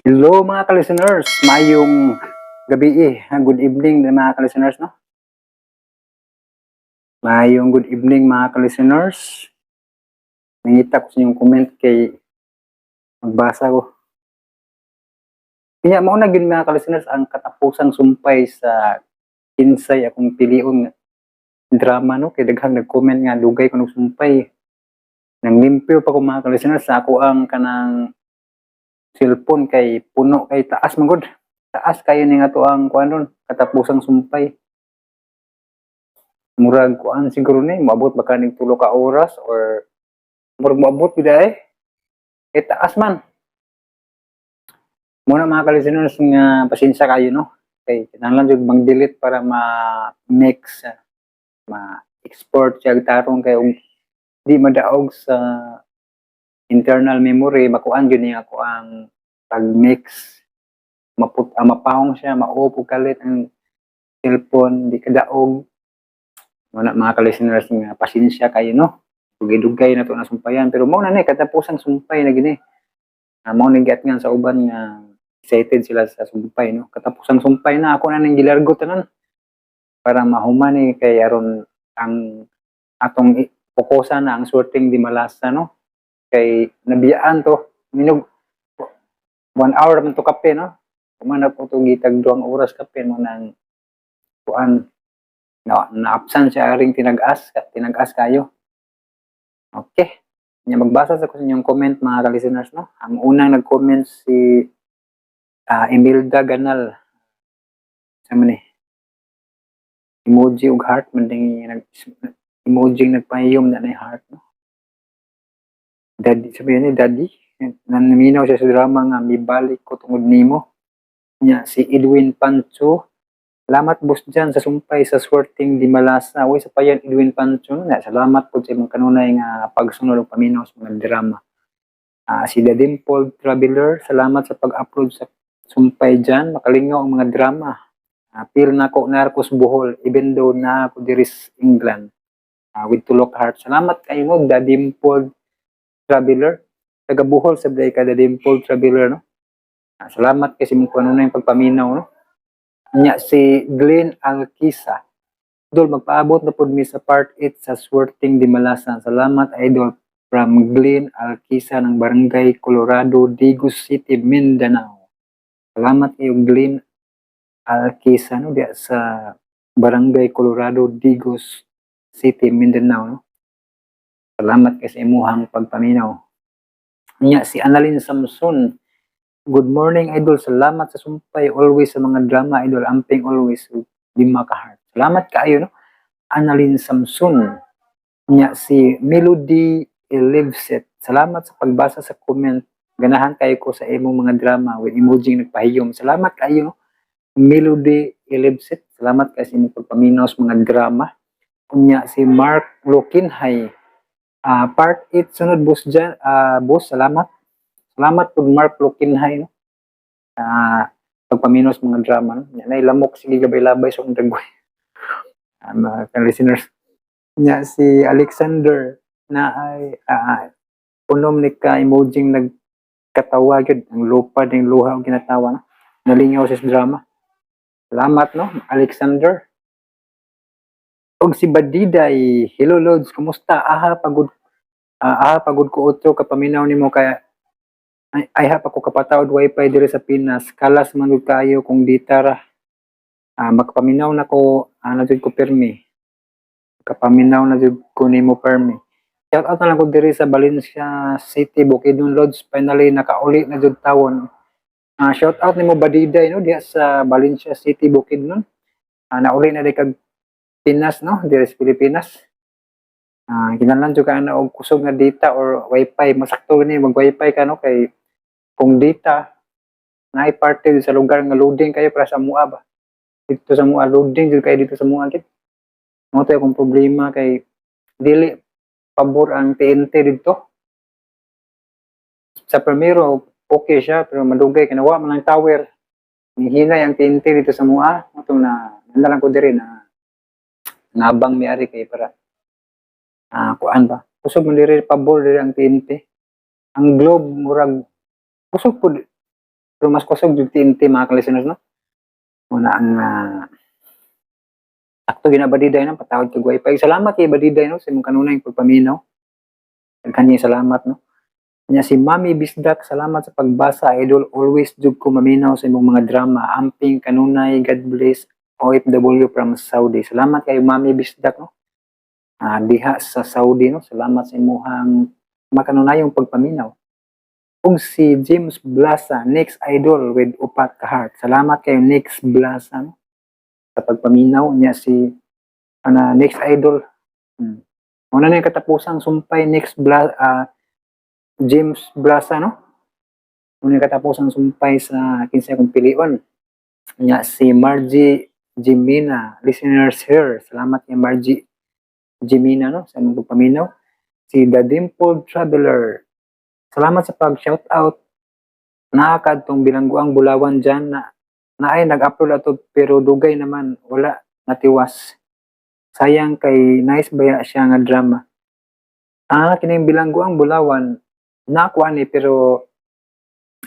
Hello, mga ka-listeners, mayong gabi eh. Good evening mga ka-listeners, no? Mayong good evening, mga ka-listeners. Nangita ko sa inyong comment kay magbasa ko. Kaya mao na gyud, mga ka-listeners, ang katapusang sumpay sa Kinsay Akong Pilion nga drama, no, kay daghang nag-comment nga dugay ko sumpay. Nang limpyo pa ko, mga ka-listeners, sa ako ang kanang cellphone kay puno kay taas man gud. Taas kayo ni nga to ang kuan ron, katapusang sumpay. Murag kuan siguro ni moabot baka ning 3 ka oras or murag moabot gid ay. Eh, taas man. Muna, mga ka-listeners, nga pasensya kayo, no. Kay kinahanglan jud bang delete para ma-mix, ma-export siya tarong kay og di madaog sa internal memory, makuan jud niya ako ang pag-mix, mapahong siya, ma-off og kalit ang cellphone, di kadaog. Muna, mga ka-listeners, nga pasensya kayo, no. Dugay-dugay na to na sumpayan, pero mao na ni katapusang sumpay na gini. Mao ni giatngan sa uban nga excited sila sa sumpay, no. Katapusang sumpay na, ako na ning gilargo tanan para mahuman ni kay aron ang atong pokusan na ang Swerteng Dimalasa, no. Kay nabiyaan to minog 1 hour man to kape, no. Kuman ko to gitag 2 oras kape mo nang kuan na naapsan siya aring tinag-as tinag-as kayo. Okay. Nya magbasa sa ko sa inyong comment, mga ka-listeners, no. Ang unang nag-comment si Imelda Ganal. Sa man ni emoji ug heart man ding nag emoji nagpahiyom na heart, no. Daddy, sabi ni Daddy, nanaminaw siya sa drama nga Mibalik Ko Tungod Nimo. Nya si Edwin Pancho, "Salamat, boss dyan sa sumpay sa Swerteng Dimalasa." Uy, sa payan, Edwin Pancho, no? Na, salamat po sa imong kanunay nga pagsunod ug paminaw sa mga drama. Si The Dimpled Traveler, "Salamat sa pag-upload sa sumpay dyan. Makalingaw ang mga drama. Feel na ko narcos Bohol, even though na ako diri sa England." With tulok heart. Salamat kayo mo, The Dimpled Traveler. Taga Bohol sa ka, The Dimpled Traveler, no? Salamat kasi mong kanunay pagpaminaw, no? Nya si Glenn Alquisa. "Idol, magpaabot na pod mi sa part 8 sa Swerteng Dimalasa. Salamat, idol." From Glenn Alquisa ng Barangay Colorado, Digos City, Mindanao. Salamat kayo, Glenn Alquisa, no, diya sa Barangay Colorado, Digos City, Mindanao, no. Salamat kay sa imuhang pagpaminaw. Nya si Annalyn Samson. "Good morning, idol. Salamat sa sumpay always sa mga drama, idol. Amping always." Lima ka heart. Salamat kaayo, no. Annalyn Samson. Nya si Melody Elivset. "Salamat sa pagbasa sa comment. Ganahan kayo ko sa imong mga drama," with emoji nagpahiyom. Salamat kayo, no. Melody Elivset. Salamat kay sa imong pagpaminaw sa mga drama. Unya si Mark Lokinhay. "Part 8 sunod, boss dyan. Boss, salamat." Salamat pud, Mark Lokinhay, no. Pagpaminaw sa mga drama, no. Nya nay lamok sige gabay-labay sa akong dagway. Mga listeners. Nya si Alexander na ay unom ni ka emoji nagkatawa gyud ang lupad ng luha og ginatawa, no. Nalingaw siya sa drama. Salamat, no, Alexander. Og si Badiday, "Hello Lods, kumusta? Aha pagod ko otro kapaminaw nimo kay ay, ay ha pa ko kapataod wifi diri sa Pinas. Kalas man gud kayo kung dita ra. Makapaminaw na ko, na jud ko pirmi. Kapaminaw na jud ko nimo pirmi. Shout out na lang ko diri sa Valencia City, Bukidnon, Lods. Finally nakauli na jud tawon." Shout out nimo, Badiday, no, diha sa Valencia City, Bukidnon. Nauli na di kag Pinas, no, diri sa Pilipinas. Kinahanglan jud ka na og kusog nga data or wifi, masakto ni mag wifi ka, no, kay kung data naay parte sa lugar nga loading kayo para sa mua ba. Dito sa mua loading jud kayo dito sa mua gid. Mao to akong problema kay dili pabor ang TNT dito. Sa primero okay siya, pero madugay kay nawa man ang tower. Nihinay ang TNT dito sa mua, mao na na lang ko diri na ngabang miari kay para kuan ba. Kusog man diri, pabor diri ang TNT. Ang Globe murag kusog pud. Pero mas kusog jud TNT, mga ka-listeners, no? Muna ang sakto gina, Badiday, no? Patawad kag wifi. Salamat kay Badiday, no, sa imong kanunay pagpaminaw. Daghan salamat, no. Nya si Mami Bisdak, "Salamat sa pagbasa, idol. Always jud ko maminaw sa imong mga drama. Amping kanunay, God bless, OFW from Saudi." Salamat kay Mami Bisdak, no. Diha sa Saudi, no. Salamat sa imuhang makanunayong pagpaminaw. Ug si James Blasa, "Next, idol," with upat ka heart. Salamat kay Next Blasa, no, sa pagpaminaw niya si ana next idol. Muna na yung katapusang sumpay, next Bla, James Blasa, no? Muna yung katapusang sumpay sa kinsay akong pilion. Nya si Margie Jimena, "Listeners here." Salamat kay Margie Jimena, no, sa imong pagpaminaw. Si The Dimpled Traveler, "Salamat sa pag shout out. Nakakadtong Bilangguang Bulawan dyan na naay nag-upload ato pero dugay naman wala natiwas. Sayang kay nice baya siya nga drama." Kining Bilangguang Bulawan nakuha ni, pero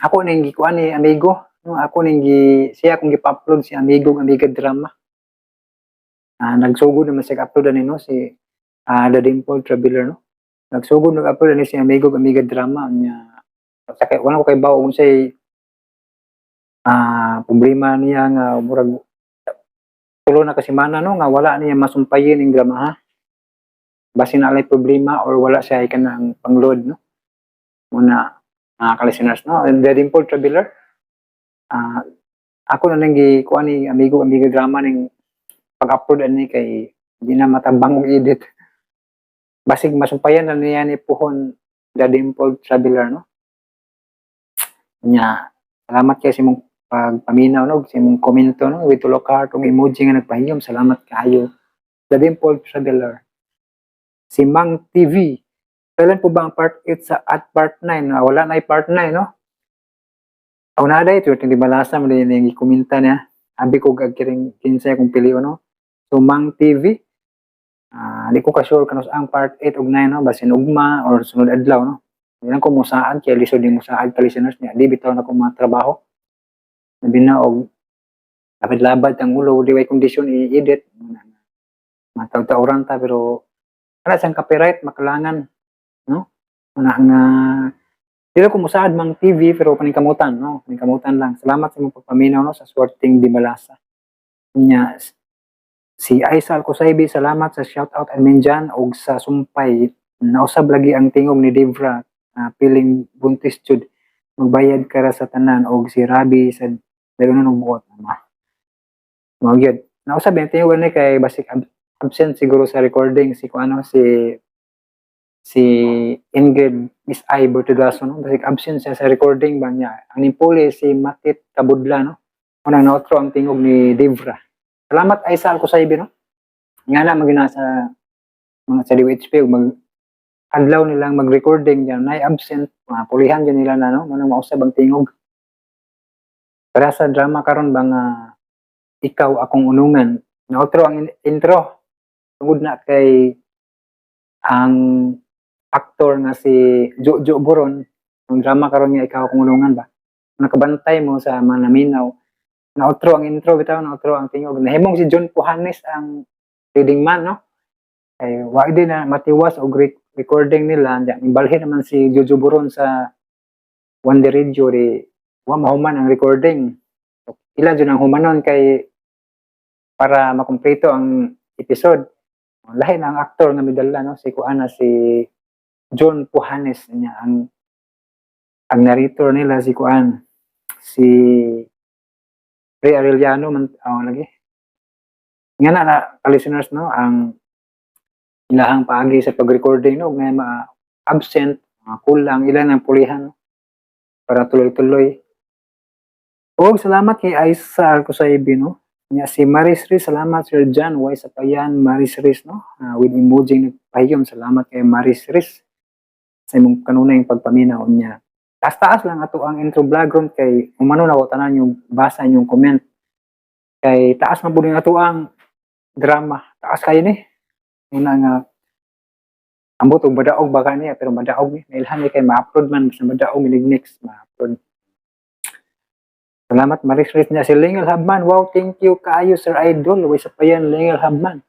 ako ning gikuha ni amigo, no? Ako ning gi siya akong gipa-upload si amigo ng amiga drama. Nagsugod naman siya upload ani, no, si The Dimple Traveler, no. Nagsugod nag-upload ani si amigo amiga drama niya. Sa kay wala ko kay bawo kung say problema niya nga murag tulo na ka semana, no, nga wala niya masumpayin ning drama, ha. Basin na alay problema or wala siya ay kanang pangload, no. Muna mga ka-listeners, no. And The Dimple Traveler, ako na nang gikuha ni amigo amiga drama ning pag-upload ani kay di na matabang og edit. Basig masumpayan na niya ni puhon, The Dimple Traveler, no. Nya, salamat kay sa imong pagpaminaw, no, sa imong komento, no, with tulo ka heart ug emoji nga nagpahiyom. Salamat kaayo, The Dimple Traveler. Si Mang TV, "Kailan po ba ang part 8 sa at part 9?" Ah, wala na part 9, no? Aw na day, ito yung balasa mo din yung ikomenta niya. Abi ko gagkiring kinsay akong pilion, no? So, Mang TV, di ko ka-sure kanus ang part 8 ug 9, no? Basin ugma or sunod adlaw, no? Hindi lang ko musaad, kaya lisod din musaad ka, listeners niya. Di bitaw na ko mga trabaho. Labi na og labad-labad ang ulo, di way kondisyon i-edit. Mataw-tawran ta pero wala siyang copyright, makalangan, no? Una nga dili ko musaad, Mang TV, pero paningkamutan, no? Paningkamutan lang. Salamat sa imong pagpaminaw, no, sa Swerteng Dimalasa. Nya si Aisal Kusaybi, "Salamat sa shoutout, admin Jan, og sa sumpay. Nausab lagi ang tingog ni Devra, piling buntis jud. Magbayad ka ra sa tanan og si Rabi sa dalunan og buot." Ma. Mao gyud. Nausab yung tingog ani kay basig absent siguro sa recording si kung ano si si Ingrid Miss I Bortodaso, no? Basig absent siya sa recording ba niya. Ang nimpuli si Makit Kabudla, no? Unang naotro ang tingog ni Devra. Salamat, Aisal Kusaybi, no? Nga na magina sa mga sa DWHP ug mag adlaw nilang mag-recording diyan nay absent, mga pulihan gyud nila na, no, manang mausab ang tingog. Para sa drama karon ba nga Ikaw Akong Unungan, naotro ang intro tungod na kay ang aktor nga si Jojo Boron. Ang drama karon nga Ikaw Akong Unungan ba, nakabantay mo sa mga naminaw, naotro ang intro bitaw, naotro ang tingog. Nahimong si John Puhanes ang leading man, no, kay wa din na matiwas og recording nila. Diyan ibalhin naman si Jojo Boron sa One Day Radio, di wa mahuman ang recording. So, ila jud ang humanon kay para makumpleto ang episode. Lahi na ang aktor nga midala, no, si kuana, si John Puhanes. Niya ang narrator nila si kuan, si Ray Arellano man. Oh, lagi nga na na listeners, no, ang ilahang paagi sa pag-recording, no, nga ma absent, mga kulang, ilan ang pulihan, no, para tuloy-tuloy. Og salamat kay Aisa Alcosaibi, no. Nya si Maris Riz, "Salamat, Sir John, way sapayan." Maris Riz, no, with emoji nagpahiyom. Salamat kay Maris Riz sa imong kanunay pagpaminaw niya. Taas-taas lang ato ang intro vlog ron kay umano na ko tanan yung basa inyong comment. Kay taas man pud ato ang drama. Taas kayo ni. Muna nga ambot og madaog baka niya, pero madaog ni. Nailhan ni kay ma-upload man, basta madaog minig next ma-upload. Salamat, Maris Ruiz niya. Si Lingal Habman, wow, thank you kaayo, Sir Idol. Way sa pa yan, Lingal Habman.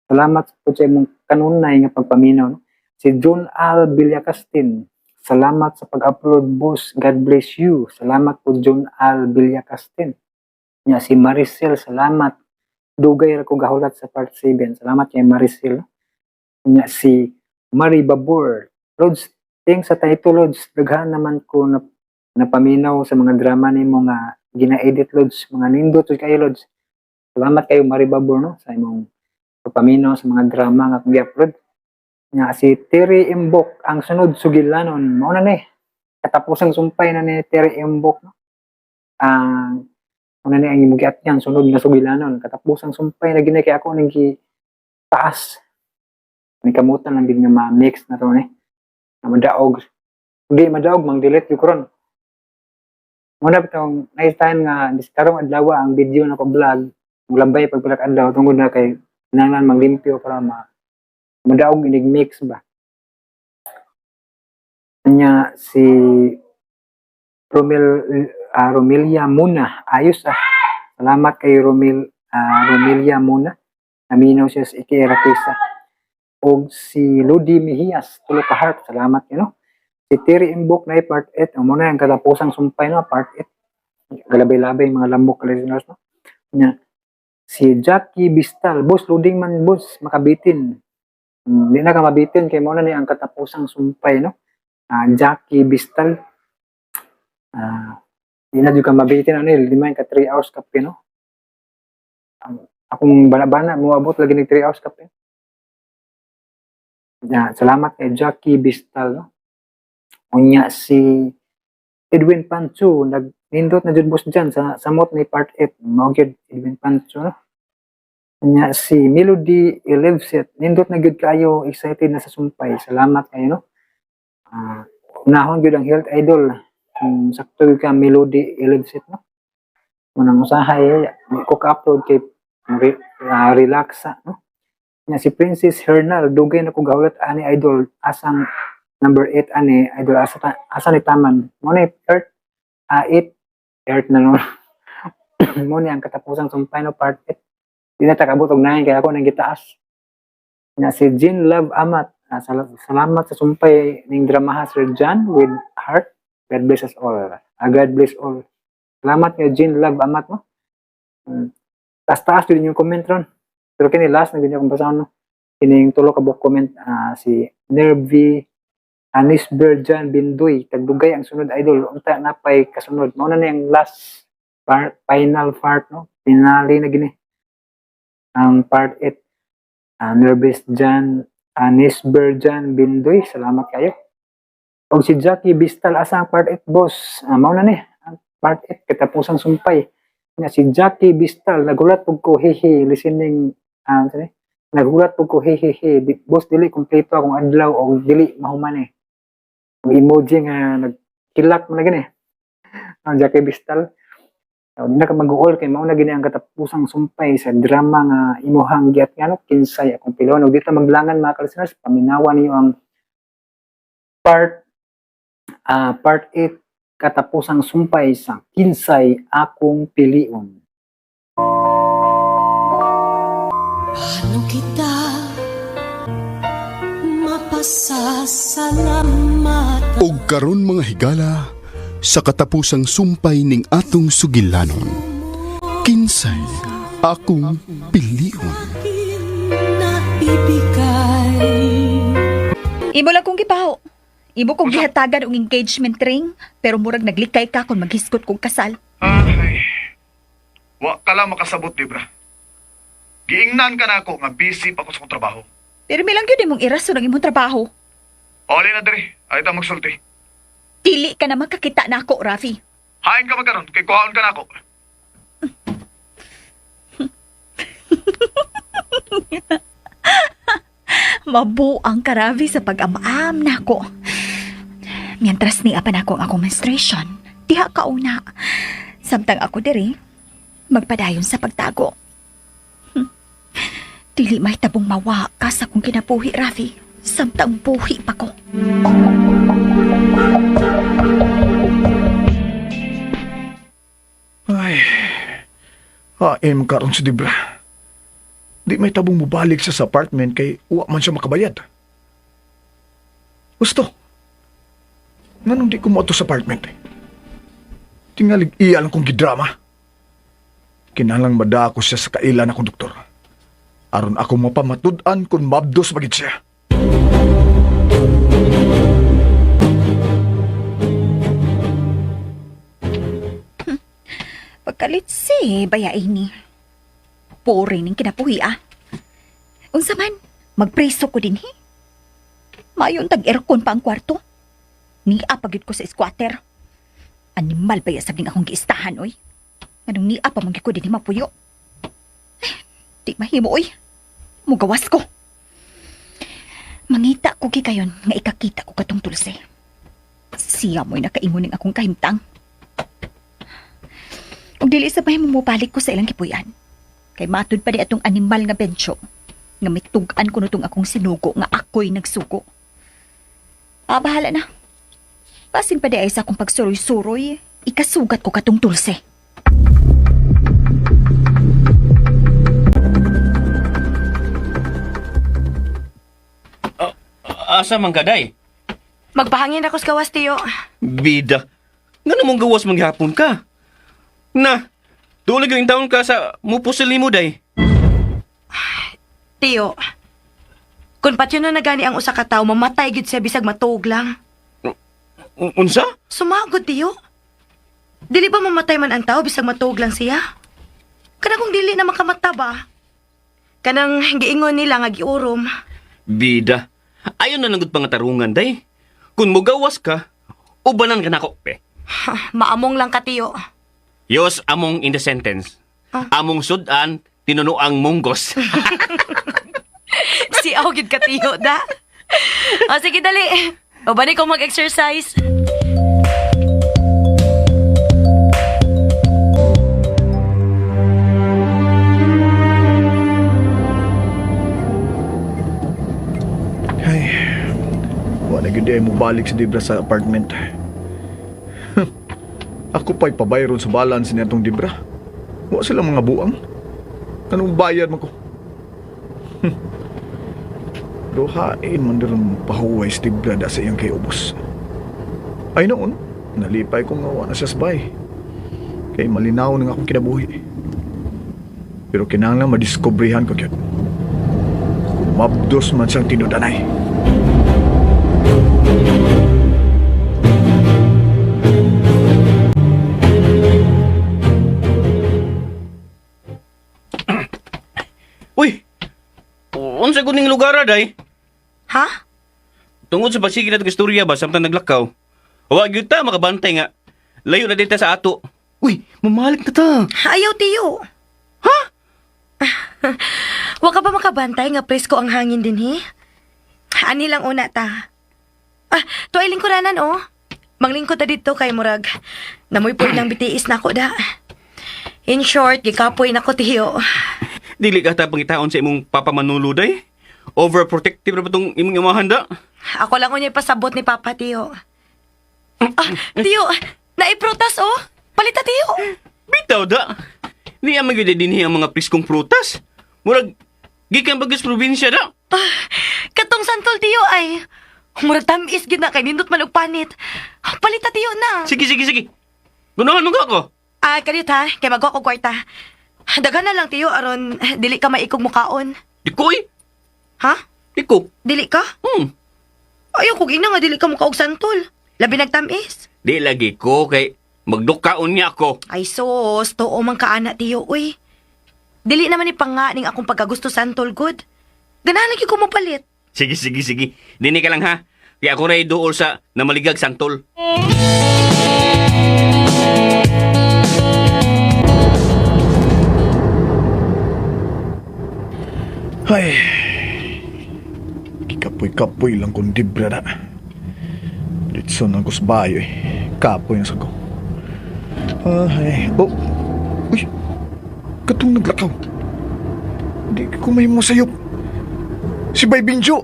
Salamat po sa imong kanunay nga pagpaminaw. No? Si John Al Villacastin, salamat sa pag-upload, boss. God bless you. Salamat po, John Al Villacastin. Nya si Maricel, salamat. Dugay ra ko gahulat sa part 7. Salamat kay Maricel. Nya si Marie Babur. Lods, thanks sa title, Lods. Daghan naman ko na napaminaw sa mga drama nimo nga gina-edit, Lods. Mga nindot jud kayo, Lods. Salamat kayo, Marie Babur, no, sa imong pagpaminaw sa mga drama nga akong gi-upload. Nga si Terry Imbok, ang sunod sugilanon. Mao na ni. Katapusang sumpay na ni Terry Imbok, no. Ang una ni ang imong giatyan sunod nga sugilanon. Katapusang sumpay na gini kay ako ning gi taas. Ni kamutan lang gid nga ma-mix na to ni. Na madaog. Hindi madaog, mang delete yung karon. Muna bitong nice time nga dis karong adlaw ang video na ko vlog. Mulambay pag pulak adlaw tungod na kay kinahanglan maglimpyo para ma madaog inig mix ba. Nya si Romel Romelia Muna, ayos ah. Salamat kay Romel Romelia Muna. Naminaw siya sa Iki Rapisa. Og si Ludi Mejias, tulo ka heart. Salamat you no. Si Terry Imbok na part 8. Ang muna ang katapusang sumpay no, part 8. Galabay-labay mga lamok listeners no. Nya si Jackie Bistal, boss loading man boss, makabitin. Di na ka mabitin kay mo na ni ang katapusang sumpay no. Jackie Bistal. Di na jud ka mabitin ano, di man ka 3 hours kape no. Ang akong bana-bana moabot lagi nig 3 hours kape. Ya, salamat kay Jackie Bistal no. Unya si Edwin Pancho, nagnindot na jud boss dyan sa samot ni part 8. Mao gyud Edwin Pancho no. Unya si Melody Elevset, nindot na gyud kayo, excited na sa sumpay. Salamat kayo no. Unahon gyud ang health idol. Sakto gyud ka Melody Elevset no. Munang usahay di ko ka-upload kay relax sa no. Nya si Princess Hernal, dugay na ko gahulat ani idol, asang number 8 ani idol, asa ta, asa ni taman mo ni earth 8 earth na no. Mo ni ang katapusang sumpay no, part 8. Di na ta kabot og 9 kay ako nang gitaas. Nya si Jean Love Amat, salamat sa sumpay ning dramaha Sir John with heart. God bless us all. God bless all. Salamat kay Jean Love Amat no. Taas-taas din yung comment ron. Pero kini last na gid akong basahon no. Kining tulo ka buok comment, si Nervi Anis Berjan Bindoy, tagdugay ang sunod idol, unta na pay kasunod. Mao na ni ang last part, final part no. Finale na gini. Ang part 8. Nervis Jan Anis Berjan Bindoy, salamat kayo. Og si Jackie Bistal, asa ang part 8 boss? Mao na ni ang part 8, katapusang sumpay. Nga si Jackie Bistal, nagulat pug ko hehe listening sorry, nagulat pug ko hehehe. Boss, dili kompleto akong adlaw og dili mahuman eh. Ang emoji nga nagkilak man na gini. Ang Jackie Bistal. So, di na ka mag-uol kay mao na gini ang katapusang sumpay sa drama nga imuhang giat nga no, Kinsay Akong Pilion. Ug dito maglangan mga ka-listeners, paminawan niyo ang part 8, katapusang sumpay sa Kinsay Akong Pilion. Paano kita mapasasalamatan? Og karon mga higala, sa katapusang sumpay ning atong sugilanon. Kinsay Akong Pilion. Naibigay. Imo lang kong gibaho. Imo kong gihatagan og engagement ring, pero murag naglikay ka kung maghisgot kong kasal. Ay, wa ka lang makasabot, Debra. Giingnan ka na ako nga busy pa ko sa akong trabaho. Pero milang gyud imong irason ang imong trabaho. Oli na diri, ay ta magsulti. Dili ka na makakita na ako, Rafi. Hain ka magkaron kay kuhaon ka na ako. Mabuang ka, Rafi, sa pag-amam nako. Mientras ni apan ako ang akong menstruation, diha ka una. Samtang ako diri, magpadayon sa pagtago. Dili may tabong mawa ka sa akong kinabuhi, Rafi. Samtang buhi pa ko. Hain karon si Debra. Di may tabong mubalik siya sa apartment kay uwa man siya makabayad. Gusto. Nganong di ko mo sa apartment eh? Tingalig iya lang kong gidrama. Kinalang madako siya sa kailan akong doktor. Aron ako mapamatud-an kung mabdos magid siya. Pagkalitsi, bayain ni. Puri ning kinabuhi ah. Unsa man, magpreso ko din hi. Mayon tag aircon pa ang kwarto. Nia pagyud ko sa squatter. Animal ba sab ning akong giistahan oy. Anong nia pa man gyud ko dinhi mapuyo. Ay, di mahimo oy. Mugawas ko. Mangita ko gikayon nga ikakita ko katong tulse. Siya mo'y nakaingon ning akong kahimtang. Ug dili sa mahimo mobalik ko sa ilang gipuy-an. Kay matud pa di atong animal nga bencho nga mitug-an ko nutong akong sinugo nga ako'y nagsugo. Ah, bahala na. Basin pa di ay sa akong pagsuroy-suroy, ikasugat ko katong tulse. Asa man ka, day? Magpahangin ako sa gawas, tiyo. Bida. Nga mong gawas manghapon ka? Na, tulig yung taon ka sa mupusil ni mo, day. Tiyo. Kung patyo na nagani ang usa ka tawo, mamatay gid siya bisag matuog lang. Unsa? Sumagod, tiyo. Dili ba mamatay man ang tao bisag matuog lang siya? Kanang kung dili na makamata ba? Kanang giingon nila nga giurom. Bida. Ayon na langod pangatarungan, day. Kung mugawas ka, ubanan ka nako, pe. Ha, maamong lang ka, tiyo. Yos among in the sentence. Ah. Among sudan, tinunuang munggos. Si aw gid ka, tiyo, da. O, sige, dali. O, bani ko mag-exercise. Ay, wala gyud ay mobalik si Debra sa apartment. Ako pa'y pabayron sa balance ni atong Debra. Wa sila mga buang. Anong bayad man ko? Ruhain man diron pahuway si Debra da sa iyang kay ubos. Ay noon, nalipay ko nga wa na siya sa bay. Kay malinaw na nga akong kinabuhi. Pero kinahanglan madiskobrehan ko gyud. Kung mabdos man siyang tinudanay. Uy! Unsa kuning lugar, ah, day? Ha? Tungod sa pagsige na istorya ba, samtang naglakaw. Wa gyud ta makabantay nga. Layo na dito sa ato. Uy, mamalik na ta. Ayaw, tiyo. Ha? Wa ka ba makabantay nga presko ang hangin din, he? Ani lang una ta. Ah, tuay lingkuranan, oh. Manglingkod ta dito kay Murag. Namoy po ng bitiis na ako da. In short, gikapoy na ko, tiyo. Dili ka ta pangitaon sa imong papamanulo day. Overprotective na ba tong imong imahan da? Ako lang unya pasabot ni Papa, tiyo. Ah, tiyo, naiprutas, oh. Palita, tiyo. Bitaw da. Niya magyud dinhi ang mga priskong prutas. Murag gikan bagos probinsya da. Ah, katong santol, tiyo, ay. Murag tamis gid na kay nindot man og panit. Palita, tiyo na. Sige sige sige. Gunahan mo ka ako. Ah, kalit ha, kay magwa ko kwarta. Daghan na lang tiyo aron dili ka maikog mukaon. Di ko eh. Ha? Di ko. Dili ka? Ayaw kog ina nga dili ka mukaog santol. Labi nagtamis. Di lagi ko kay magdukaon niya ako. Ay sus, tuo man kaana tiyo uy. Dili naman ni panga ning akong pagkagusto santol good. Ganahan lagi ko mopalit. Sige sige sige. Dini ka lang ha. Kaya ako ray duol sa namaligag santol. Ay, kikapoy-kapoy lang kung dibra na. Litson ang kusbayo eh. Kapoy na sa ko. Ay, oh, uy, katong naglakaw. Di ko may masayop. Si Bay Binjo.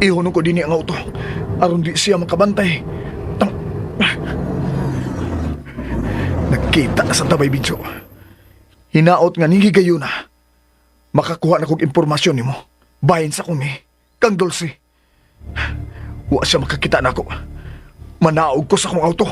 Ihunong ko din ang auto. Aron di siya makabantay. Tang... Nagkita na sa Bay Binjo. Hinaot nga ning higayuna. Makakuha na kog impormasyon nimo. Bahin sa kumi. Kang Dulce. Wa siya makakita nako. Manaog ko sa akong auto.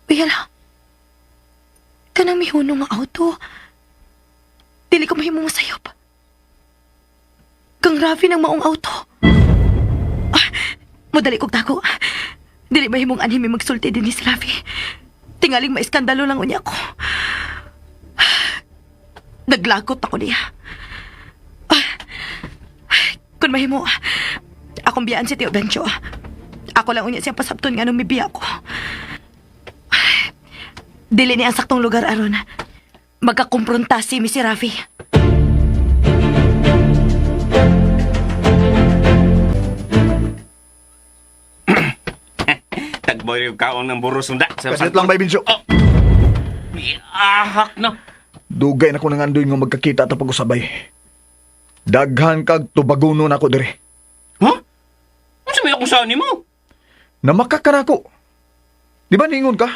Uy, hala. Kanang mihunong nga auto. Dili ko mahimo masayop. Kang Rafi ng maong auto. Ah, modali kog tago. Dili mahimong anhi may magsulti din ni si Rafi. Tingaling maiskandalo lang unya ko. Ah, naglagot ako niya. Ah, kun mahimo, akong biyaan si Tio Bencho. Ako lang unya siya pasabton nga nung mibiya ko. Dili ni ang saktong lugar aron. Magkakumpronta si Miss Rafi. Tagboy yung kaon ng buros nda. Sa Kasit lang, Bay Binjo. Oh. Ahak na. Dugay na ko nangandoy nga magkakita ta pag-usabay. Daghan kag tubaguno nako dire. Huh? Ano may akong saan mo? Namaka ka nako. Di ba ningon ka?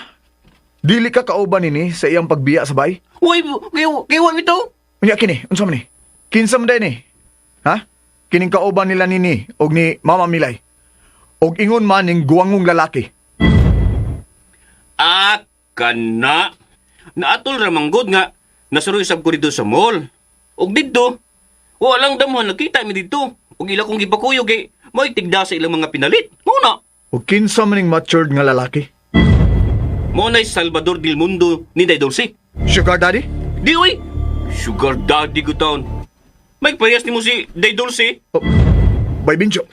Dili ka kauban nini sa iyang pagbiya sa bay? Uy, kayo, kayo ito. Unya kini, unsa man ni? Kinsa man day ni? Ha? Kining kauban nila nini og ni Mama Milay. Og ingon man ning guwangong lalaki. Ah, kana. Naatol ramanggod nga. Nasuroy sab ko dito sa mall. Og didto, walang damhan nakita mi didto. Og ila kong gipakuyog kay may tigda sa ilang mga pinalit. Mao na. Og kinsa man ning matured nga lalaki? Mao na'y Salvador del Mundo ni Day Dulce. Sugar daddy? Di oy. Sugar daddy ko taon. May parehas nimo si Day Dulce. Oh, Bay Binjo.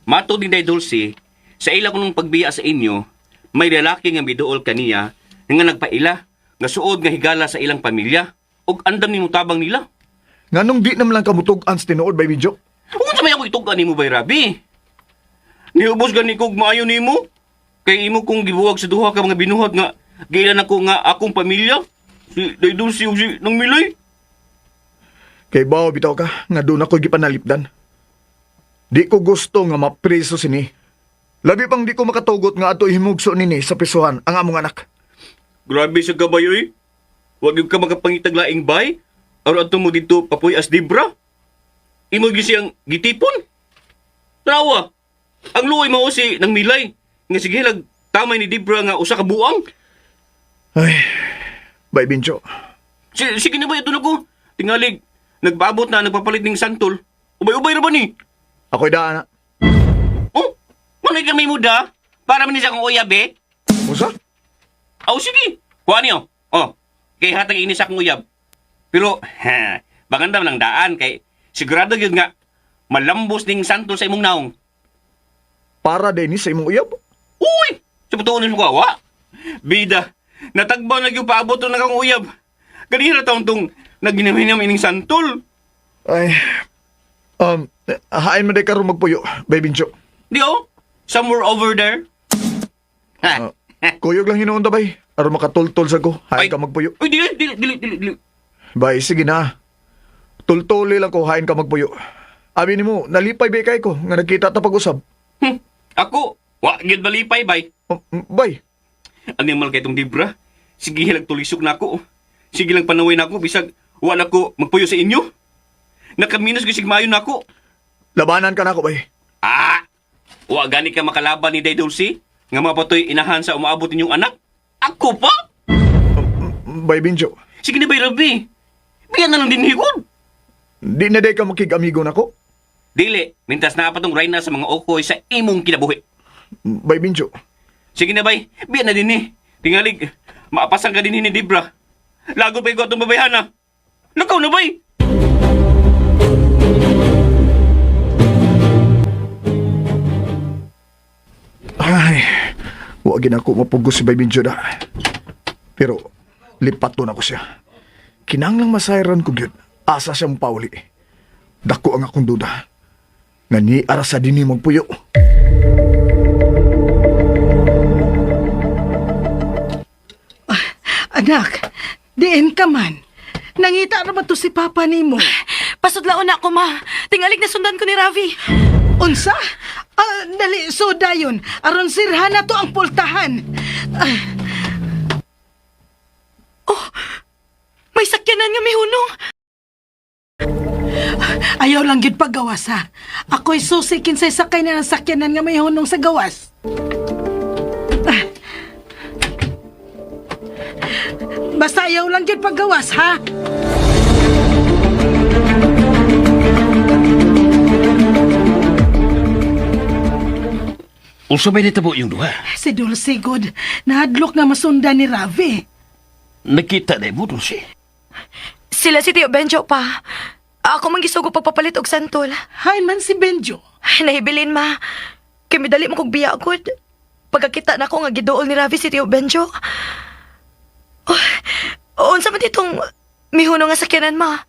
Matod ni Day Dulce, sa ila kunong pagbiya sa inyo, may lalaki nga miduol kaniya nga nagpaila nga suod nga higala sa ilang pamilya ug andam nimo tabang nila. Nganong di naman lang kamutug-an sa tinuod, Bay Binjo? Kung sa may ako itog nimo bay rabi. Niubos gani kog maayo nimo. Kay imo kong gibuwag sa duha ka mga binuhat nga giilan ako nga akong pamilya. Si Day Dulce ug si Nang Milay. Kay bao bitaw ka nga doon ako gipanalipdan. Di ko gusto nga mapreso sini. Labi pang di ko makatugot nga ato himugso nini sa prisuhan ang among anak. Grabe sa gabay oy. Wag gyud ka makapangitag laing bay. Aron adto mo didto papuy as Debra. Imo gyud siyang gitipon. Trawa. Ang luoy mao si Nang Milay nga sige lag tamay ni Debra nga usa ka buang. Ay, Bay Bincho. Sige na ba ito na ko? Tingalig, nagpaabot na nagpapalit ning santol. Ubay-ubay ra ba ni? Ako'y daan na. Oh, manay kami muda. Para man ni sa akong uyab eh. Usa? Aw, sige. Kuha niyo. Oh, kay hatag ini sa akong uyab. Pero, ha, maganda lang daan kay sigurado yun nga malambos ning santol sa imong naong. Para din ni sa imong uyab. Uy! Sa patuon mo kawa. Bida, natagbaw na gyud paabot na kang uyab. Ganina taon tong naginamhinam ining santol. Ay, hain mo day karon magpuyo, Bay Bincho. Di oh, somewhere over there. Ha. Kuyog lang hinuon ta, bay. Aron makatultol sa ko. Hain Ay. ka magpuyo. Uy, dili, dili, dili, dili, dili. Bay, sige na. Tultuli lang ko, hain ka magpuyo. Abi nimo, nalipay bay kay ko nga nagkita ta pag-usab. Ako, wa gyud malipay bay. Oh, Bay, Animal kay tong Debra. Sige lang tulisok na ako. Sige lang panaway na ako bisag wa na ko magpuyo sa inyo. Nakaminos gyud sig maayo na ako. labanan ka na ako, bay. Ah! Wa gani ka makalaban ni Day Dulce nga mapatoy inahan sa umaabot ninyong anak. Ako pa? Bay Binjo, Sige na bay Rabi. Biyan na lang din higod. di na day ka makig-amigo nako. Dili, mintas na pa tong Reyna sa mga okoy sa imong kinabuhi. Bay Binjo, Sige na bay, biyan na din eh. Tingalig, maapasan ka din ni Debra. Lago pa ikaw itong babayhana. Lakaw na bay! ay, wa gid ako mapugos si Bay Binjo da. Pero lipat to na ko siya. Kinanglang masayran ko gyud. Asa siyang pauli. Dako ang akong duda. Nga ni ara sa dinhi magpuyo. Anak, diin ka man. Nangita ra ba to si Papa nimo? Pasudlaon na ako, ma. Tingalig na sundan ko ni Ravi. Unsa? Ah, dali, so dayon. Aron sirhan na to ang pultahan. Ah, May sakyanan nga may hunong. Ayaw lang gyud paggawas ha. Ako'y susi kinsay sakay na ng sakyanan nga may hunong sa gawas. Ah. Basta ayaw lang gyud paggawas ha. Unsa may nitabo yung duha? Si Dulce good. Nahadlok nga masundan ni Ravi. Nakita na mo, Dulce. Sila si Tio Benjo pa. Ako man gisugo pagpapalit og santol. Hay man si Benjo. Ay, nahibilin, ma. Kay midali mo kog biya gud. Pagkakita na ko nga giduol ni Ravi si Tio Benjo. Oh, unsa man ditong mihuno nga sakyanan, ma?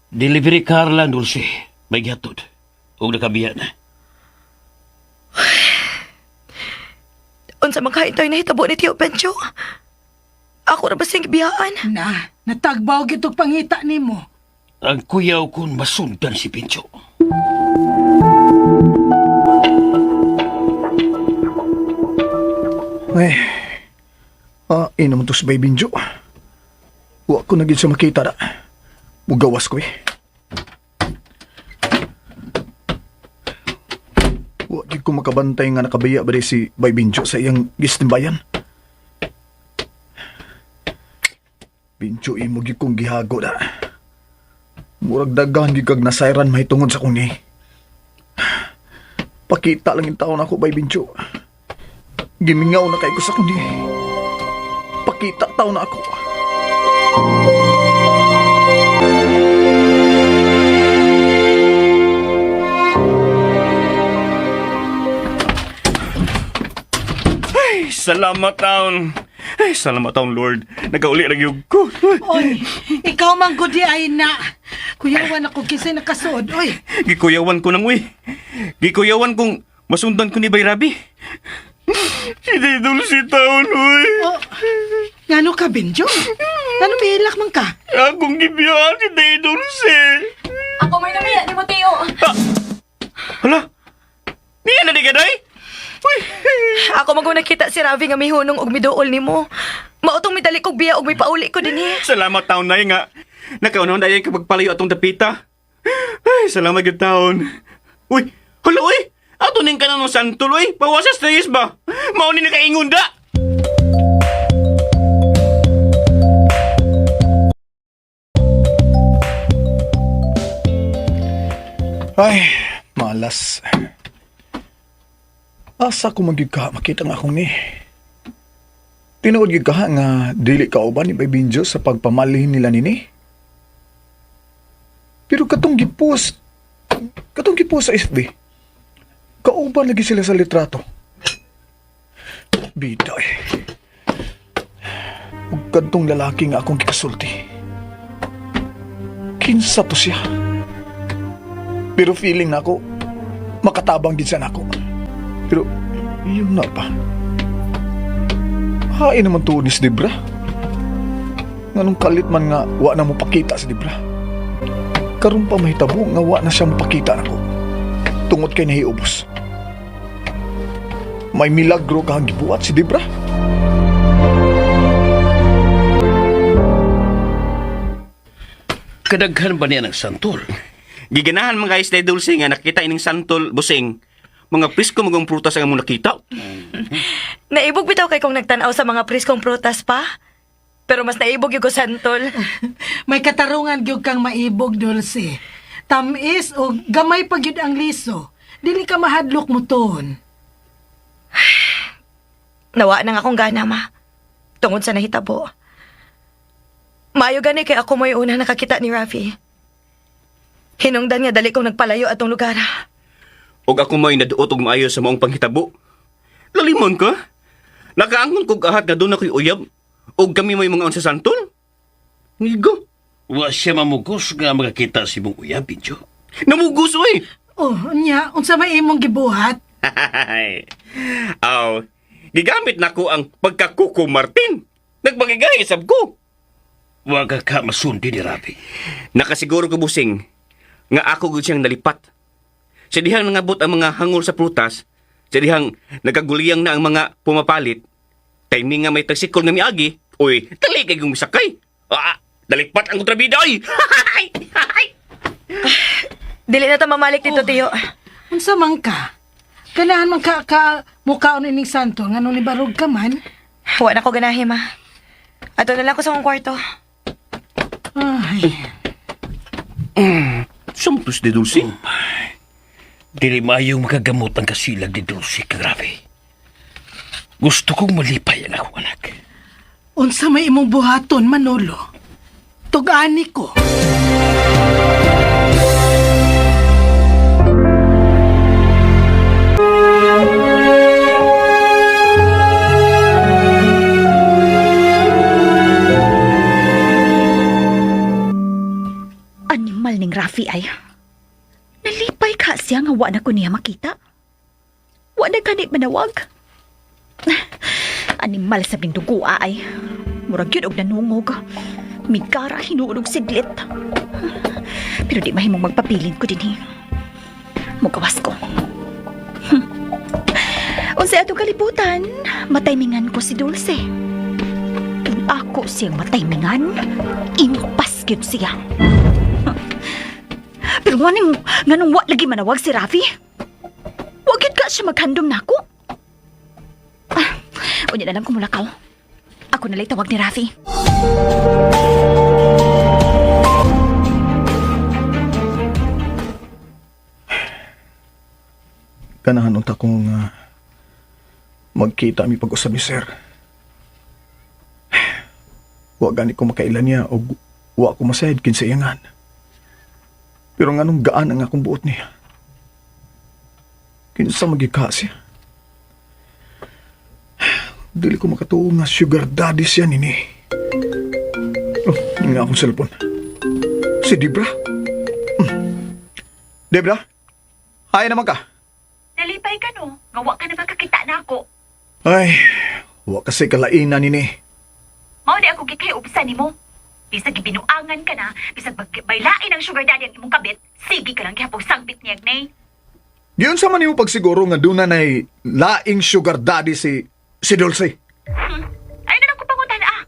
Delivery car lang, Dulce. May gihatod. Og nakabiya na. Unsa man kahintay nahitabo ni Tio Benjo? Ako ra ba siyang gibiyaan? Na, natagbaw gitog pangita nimo. Ang kuyaw kun masundan si Pincho. Eh, inom to si Bay Binjo. Wa ko na gid siya makita da. Mugawas ko eh. Wa gid ko makabantay nga nakabiya ba di si Bay Binjo sa iyang gistimbayan. Binjo imo gid kong gihago da. Murag daghan gid kag nasayran mahitungod sa kuni. Pakita lang yung taon ako, Bay Binjo. Gimingaw na kay ko sa kundi. Pakita tao na ako. Ay, salamat taon. Ay, salamat taon, Lord. Nagauli ra gyud ko. Oy, ikaw man gud di ay na. Kuyawan ako kinsay nakasuod. Oy, Gikuyawan ko nang uy. Gikuyawan kong masundan ko ni Bay Rabi. Si Dulce taon, uy. oh, ngano ka Benjo? Ngano mihilak man ka? Akong gibiyaan si Day Dulce. Ako may namiya ni mo, Tio. Hala? Niya na di ka, Day? Uy! Ako man kung nakita si Ravi nga mihunong og miduol nimo. Mao tong midali kog biya og mipauli ko dinhi. Salamat taon na nga. Nakaunahon dahil kapag palayo atong dapita. Ay, salamat gyud taon. Uy, hala uy! Ato ning kanon ng santol uy. Pawasas na ba? Mao ni nakaingon da. Ay, malas. Asa ko magyud ka makita nga akong ni. Tinuod gyud ka nga dili ka uban ni Bay Binjo sa pagpamalhin nila nini. Pero katong gipos sa FB. Kauban lagi sila sa litrato. Bida eh. Ug kadtong lalaki nga akong gikasulti. Kinsa to siya? Pero feeling na ako, makatabang gid siya nako. Pero, yun na pa. Hain naman tuod ni si Debra. Nganong kalit man nga, wa na mo pakita si Debra. Karon pa mahitabo nga wa na siya mopakita nako. Tungod kay nahiubos. May milagro ka ang gibuhat si Debra. Kadaghan ba niya ng santol? Giganahan mga guys, Day Dulce nga nakita ining santol busing. Mga presko magong prutas ang among nakita. Naibog bitaw kay kong nagtan-aw sa mga preskong prutas pa. Pero mas naibog yung ko santol. May katarungan gyud kang maibog Dulce. Tamis o gamay pa gyud ang liso. Dili ka mahadlok mo ton. Nawa nang akong gana, ma. Tungod sa nahitabo. Maayo gani kay ako mo'y una nakakita ni Rafi. Hinungdan nga dali kong nagpalayo atong lugar. Og ako mo'y naduot og maayo sa maong panghitabo. Lalimon ka? Nakaangon kog ahat nga doon ako'y uyab. Og kami mo'y mga unsa santol. Nigo. Wa siya mamugos nga makakita si mong uyab, Pincho. Namugos oy. Oh, unya, unsa may imong gibuhat? Aw, gigamit nako ang pagkakuko Martin. Nagbagigahi sab ko. Wa ka ka masundi ni Rabi. Nakasiguro ko busing nga ako gud siyang nalipat. Sa dihang nangabot ang mga hangol sa prutas, sa dihang nagkaguliyang na ang mga pumapalit, timing nga may tagsikol nga miagi, uy, tali kay kong sakay. Ah, nalipat ang kontrabida oy. Dili na ta mamalik dito, Tiyo. Unsa man ka? Ganahan man ka, ka mukaon ining santo nganong nibarog ka man. Wa na ko ganahi, ma. Ato na lang ko sa akong kwarto. Ay, Santos de Dulce. Dili maayong makagamot ang kasilag ni Dulce kang Rabi. Gusto kong malipay ang akong anak. Unsa may imong buhaton, Manolo? Tug-ani ko. Animal ning Rafi ay. Nalipay ka siya nga wa na ko niya makita. Wa na gani manawag. Animal sa dugo ay. Murag yun og nanungog. Migara hinuog sidlit. Pero di mahimong magpabilin ko dinhi. Mugawas ko. Unsay atong kalibutan, mataymingan ko si Dulce. Kung ako siyang mataymingan, impas gyud siya. Pero nganong, nganong wa lagi manawag si Rafi? Wa gyud ka siya maghandom nako. Ah, unya na lang kumulakaw. Ako nala'y tawag ni Rafi. Ganahan unta kong magkita mi pag-usab ni sir. Wa gani ko makaila niya og wa ko masayad kinsa iyangan. Pero nganong gaan ang akong buot niya. Kinsa magika siya. Dili ko makatuo nga sugar daddy siya nini. Oh, nga akong cellphone. Si Debra. Debra? Ay naman ka. Nalipay ka no? Nga wa ka na makakita na ako. Ay, wa kasi kalainan nini. Mao di ako gikay ubsan nimo. Bisag gibinuangan ka na, bisag baylain ang sugar daddy ang imong kabit, sige ka lang gihapong sangpit niya, Nay. Giyon sa man nimo pagsiguro nga duna nay laing sugar daddy si si Dulce. Ay na lang ko pangutan ah.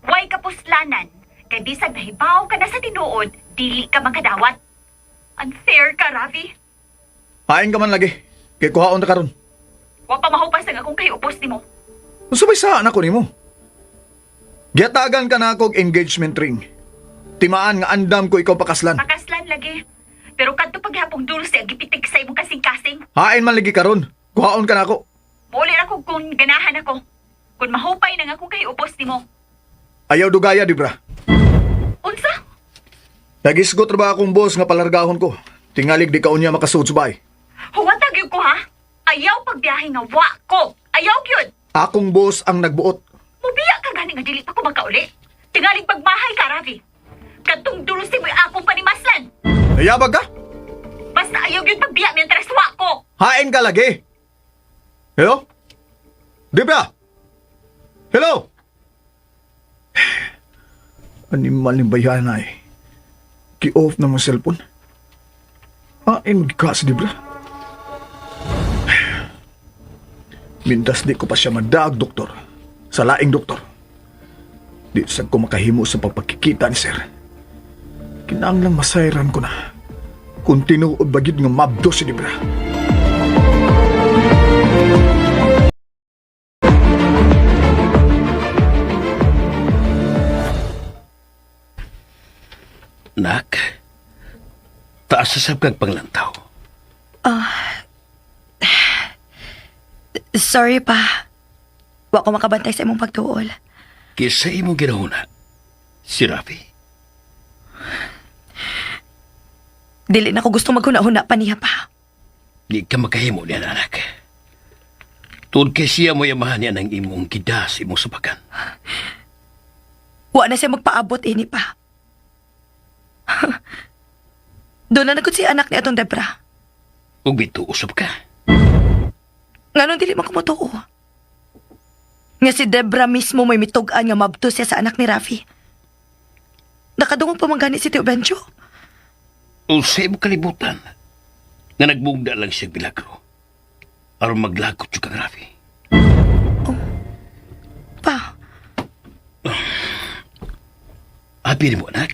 Way kapuslanan, kay bisag nahibaw ka na sa tinuod, dili ka makadawat. Unfair ka, Ravi. Hain ka man lagi. Kay kuhaon ta karon. Wa pa mahupas ang akong kay-upos nimo. Unsa may saan ako nimo? Giyatagan ka na ako og engagement ring. Timaan nga andam ko ikaw pakaslan. Pakaslan lagi. Pero kadto paghapong dulce ang gipitik sa imong kasing-kasing. Hain man lagi karon. Kuhaon ka na ako. Muli ra ko kung ganahan ako. Kung mahupay nang akong kay-upos nimo. Ayaw dugaya, di bra. Unsa? Nagisgot ra ba akong boss nga palargahon ko? Tingalig di ka unya makasuod sa bahay. Huwatag yun ko ha. Ayaw pagbiyahe nga wa ko. Ayaw gyud. Akong boss ang nagbuot. Mubiya ka gani nga dili pa ko magkauli. Tingalig pagmahay ka, Ravi. Kadtong dulce mo'y akong panimaslan. Nayabag ka? Basta ayaw gyud pagbiya mientras wa ko. Hain ka lagi. Hello? Debra? Hello? Animal ni bayana eh. Ki-off na mo cellphone. Hain magka si Debra. Mintas di ko pa siya madaag, doktor. Sa laing doktor. Di sad ko makahimo sa pagpakikita ni sir. Kinahanglang masayran ko na. Kung tinuod ba gyud nga mabdo si Debra. Nak, taas sa sab kag panglantaw. Sorry pa. Wa ko makabantay sa imong pagtuol. Kisa imong ginahuna, si Rafi. Dili na ko gusto maghuna-huna pa niya pa. Di ka makahimo niya, anak. Tuod kay siya mo yamahan niya ng imong gidas imong subakan. Wa na siya magpaabot ini pa. Doon na nagkot si anak ni atong Debra. Ug bito usab ka. Nganong dili man ko motuo? Nga si Debra mismo may mitug-an nga mabto siya sa anak ni Rafi. Nakadungog pa man gani si Tio Benjo. O sa imong kalibutan, nga nagbugda lang siya bilagro. Aron maglagot yung kang Rafi. Pa, Happy mo, anak.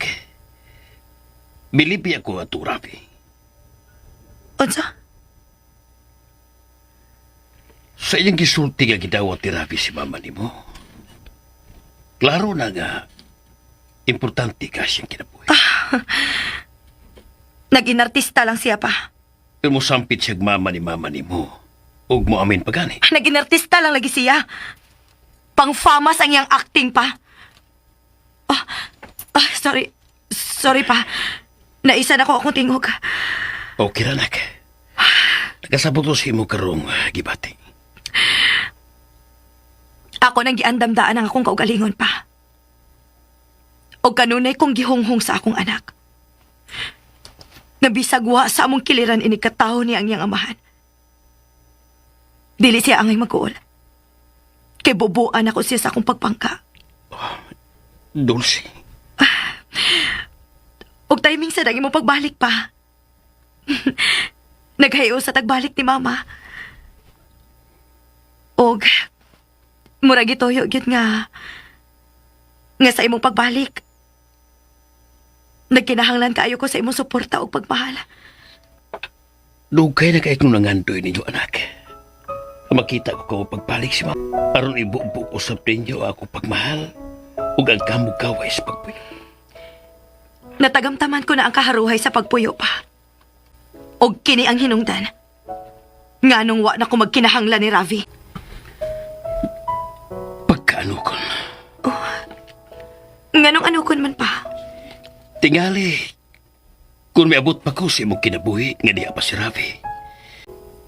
Bilipi ako ato, Rafi. unsa? Sa iyang gisulti nga gidawat ni Rafi si mama nimo. Klaro na nga, importante ka siyang kinabuhi. Nag-inartista lang siya pa. Pero mo sampit siya mama ni mama nimo. Ug mo amin pagani. Nag-inartista lang lagi siya. Pang-famas ang iyang acting pa. Ah, ah, sorry. Sorry pa. Naisa na ko akong tingog. Okay ra, anak. Nakasabot ko sa imo karong gibati. Ako nang giandamdaan ang akong kaugalingon pa. O kanunay kong gihunghong sa akong anak. Nabisagwa sa among kiliran ini katawo ni ang iyang amahan. Dili siya angay mag-uol. Kay bubuan ako siya sa akong pagpangka. Dulce. Og timing sa dang imong pagbalik pa. Naghayo sa tagbalik ni mama. Og murag gituyo gyud nga nga sa imong pagbalik. Nagkinahanglan kaayo ko sa imong suporta ug pagmahal. Dugay na kay kong nangandoy ninyo, anak. Makita ko ko pagbalik si mama. Aron ibubo usap ninyo ako pagmahal. Ug ang kamugaway sa pagpuyo. Natagamtaman ko na ang kaharuhay sa pagpuyo pa. Og kini ang hinungdan. Nganong wa na ko magkinahanglan ni Ravi. Pagkaano kon. Nganong ano kun man pa. Tingali, kung may abot pa ko sa imong kinabuhi nga diha pa si Ravi.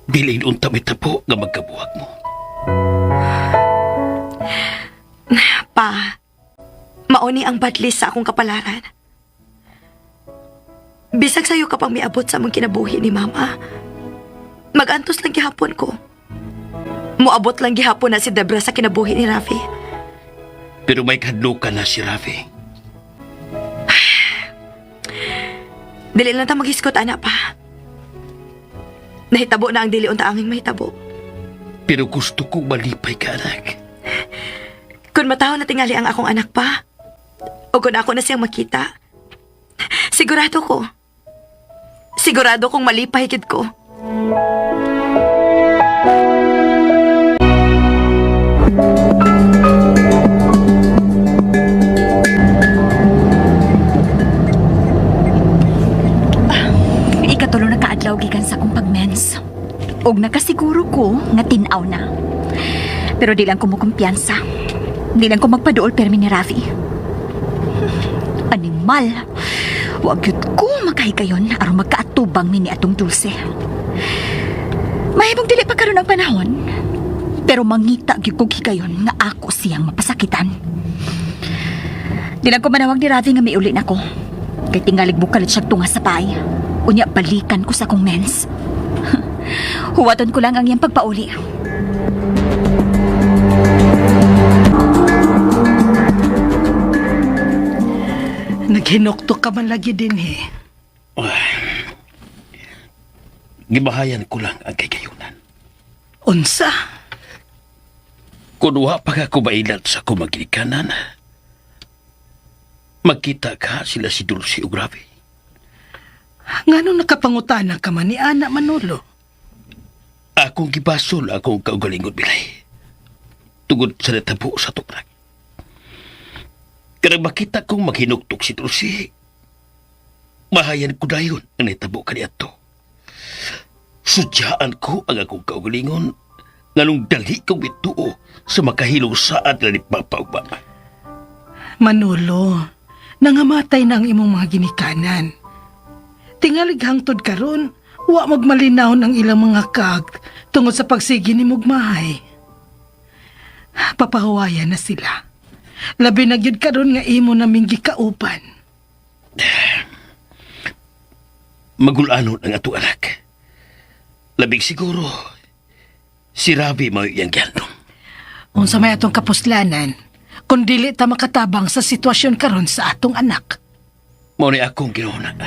Dili unta may tapo nga magkabuhag mo. Pa, mauni ang badlis sa akong kapalaran. Bisag sayo ka pang miabot sa among kinabuhi ni Mama. Magantos lang gihapon ko. Muabot lang gihapon na si Debra sa kinabuhi ni Rafi. Pero may kadlukan na si Ravi. Dili lang ta maghiskot, ana pa. Nahitabo na ang dili unta anging mahitabo. Pero gusto kong malipay ka, anak. Kung mataw na tingali ang akong anak pa, o kung ako na siyang makita, sigurado ko. Sigurado kong malipay gid ko. Ikatulo na kaadlaw gikan sa akong pagmens. Og nakasiguro ko nga tin-aw na. Pero di lang ko mokumpiyansa. Di lang ko magpaduol permi ni Rafi. Animal. Wag yun ko makahigayon aron magkaatubang mi ni atong Dulce. Mahimong dili pa karon ang panahon. Pero mangita gyud kog higayon nga ako siyang mapasakitan. Di lang ko manawag ni Ravi nga miuli na ko. Kay tingalig bukalit siya tunga sa pay. Unya balikan ko sa kong mens. Huwaton ko lang ang iyang pagpauli. Naghinuktok ka man lagi din eh. Gibahayan ko lang ang kagayunan. Unsa? Kung wa pa ka kumailat sa kumaginikanan, magkita ka sila si Dulce o Ravi. Ngano nakapangutana ka man ni Ana Manolo? Akong gibasol akong kaugalingon bilay. Tugod sa natabo sa tuprak. Kanang makita kong maghinuktok si Dulce, mahayan ko dayon ang natabo kaniadto. Sudyaan ko ang akong kaugalingon nganong dali kong ituo sa makahilong saad na ni Papa ug Mama. Manolo, nangamatay na ang imong mga ginikanan. Tingalig hangtod karon, wa magmalinaw ng ilang mga kag tungod sa pagsigi ni Mugmahay. Papahuwayan na sila. Labi na gyud karon nga imo naming gikauban. Magulanon ang ato anak. Labig siguro, si Ravi mao iyang giyandong. Unsa may atong kapuslanan, kung dili ta makatabang sa sitwasyon karon sa atong anak. Mao ni akong ginuuna.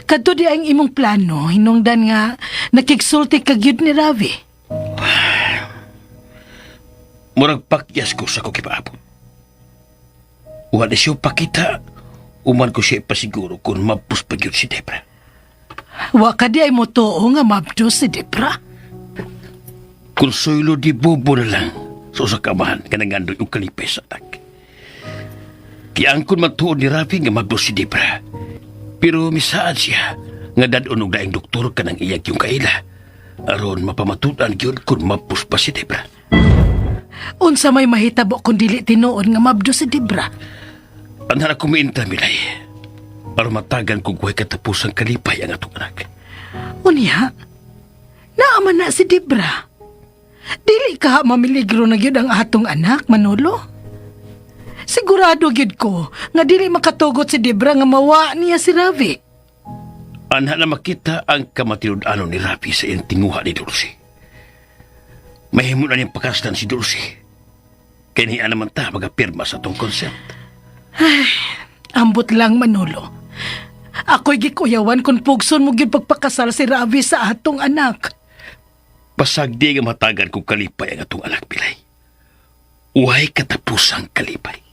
Kadto di ang imong plano, hinungdan nga nakigsulti ka gyud ni Ravi. Murag pakyas ko sa ko kipaabot. Wa na siya pakita. Uman ko siya ipasiguro kung mapus pa gyud si Debra. Wa ka di ay motuo nga mabdo si Debra. Konsuelo di bobo na lang sa usa ka amahan kanang andoy og kalipay sa anak. Kiangkon matuod ni Rafi nga mabdos si Debra. Pero misaad siya nga dad-on og laing doktor kanang iyag yung kaila. Aron mapamatudan gyud kung mapus pa si Debra. Unsa may mahitabo kung dili tinuod nga mabdo si Debra. Anhara kumiinta, Milay. Aron matagan kung huwag katapusang kalipay ang atong anak. Unya, naaman na si Debra. Dili ka mamiligro na gyud ang atong anak, Manolo. Sigurado gyud ko nga dili makatugot si Debra nga mawa niya si Ravi. Anha na makita ang kamatinud-ano ni Rafi sa iyang tinguha ni Dulce. Mahimo na niyang pakaslan si Dulce. Kaya niya naman ta magapirma sa atong consent. Ambot lang, Manolo. Ako'y gikuyawan kung pugson mo gyud pagpakasal si Ravi sa atong anak. Pasagdi nga matagan kung kalipay ang atong anak, Pilay. Uhay katapusang kalipay.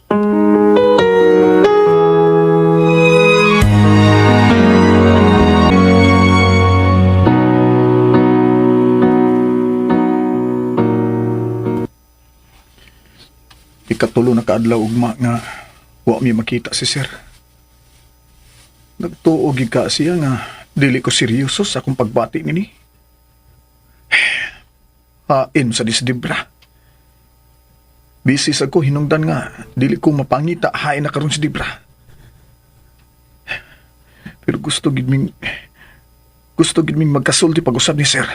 Ikatulo na kaadlaw ugma nga wa mi makita si sir. Nagtuo gid ka siya nga dili ko seryoso sa akong pagbati nini. Hain sa disdibra. Busy sa ko hinungdan nga dili ko mapangita hain na karon si Dibra. Pero gusto gid ming magkasulti pag-usab ni sir.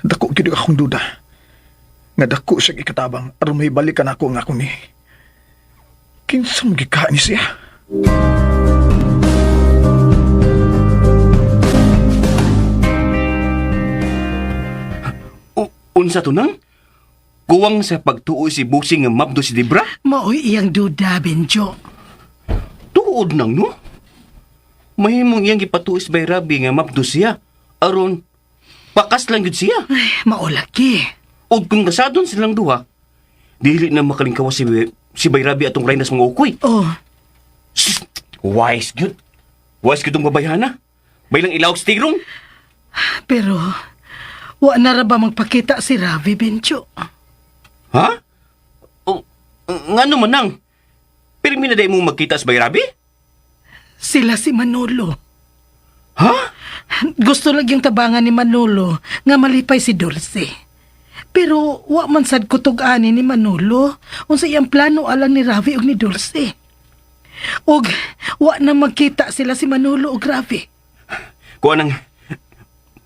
Dako gid akong duda nga dako siya ikatabang aron mahibalikan ako ang ako ni. Kinsa man gikaan ni siya? Unsa to nang? Kuwang sa pagtuo si Busing nga mabdo si Debra? Maoy iyang duda, Benjo. Tuod nang no? Mahimong iyang gipatuis by Rabi nga mabdo siya. Aron, pakas lang yun siya. Ay, maulaki. Og kung kasadon silang duha, dili na makalingkawa si Bayrabi atong raynas mga ukoy. Oh, Sus! Wise gyud. Wise gyud ang babayhana. Baylang ilawag sa tigrong. pero wa na ra ba magpakita si Ravi, Benjo? Ha? O, ngano man nang? Pero na day mo magkita sa Bayrabi? Sila si Manolo. Ha? Gusto lang yung tabangan ni Manolo nga malipay si Dulce. Pero wa man sad kutog-ani ni Manolo unsa iyang plano alang ni Ravi ug ni Dulce. Og wa na magkita sila si Manolo ug Ravi. Kuha nang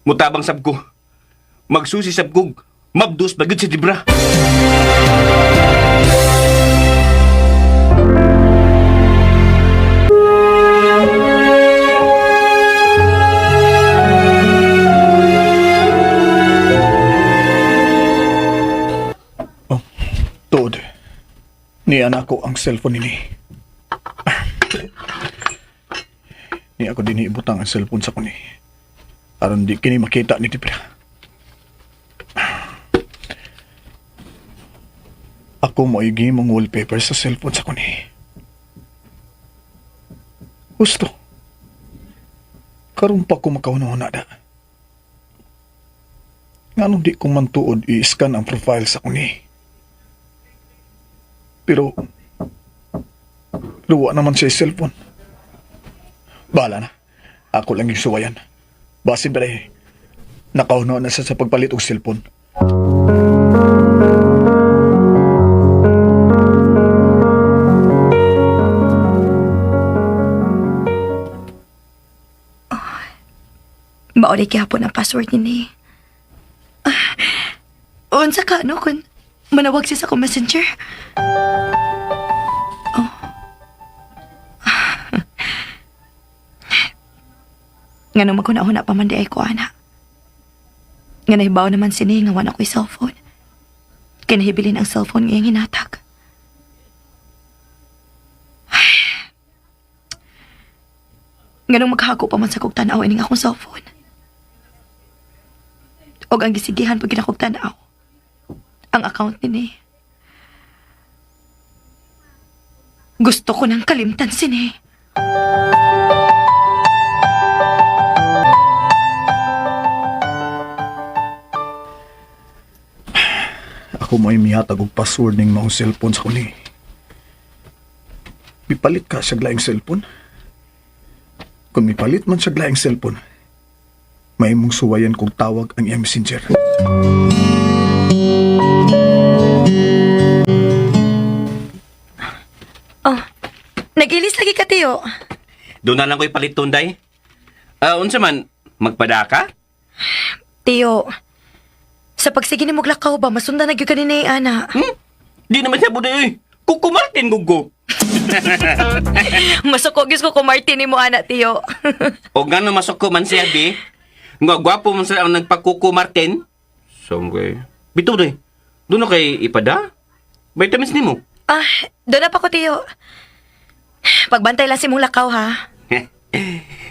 mutabang sab ko. Magsusi sab ko. Mabdos bagud si Dibra. Oh, tuod. Niya na ako ang cellphone nini. Ni ako din ibutang ang cellphone sa kuni. Aron di kini makita ni Dibra. Ako mo mong wallpaper sa cellphone sa kuni. Gusto. Karon pa ko makauna-una da. Nganong di ko man tuod i-scan ang profile sa kuni. Pero, luwa naman siya yung cellphone. Bahala na. Ako lang yung suwayan. Basin pa rin. Nakauna na siya sa pagpalit og cellphone. Maori gyapon ang password ni. Ah, unsa ka no kun manawag siya sa akong messenger? Oh. Nganong maghuna-huna pa man di ay ko ana. Nga nahibaw naman sini nga wala ko'y cellphone. Kinahibilin ang cellphone ngayong hinatag. Nganong maghago pa man sa kog tan-aw ining akong cellphone. Og ang gisigihan pag ginakog tan-aw. Ang account ni. Gusto ko nang kalimtan sini. Ako mo'y mihatag og password ning maong cellphone sa kuni. Mipalit ka sa laing cellphone? Kung mipalit man sa laing cellphone, may mong suwayan kong tawag ang iyang messenger. Oh, nag-ilis lagi ka, Tiyo. Doon na lang ko'y palit tunday. Ah, unsa man, magpada ka? Tiyo, sa pagsige ni Muglakaw ba, masundan na gyud ka ni ana. Hmm? Di naman siya buday oy. Kuko Martin gugo. Masuko gyud ko ko Martin ni mo ana, Tiyo. O ngano masuko man siya bi. Nga gwapo man sila ang nagpakuko Martin. Sombre. Bito day. Doon na kay ipada. Vitamins nimo. Ah, doon na pa ko, Tiyo. Pagbantay lang si mong lakaw, ha?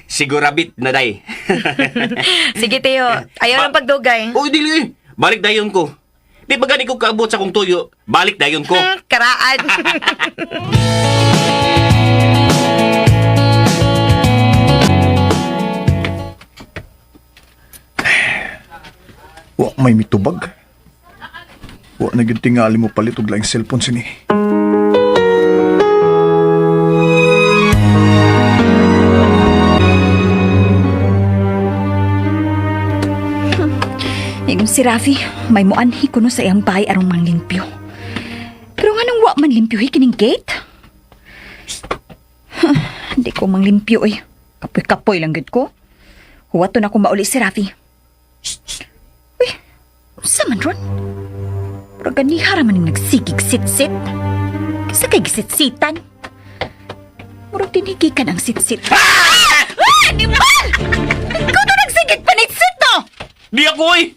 Sigurabit na day. Sige, Tiyo. Ayaw ng pagdugay. Uy, dili eh. Balik dayon ko. Di ba gani ko kaabot sa kong tuyo, balik dayon ko. Karaan. Wa may mitubag. Wa na gyud tingali mo palit og laing cellphone sini. Ingon si Rafi, may muanhi kuno sa iyang bahay arong manglimpyo. Pero nganong wa man limpyo kining gate? Huh, Hindi ko manglimpyo eh. Kapoy-kapoy lang gid ko. Huwato na ko mauli si Rafi. Uy, unsa man ron? Pero ganiha ra man ning nagsigig sit-sit. Kisa kay gisitsitan. Murag tinigikan ang sit-sit. Ah! Ah! Animal! Ikaw to nagsigig panitsit to! Di ako eh.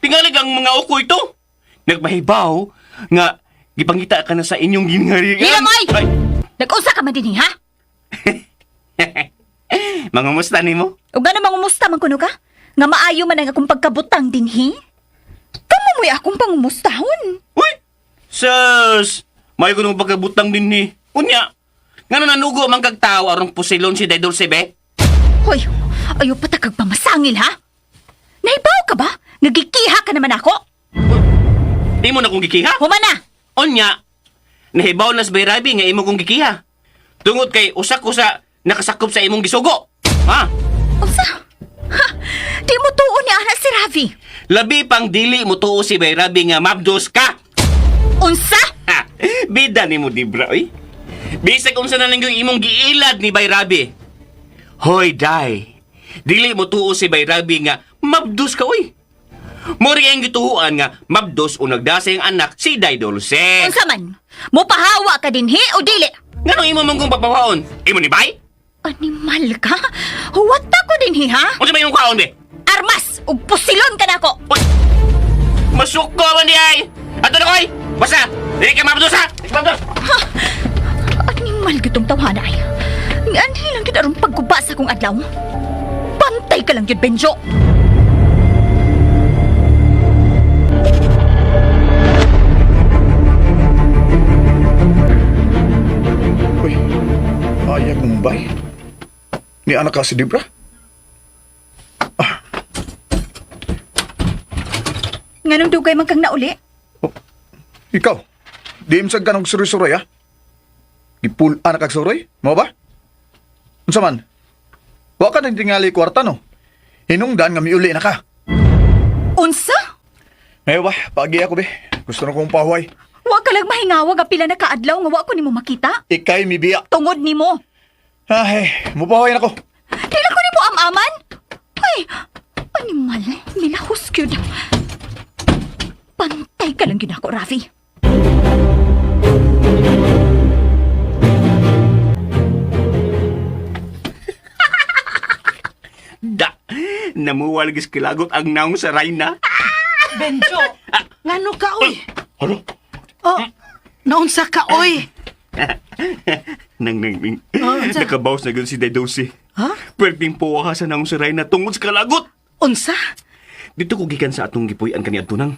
Tingalig ang mga uko ito. Nagmahibaw nga gipangita ka na sa inyong gingharian. Hilamoy! Ay, Nag-usa ka man din, ha? mangumusta nimo? O gano'n mangumusta man kuno ka? Nga maayo man ang akong pagkabutang dinhi? Kamo mo'y akong pangumustahon. Uy! Sus! May ko nung pagkabutang din ni. Unya, ngano nanugo man kag tao arong pusilon si Day Dulce be? Hoy, ayaw pa kag pamasangil, ha? Naibaw ka ba? Nagikiha ka naman ako? Imo na kong gikiha? Humana! Unya, nahibaw na sa Bayrabi nga imo kong gikiha. Tungod kay usa ko sa nakasakop sa imong gisugo. Ha? Unsa? Ha? Di mo tuon ni ana si Ravi. Labi pang dili mo tuo si Bayrabi nga mabdos ka. Unsa? Ha! Bida nimo Dibra oy. Bisag unsa na lang yung imong giilad ni Bayrabi. Hoy day. Dili mo tuo si Bayrabi nga mabdos ka oy. Mori ang gituhuan nga mabdos o nagdasay ang anak si Day Dulce. Unsa man? Mopahawa ka dinhi o dili? Ngano imo mong kong papawaon? Imo ni Bay? Animal ka? Huwata ko dinhi, ha? Unsa may imong kaon be? Armas! Ug pusilon ka nako! Uy! Masuko man di ay! Ato na koy! Basta! Dili ka mabdos ha! Dili ka mabdos! Animal gitong tawhana ay. Anhi lang gyud aron pagguba sa akong adlaw. Pantay ka lang gyud, Benjo. Uy, ayag mong bay. Ni anak ka si Debra? Nganong dugay man kang nauli? Oh, ikaw, di imsag ka ng suroy-suroy, ha? Gipul anak kag suroy? Mo ba? Unsa man? Wa ka nang tingali kwarta, no? Hinungdan nga miuli na ka. Unsa? Ngayon ba, pagi ako, be. Gusto na kong pahuway. Wa ka lang mahingawa nga pila na kaadlaw nga wa ko nimo makita. Ikay mibiya. Tungod nimo. Ay, mupahuway na ko. Dili ko nimo amaman. Ay, animal, nilahos gyud. Pantay ka lang gyud ako, Rafi. Da! Namuwal gis kilagot ang naong sa Rayna. Benjo, ngano ka uy? Ano? Oh, naunsa ka, oy! Nang nang ning. Oh, unsa? Nakabawas na gyud si Daydosi. Ha? Perting puwahasan ang si Reyna tungod sa kalagot. Unsa? Dito ko gikan sa atong gipuy-an kaniadto nang.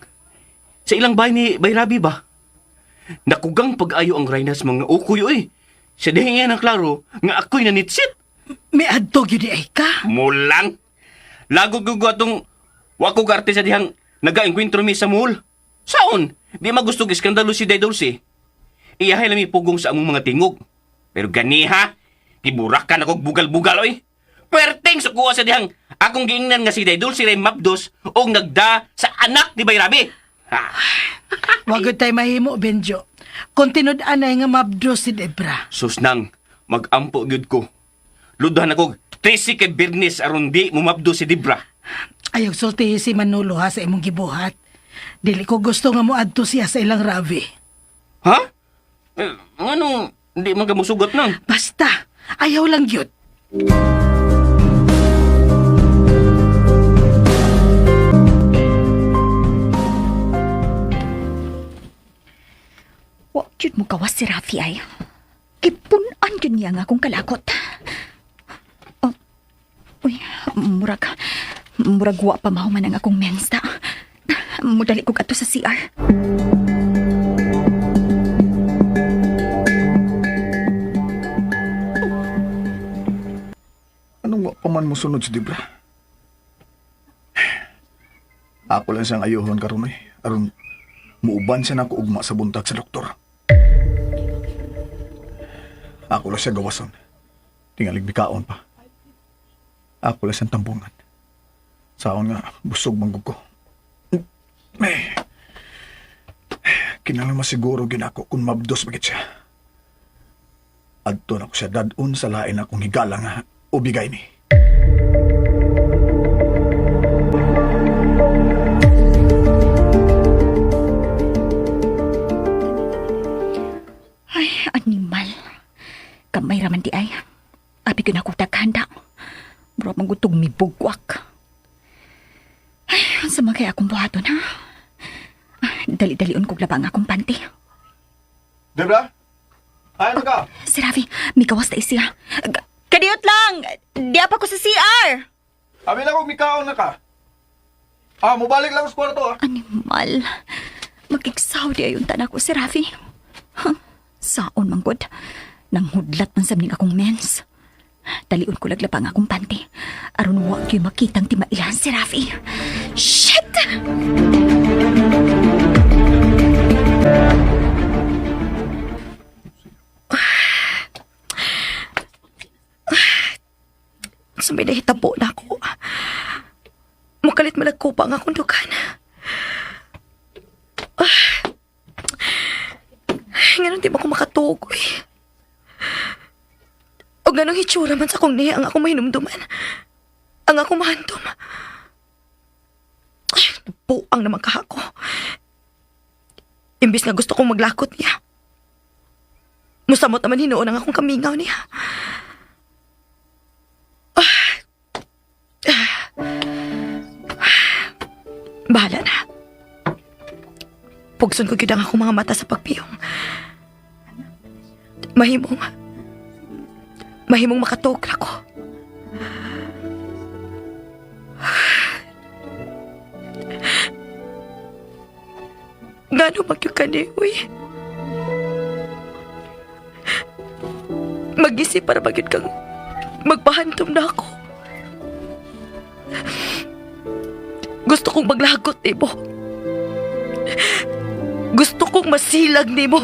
Sa ilang bahay ni Bayrabi ba? Nakugang pag-ayo ang Reyna sa mga ukoy oy. Sa dihin ang klaro nga ako'y nanitsit. Miadto gyud di ay ka. Mulang. Lago gyud ko atong wa ko garte sa dihang nagaengkwentro mi sa mall. Saon? Di magusto iskandalo si Day Dulce. Iyahay lang mi pugong sa among mga tingog. Pero ganiha, giburakan ako bugal-bugal oy. Perting sukuha sa dihang akong giingnan nga si Day Dulce ray mapdos og nagda sa anak ni Bayrabi. Ha. Wa gyud tay mahimo, Benjo. Kung tinud-anay nga mabdo si Debra. Sus nang, magampo gyud ko. Ludahan ako 13 kay Birnis aron di mumabdo si Debra. Ayaw sultihi si Manolo ha sa imong gibuhat. Dili ko gusto nga moadto siya sa ilang rabi. Ha? Eh, anong di man ka musugot nang? Basta, ayaw lang gyud. Wa gyud mo gawas si Rafi ay. Gipun-an gyud niya nga akong kalakot. Oh, uy, murag murag wa pa mahuman ang akong mensta. Mudali kog adto sa CR. Anong wa pa man mosunod si Debra? Ako lang siyang ayuhon karon eh. Aron muuban siya nako ugma sa buntag sa doktor. Ako lang siya gawason. Tingalig bikaon pa. Ako lang siyang tambungan. Saon nga, busog manggug ko. Eh, kinahanglan masiguro ginako kung mabdos bagit siya. Adto na ko siya dadun sa lain akong higala nga ubigay ni. Ay, animal. Kamay raman di ay. Abi ko na akong taghanda. Murag manggutog mi bugwak. Ay, ang sama kaya akong buhaton ha. Ah, dali-dalion kog labang akong panty. Debra? Ay, ano ka? Si Ravi, may gawas na siya. Kadiyot lang! Di pa ko sa CR! Abi na kong mikaon na ka. Ah, mubalik lang sa kwarto ah. Animal. Magigsaw di ayon tanak ko si Ravi. Huh, saon manggod. Nang hudlat man sa akong mens. Dalion ko laglapa ang akong panty. Aron wa gyud makitang timailan si Ravi. Shit! Sa may nahitabo na ako. Mukalit malagkupa ang akong dukan. Ah. Ngayon di ba ako makatuog, eh. O ganong hitsura man sa akong niya ang akong mahinumduman. Ang akong mahantom. Ay, nabuang naman kahako. Imbis nga gusto kong maglakot niya. Musamot naman hinuon ang akong kamingaw niya. Bahala na. Pugson ko gyud ang akong mga mata sa pagpiyong. Mahimong mahimong makatuog na ko. Ngano magyud ka ni, uy? Mag-isip para magyud kang magpahantom na ako. Gusto kong maglagot nimo. Gusto kong masilag nimo.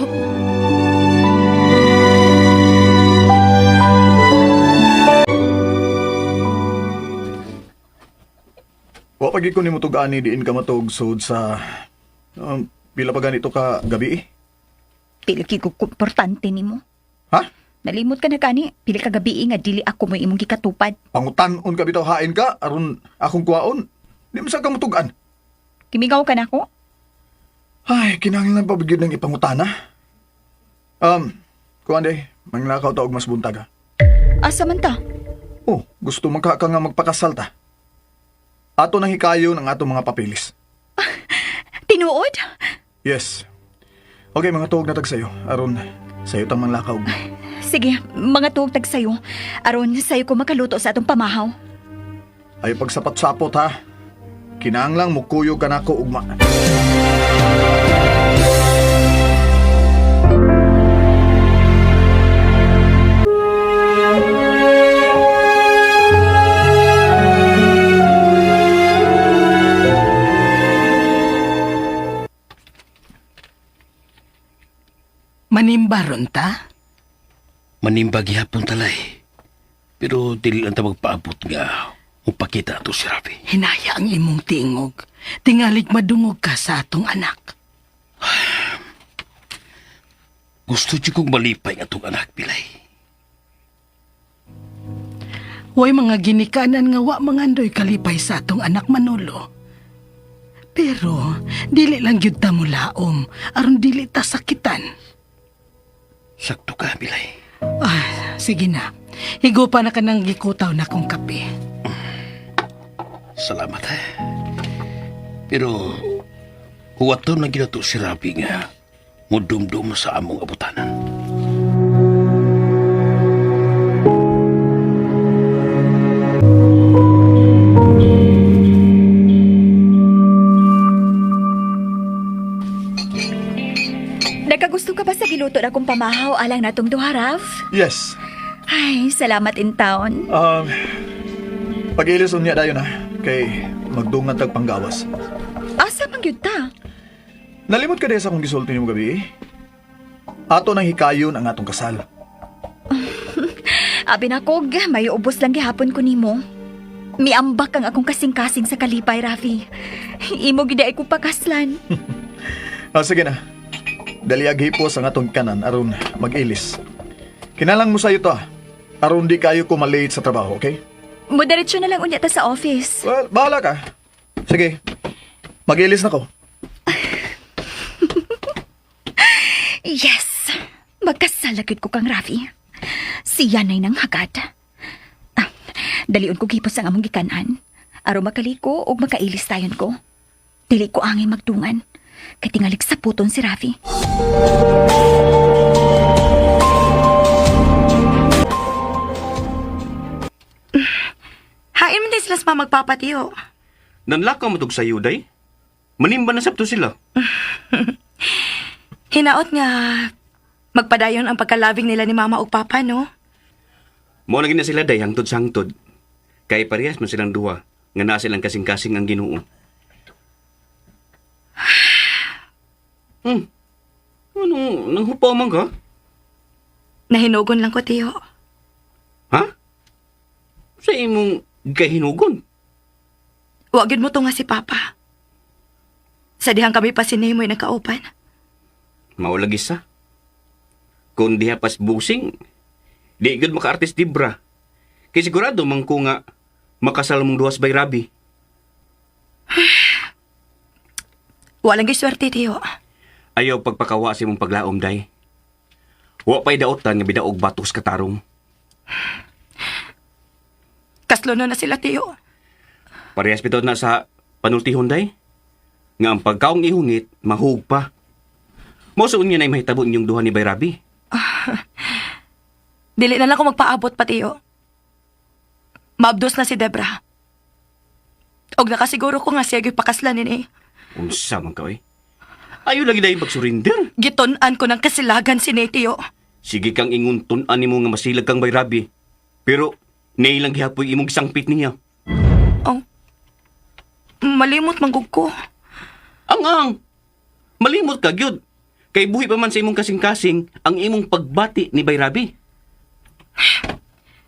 Wa pagi ko nimo tug-ani diin ka matug sud sa pila pa ganito ka gabi eh. Pili ko komportante nimo. Ha? Nalimot ka na gani. Pili ka gabi nga dili ako mo imong gikatupad. Pangutan-on ka bitaw hain ka aron akong kuwaon. Di man sa ka matugan. Kimigaw ka na ako. Ay, kinahanglan pa bigyan ng ipangutana. Kuan day, manglakaw ta og mas buntag ha. Asa man ta? Oh, gusto man ka, ka nga magpakasal ta. Ato nang hikayo ng atong mga papilis. Tinuod? Yes. Okay, mga tuog na tag sayo. Aron, sayo tang manglakaw. Sige, mga tuog tag sayo. Aron sayo ko makaluto sa atong pamahaw. Ay pagsapot-sapot ha. Kinahanglang mukuyog ka nako ugma. Manimbaron ta? Manimba gihapon talay. Pero dili lang ta magpaabot nga upakita ato si Rafi. Hinaya ang imong tingog. Tingalig madungog ka sa atong anak. Gusto jud kong malipay ang atong anak, Pilay. Huwag mga ginikanan nga wa mangandoy kalipay sa atong anak Manolo. Pero dili lang gyud ta mulaom aron dili ta sakitan. Sakto ka, Pilay. Ah, sige na. Higupa na ka ng gikutaw na kong kape. Salamat, ha. Pero huwaton lang ginato si Rafi nga mudumdum sa among abutanan. Nagkagusto ka ba sa giluto na kong pamahaw alang natong duha, Rav? Yes. Ay, salamat in town. Pag-ilis unya dayon ha. Kay magdungan tag panggawas. Asa man gyud ta? Nalimot ka sa akong gisulti nimo gabi eh. Ato nang hikayon ang atong kasal. Abi na kog, may ubos lang gihapon ko nimo. Miambak ang akong kasing-kasing sa kalipay, Rafi. Imo gid ay ko pakaslan. Ah, sige na. Dali hipos ang atong kanan aron mag-ilis. Kinalang mo sayo to ah. Aron di kayo ko malate sa trabaho, okay? Mudiretso na lang unya ta sa office. Well, bahala ka. Sige. Mag-ilis na ko. Yes! Magkasalagid ko kang Rafi. Siya na'y nang hagad. Ah, dalion ko gipos ang among gikanan. Aron makaliko og makailis tayon ko. Dili ko angay magdungan. Kay tingalig sa puton si Rafi. Hain man din sila sa magpapatiyo. Nanlakaw mo tog sayo, day. Manimba na sabto sila. Hinaot nga magpadayon ang pagkalabing nila ni mama ug papa, no? Mao na gina sila day hangtod sa hangtod. Kay parehas man silang duha nga naa silang kasing-kasing ang Ginoo. Anong nanghupaw man ka? Nahinugon lang ko, tiyo. Ha? Sa imong gahinugon. Wa gyud mo to nga si papa. Sa dihang kami pa si Nemo nagkaupan. Maulagi sa. Kung diha pas busing, di gud maka-artist dibra. Kay sigurado man ko nga makasal mong duwas by rabi. Wa lang gyud swerte, tiyo. Ayaw pagpakawa sa imong paglaom, day. Wa pa'y daotan nga bidaog batos katarong. Kaslo na sila, tiyo. Parehas bitaw na sa panultihon, day. Nga ang pagkaong ihungit, mahug pa. Mo sa unya na mahitabo inyong duha ni Bayrabi. Dili na lang ko magpaabot pa, tiyo. Maabdos na si Debra. Og nakasiguro ko nga siya gyud pakaslanin eh. Unsa man ka, oy. Ayaw lagi day pag-surrender. Gitun-an ko ng kasilagan si Nate, tiyo. Sige kang inguntunan nimo nga masilag kang Bayrabi. Pero, nailang gihapoy imong sangpit niya. Oh. Malimot manggug ko. Ang ang! Malimot ka, gyud. Kay buhi pa man sa imong kasing-kasing ang imong pagbati ni Bayrabi.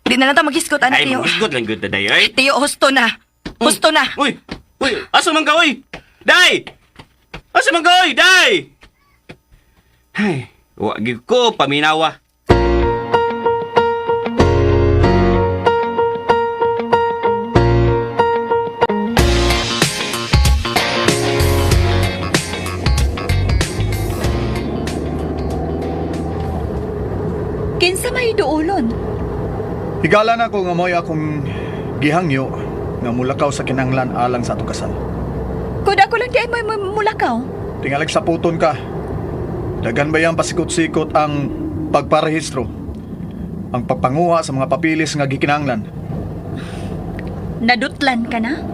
Di na lang ta maghisgot, anak, Ay, tiyo. maghisgot lang gyud ta, day, ay. Tiyo, husto na. Husto na. Uy! Uy! Asa man ka, uy? Day! Asa man ka, uy? Day! Ay, wa gyud ko paminawa. Kinsa may duolon? Higala na ko nga mo'y akong gihangyo nga mulakaw sa kinanglan alang sa atong kasal. Kung ako lang di ay may mulakaw. Tingalig sa puton ka. Dagan ba yang pasikot-sikot ang pagparehistro? Ang pagpanguha sa mga papilis nga gikinahanglan. Nadutlan ka na?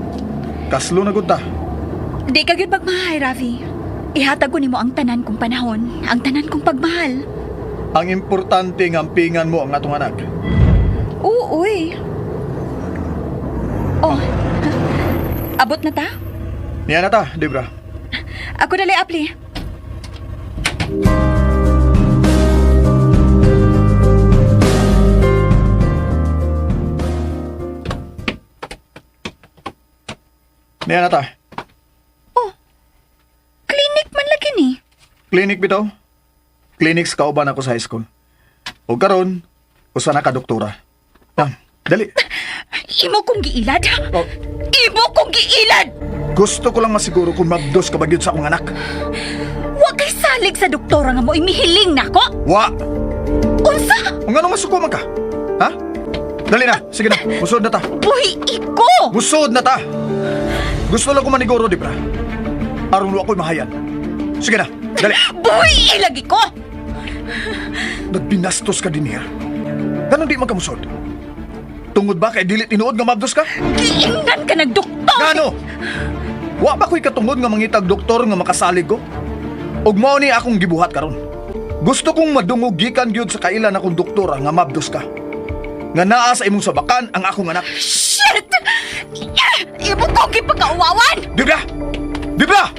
Kaslo na gud ta. Di ka gyud magmahay, Ravi. Ihatag ko nimo ang tanan kong panahon, ang tanan kong pagmahal. Ang importante nga ampingan mo ang atong anak. Oo, uy. Oh, abot na ta? Niya na ta, Debra. Ako dali, Apli. Niya na ta. Oh, clinic man lagi ni. Clinic bitaw. Clinic sa kauban ako sa high school. O karon, usa na ka doktora. Ah, dali. Imo kong giilad. Oh. Imo kong giilad! Gusto ko lang masiguro kung mabdos ka ba gyud sa akong anak. Wa kay salig sa doktora nga mo imihiling nako. Wa! Unsa? Ang anong masuko man ka? Ha? Dali na, sige na. Musod na ta. Buhi iko! Musod na ta. Gusto lang ko maniguro, di ba? Aron wa ko'y mahayan. Sige na, dali. Buhi ilagi ko! Nagbinastos ka din niya. Ganun di man ka musod. Tungod ba kay dili tinuod nga mabdos ka? Giingnan ka ng doktor! Ngano? Wa ba ko'y katungod nga mangitag doktor nga makasalig ko? Ug mao ni akong gibuhat karon. Gusto kong madungog gikan gyud sa kailan akong doktora nga mabdos ka. Nga naa sa imong sabakan ang akong anak. Shit! Imo kong gipagkauwawan! Dibra! Dibra!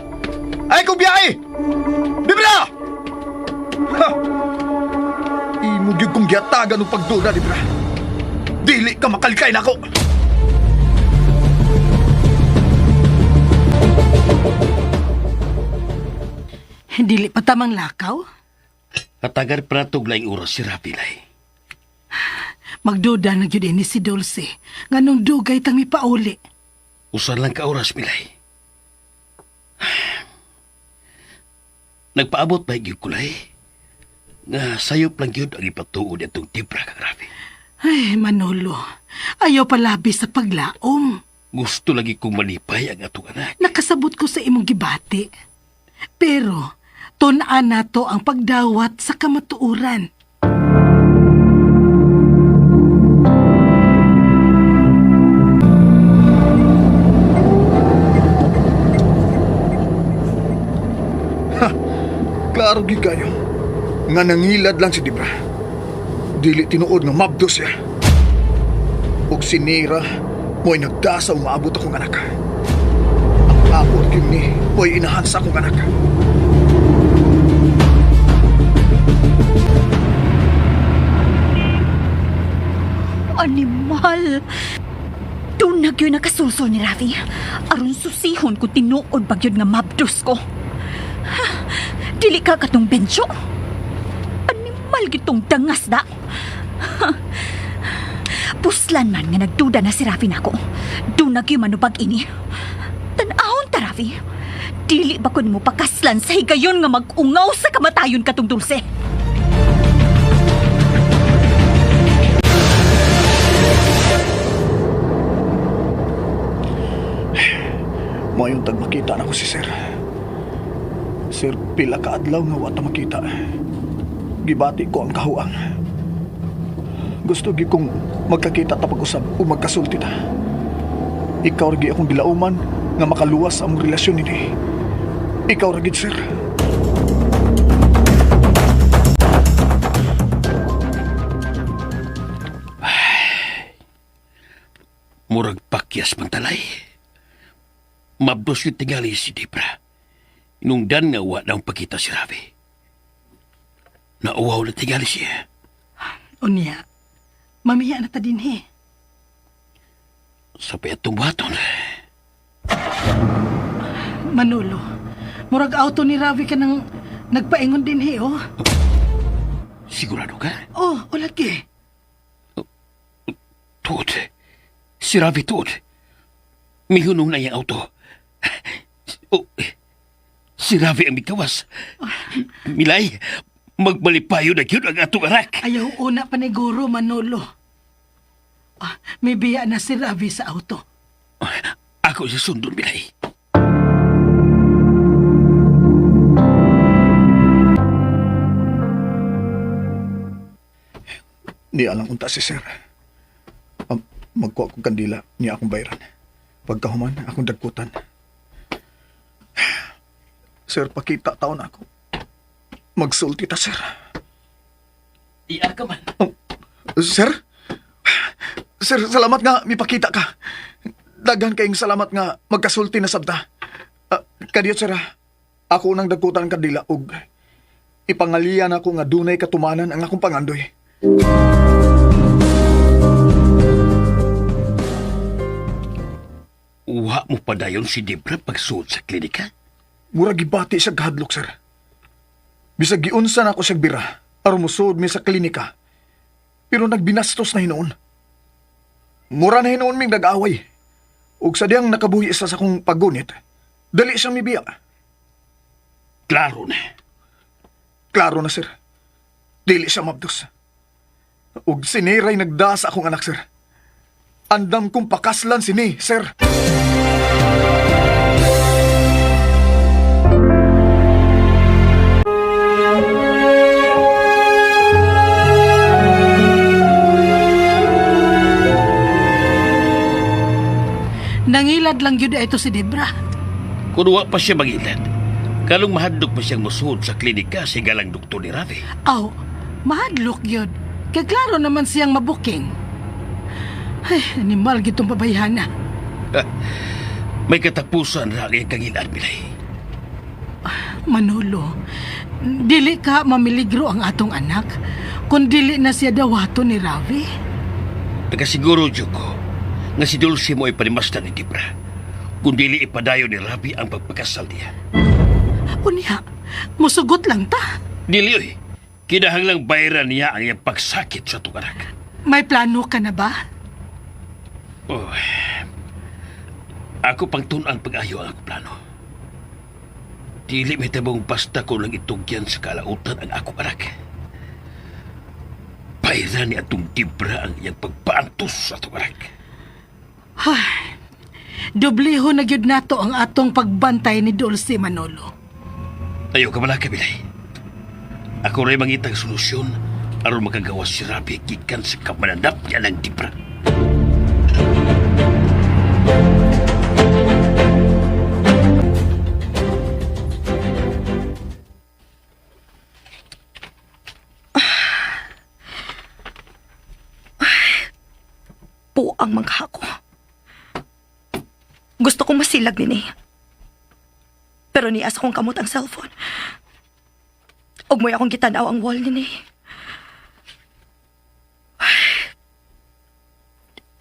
Ay kong biyahe! Dibra! Ha! Imo gyud kong gihatagan og pagduda, Dibra. Dili ka makalikay nako. Dili pa tamang lakaw. Hatagan pa natog laing oras si Ravi, lay. Magduda na gyud ini si Dulce. Nganong dugay tang mipauli. Usan lang ka oras, Milay. Nagpaabot ba gyud kulay? Nga sayop lang gyud ang ipatuod atong Debra kang Ravi. Ay, Manolo, ayaw palabi sa paglaom. Gusto lagi kong malipay ang atong anak. Nakasabot ko sa imong gibati. Pero, tun-an nato ang pagdawat sa kamatuoran. Klaro gyud kayo. Nga nangilad lang si Debra. Dili tinuod nga mabdos siya. Ug si Nira mo'y nagdasa umaabot akong anak. Ang ako gyud ni mo'y inahan sa akong anak. Animal! Doon na gyud nakasulsol ni Ravi. Aron susihon kung tinuod ba gyud nga mabdos ko. Ha, dili ka katong bencho. Animal gitong dangas da. Ha, puslan man nga nagduda na si Ravi nako. Doon na gyud manubag ini. Tan-ahon ta, Ravi. Dili ba ko nimo pakaslan sa higayon nga mag-ungaw sa kamatayon katong Dulce? Moayong tag makita na ko si Sir. Sir, pila ka adlaw nga wa ta makita. Gibati ko ang kahuang. Gusto gyud kong magkakita ta pag-usab o magkasulti ta. Ikaw ra gyud akong gilauman nga makaluwas sa among relasyon nini. Ikaw ra gyud, sir. Murag pakyas man talay. Mabdos yung tingali si Debra. Inungdan nga wa nang pagkita si Ravi. Nauwaw na tingali siya. Unya, mamiya na ta dinhi. Sa atong buhaton. Manolo, murag auto ni Ravi ka nang nagpaingon dinhi, oh. Sigurado ka? Oh, o lagi. Tuod. Si Ravi tuod. Mihunong na iyang auto. Oh, si Ravi ang mikawas. Milay, magmalipayo na yun ang atong arak. Ayaw una paniguro, Manolo. Ah, may biya na si Ravi sa auto. Ako si sundon, Milay. Niya lang unta si sir. Magkuha kong kandila niya akong bayran. Pagkahuman, akong dagkutan. Sir, pakita taon ako. Magsulti ta, sir. Iya ka man. Sir? Sir, salamat nga mipakita ka. Daghan kayong salamat nga magkasulti na sabta. Kadiyot sir ah. Ako nang dagkutan ang kandila og ipangalian ako nga dunay katumanan ang akong pangandoy. Uwa mo pa dayon si Debra pagsuot sa klinika? Mura gibati siya gahadlok sir. Bisag giunsa na ako siyag bira aron mosuod mi sa klinika. Pero nagbinastos na hinuon. Mura na hinuon ming nag-away. Ug sa diyang nakabuhi isa sa akong paggunit, dali siyang mibiya. Klaro na. Klaro na, sir. Dili siya mabdos. Ug siniray nagda sa akong anak, sir. Andam kong pakaslan sini, sir. Nangilad lang yun ito si Debra. Kung wa pa siya magilad, kalong mahadlok pa siyang musuod sa klinika si galang doktor ni Ravi. Aw, mahadlok yun. Kay klaro naman siyang mabuking. Ay, animal gitong babayhana. May katapusan ra ang iyang kangilan, Bilay. Manolo, dili ka mamiligro ang atong anak kung dili na siya dawato ni Ravi. Nakasiguro, Joko, nga si Dulce mo ay panimasdan ni Debra. Kung dili ipadayon ni Ravi ang pagpakasal niya. Unya, musugot lang ta. Dili, oy. Kinahanglang bayaran niya ang iyang pagsakit sa itong anak. May plano ka na ba? Oh. Ako pang tun-ang pag-ayo ang akong plano. Dili may tabong basta ko lang itugyan sa kalautan ang akong anak. Bayran ni atong Debra ang iyang pagpaantos sa atong anak. Ay, dobleho na gyud nato ang atong pagbantay ni Dulce, Manolo. Ayaw ka pala, Kabilay. Ako rin mangitang solusyon aron makagawa si Rabi gikan sa kamananap niya ng Debra. Buang mangha ko. Gusto kong masilag nini. Pero nias akong kamot ang cellphone. Ug mo'y akong gitanaw ang wall nini.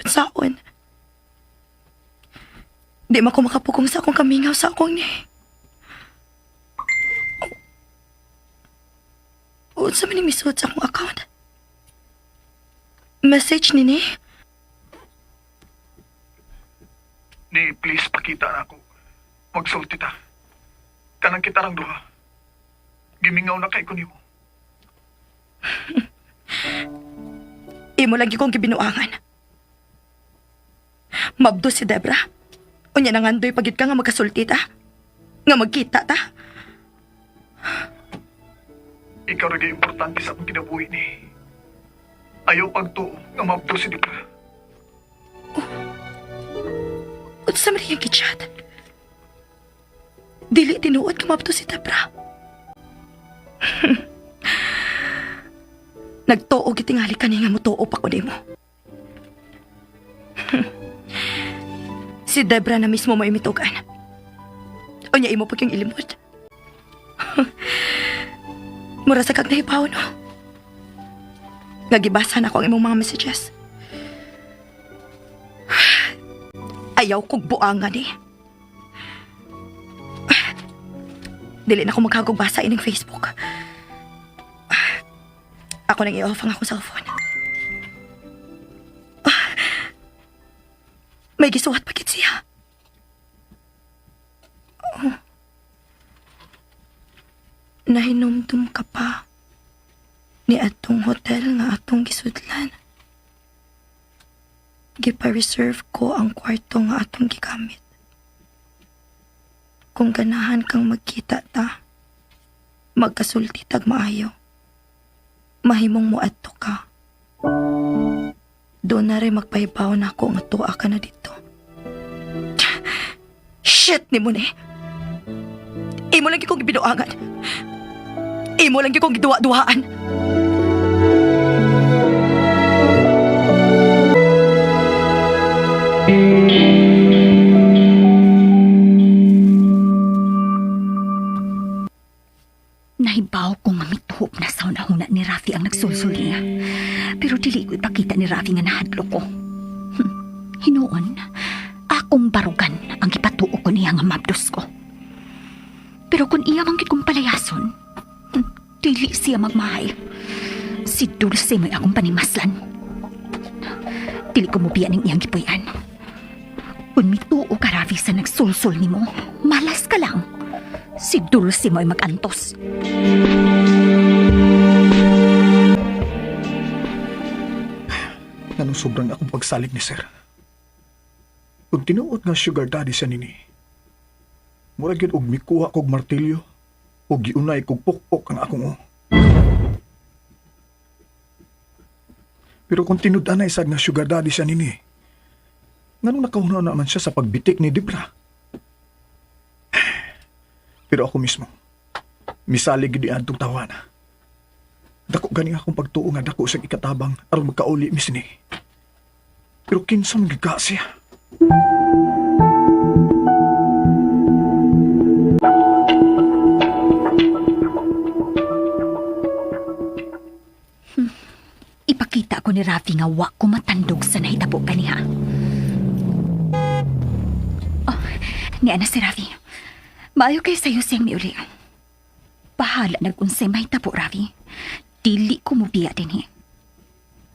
Saon. Di man ko makapugong sa akong kamingaw sa akong ni. Unsa man ni misuot sa akong account? Message nini? Ni, please, pakita na ako. Magsulti ta. Kanang kita lang duha. Gimingaw na kay ko nimo. Imo lagi kong gibinuangan. Mabdo si Debra. Unya nangandoy pagid ka nga magkasulti ta. Nga magkita ta. Ikaw ra gyud importante sa akong kinabuhi ni. Ayaw pagtuo nga mabdo si Debra. Unsa man iyang gichat? Dili tinuod nga mabdo si Debra. Nagtuo gitingali kani nga motuo pa ko nimo. Si Debra na mismo mo imitugan. Unya imo pag yung ilimod. Mura sa kag nahibaw, no? Nga gibasa na ako ang imong mga messages. Ayaw kog buangan eh. Dili na ko maghagog basa ining Facebook. Ako nang i-off ang akong cellphone. May gisuwat pa gid siya. Oh. Nahinumdum ka pa ni atong hotel nga atong gisudlan. Gipa-reserve ko ang kwarto nga atong gigamit. Kung ganahan kang magkita ta, magkasulti tag maayo. Mahimong moadto ka. Doon na rin magpahibaw na ako nga tuwa ka na dito. Shit ni mo ni. Imo lang gyud kong gibinuangan. Imo lang gyud kong giduwa-duhaan. Nahibaw kong mamituhop na sa una ni Rafi ang nagsulsul niya. Pero dili ko ipakita ni Rafi nga nahadlok ko. Hinuon, akong barugan ang gipatuo ko niya nga mabdos ko. Pero kung iya man gid kong palayason, dili siya magmahay. Si Dulce may akong panimaslan. Dili ko mubiya ning iyang gipuy-an. Kung mituo ka, Rafi, sa nagsulsul nimo, malas ka lang. Si Dulce mo ay magantos. Nganong sobrang akong pagsalig ni sir. Kung tinuot nga sugar daddy siya nini, murag yun og mikuha kog martilyo og giunay kog pukpok ang akong o. Pero kung tinud-anay sad nga sugar daddy siya nini, nganong nakauna naman siya sa pagbitik ni Debra? Pero ako mismo, misalig gid adtong tawana. Dako gani akong pagtuo nga dako sa ikatabang aron magkauli mis ni. Pero kinsa man gyud ka siya? Ipakita ko ni Rafi nga wa ko matandog sa nahitabo kaniha. Oh, niya na si Rafi. Maayo kay sayo siyang miuli. Bahala nag-unsay mahitabo, Rafi. Dili ko mubiya din eh.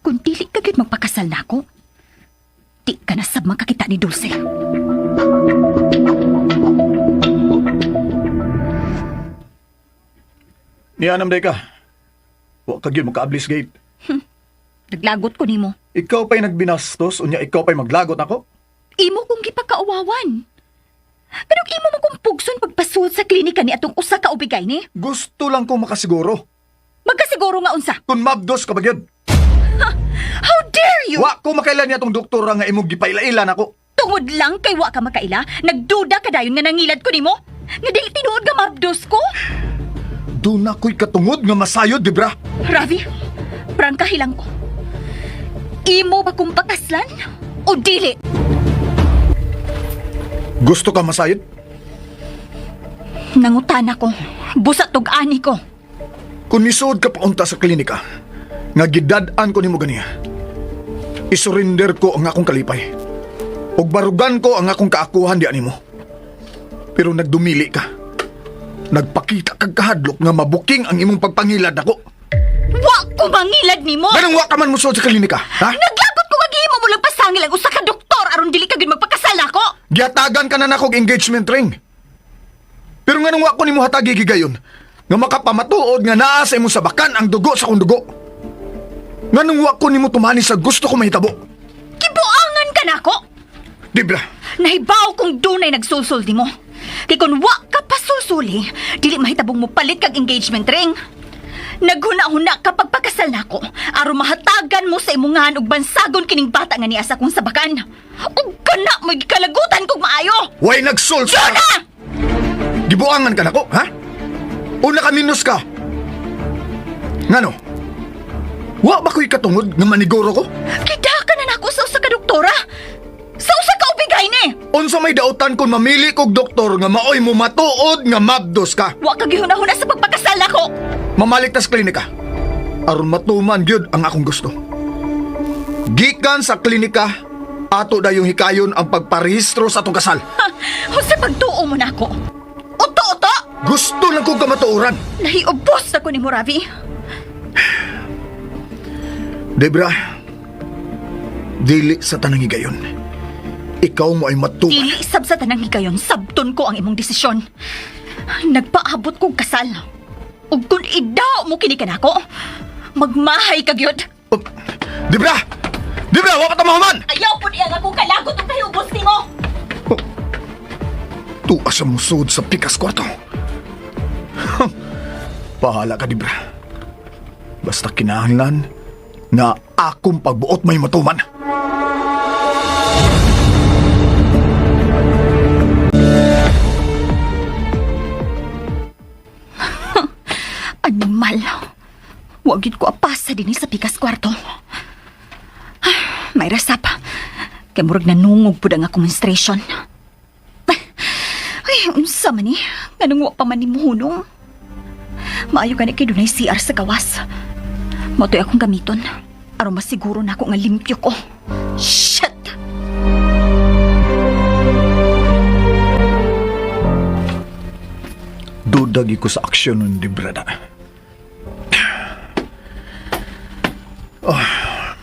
Kung dili ka gyud magpakasal na ako, di ka na sab makakita ni Dulce. Niya nam day ka. Wa ka gyud makaablis gate. Naglagot ko nimo. Ikaw pa'y nagbinastos, unya ikaw pa'y maglagot ako. Imo kong gipakauwawan. Pero imo mo kong pugson pagpasuod sa klinika ni atong usa ka ubigay ni? Gusto lang kong makasiguro. Magkasiguro nga unsa. Kung mabdos ka ba gyud? How dare you? Wa ko makailan niya tong doktora nga imong gipaila-ilan ako. Tungod lang kay wa ka makaila, nagduda ka dayon nga nangilad ko nimo? Nga dili tinuod nga mabdos ko? Doon ako'y katungod nga masayod, di bra? Ravi, prangkahi lang ko. Imo ba kong pakaslan? O dili? Gusto ka masayod? Nangutan ako. Busa tug-ani ko. Kung nisuod ka paunta sa klinika, nga gidad-an ko nimo ganiya, isurrender ko ang akong kalipay. Ug barugan ko ang akong kaakuhan di animo. Pero nagdumili ka. Nagpakita kag kahadlok nga mabuking ang imong pagpangilad ako. Wa ko mangilad nimo! Ganang wa ka man musuod sa klinika, ha? Naglagot ko kag imo mo lang pasangil ang usa ka doktor aron dili ka gyud magpakasal nako. Giatagan ka na nako og engagement ring. Pero nganong wa ko nimo hatagi gigayon, nga makapamatuod nga naa sa imong sabakan ang dugo sa akong dugo. Nganong wa ko nimo tumani sa gusto ko mahitabo. Gibuangan ka nako. Dibra, Nahibaw kung dunay nagsulsul nimo. Kay kun wa ka pasulsuli, dili mahitabong mo palit kag engagement ring. Naghuna-huna ka pagpakasal nako aron mahatagan mo sa imungan og bansagon kining bata nga niya sa akong sabakan. Ug kana mo gikalagutan kog maayo. way nagsulsul. Jonah! Gibuangan ka nako, ha? O nakaminus ka? Ngano? Wa ba ko'y katungod nga maniguro ko? Kidaka na nako sa usa ka doktora. Sa usa ka ubigay ni. Unsa may dautan kung mamili kog doktor nga maoy mo matuod nga mabdos ka? Wa ka gihuna-huna sa pagpakasal nako. Mamalik tas klinika. Aron matuman gyud ang akong gusto. Gikan sa klinika, ato dayong hikayon ang pagparehistro sa atong kasal. Ha, unsa pagtuo mo nako? Uto-uto! Gusto lang kong kamatuoran. Nahiubos na ko ni Moravi. Debra, dili sa tanang higayon. Ikaw mo ay matuman. Dili sab sa tanang higayon, sabton ko ang imong desisyon. Nagpaabot kong kasal. Ug kun idaw mo kini kanako, magmahay ka gyud. Oh, Debra! Debra, wa pa ta mahuman! Ayaw pud iya nga akong kalagot ug kahiubos nimo. Tuwa sa musod sa pikas kwarto. Pahala ka, Debra. Basta kinahanglan nga akong pagbuot may matuman. Animal. Wa gyud ko apasa dinhi sa pikas kwarto. Ah, may rasap. Kay murag nanungog pud ang akong menstruation. Ay, unsa man ni? Nganong wa pa man ni muhunong? Maayo gani kay dunay CR sa gawas. Mao to'y akong gamiton. Aron masiguro nako nga limpyo ko. Shit! Dudag ko sa aksyon nun, di brada. Ah,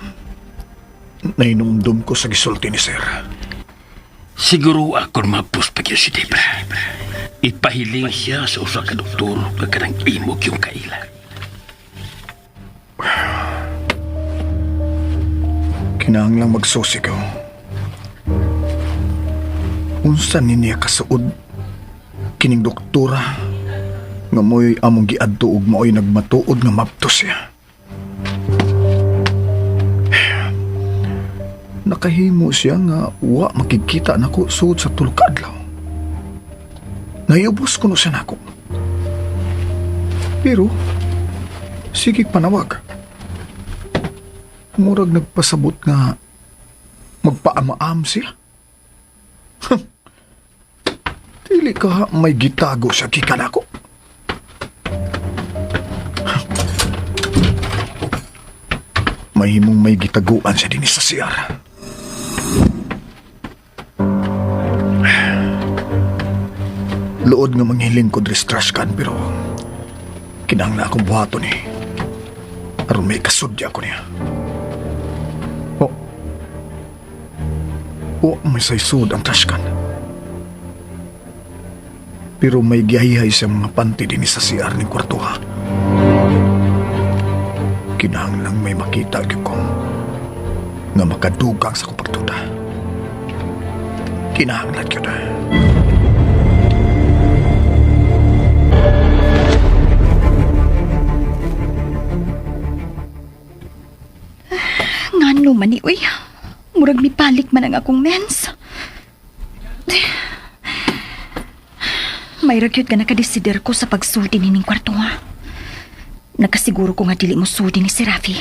nainumdum ko sa gisulti ni sir. Siguro akon mapos pa gyud si Debra. Ipahiling siya sa usa ka doktor nga kanang imog yung kaila. Kinahanglang magsusi ko. Unsa ni niya kasuod kining doktora nga mo'y among giadto ug mao'y nagmatuod nga mapto siya. Nakahimo siya nga wa makikita nako suod sa tulo ka adlaw. Naiubos kuno siya nako. Pero sige panawag. Murag nagpasabot nga magpaamaam siya. Dili ka may gitago sa gikan ako. Mahimong may gitaguan siya dinhi sa CR. Luod nga manghiling ko dres trash can pero kinahanglan akong buhaton eh. Aron may kasudya ko niya. Oh. Oh, may saysud ang trash can. Pero may giyahihay sa mga panty din sa CR ng kwartuha. Kinahanglang may makita gyud ko nga makadugang sa akong pagduda. Kinahanglan gyud. Ngano man ni uy. Murag mipalik man ang akong mens. May ragyod ka nakadesider ko sa pagsudi nining kwarto ha. Nakasiguro ko nga dili mo sudi ni si Rafi.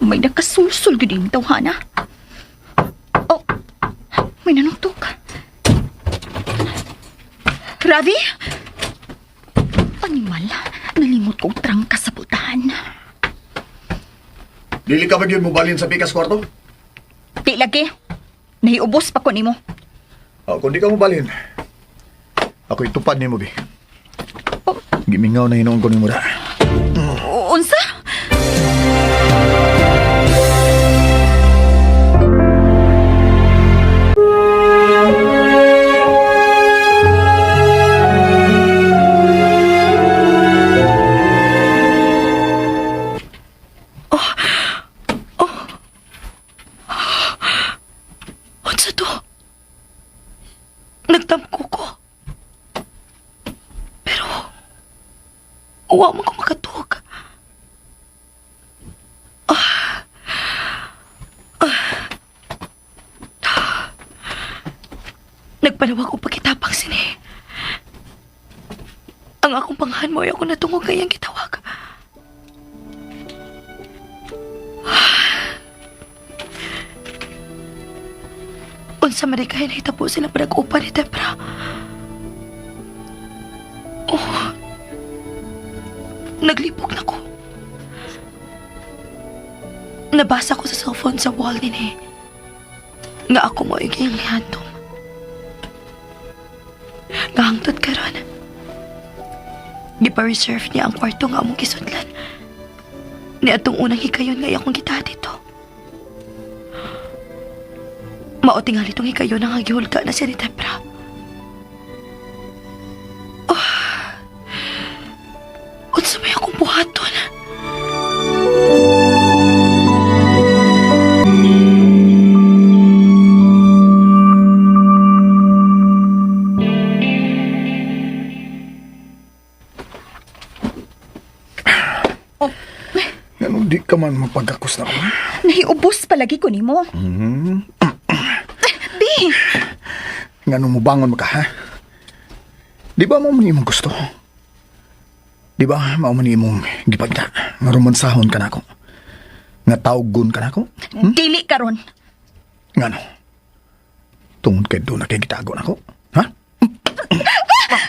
May nakasulsul gyud ning tawhana. Oh, may nanuktok. Ravi? Animal, nalimot kong trangka sa putahan. Dili ka ba gyud mo balin sa pikas kwarto? Di lagi. Nahiubos pa ko nimo. Oh, kung di ka mo balin, ako itupad nimo bi. Gimingaw na hinuon ko nimo da. Unsa? Unsa to? Nagtamko ko. Pero, uwa man ko makatuog. Ah. Ah. Nagpanawag og pagkitapang sini. Ang akong panghan mo ay ako natungog kayang gitawag. Unsa man kay nahitabo sila panag-upa ni Debra. Oh. Naglipok na ko. Nabasa ko sa cellphone sa wall nini. Nga ako mo yung iyang gihandom. Nga hangtod karon. Gipa-reserve niya ang kwarto nga among gisudlan. Ni atong unang hikayon nga akong kita dito. Mao tingali tong hikayon ang gihulga na siya ni Debra. Oh. Unsa may akong buhaton? Ganun di ka man mapagkakos na ako. ha? Nahiubos palagi ko nimo. Bi, Ngano mo bangon maka ha? Di ba mo man imong gusto? Di ba, mao man imong gipagta. Nga romansahon ka nako. Nga tawgon ka nako. Dili karon. Nga no. Tungod kay doon na kay gitago nako. Ha?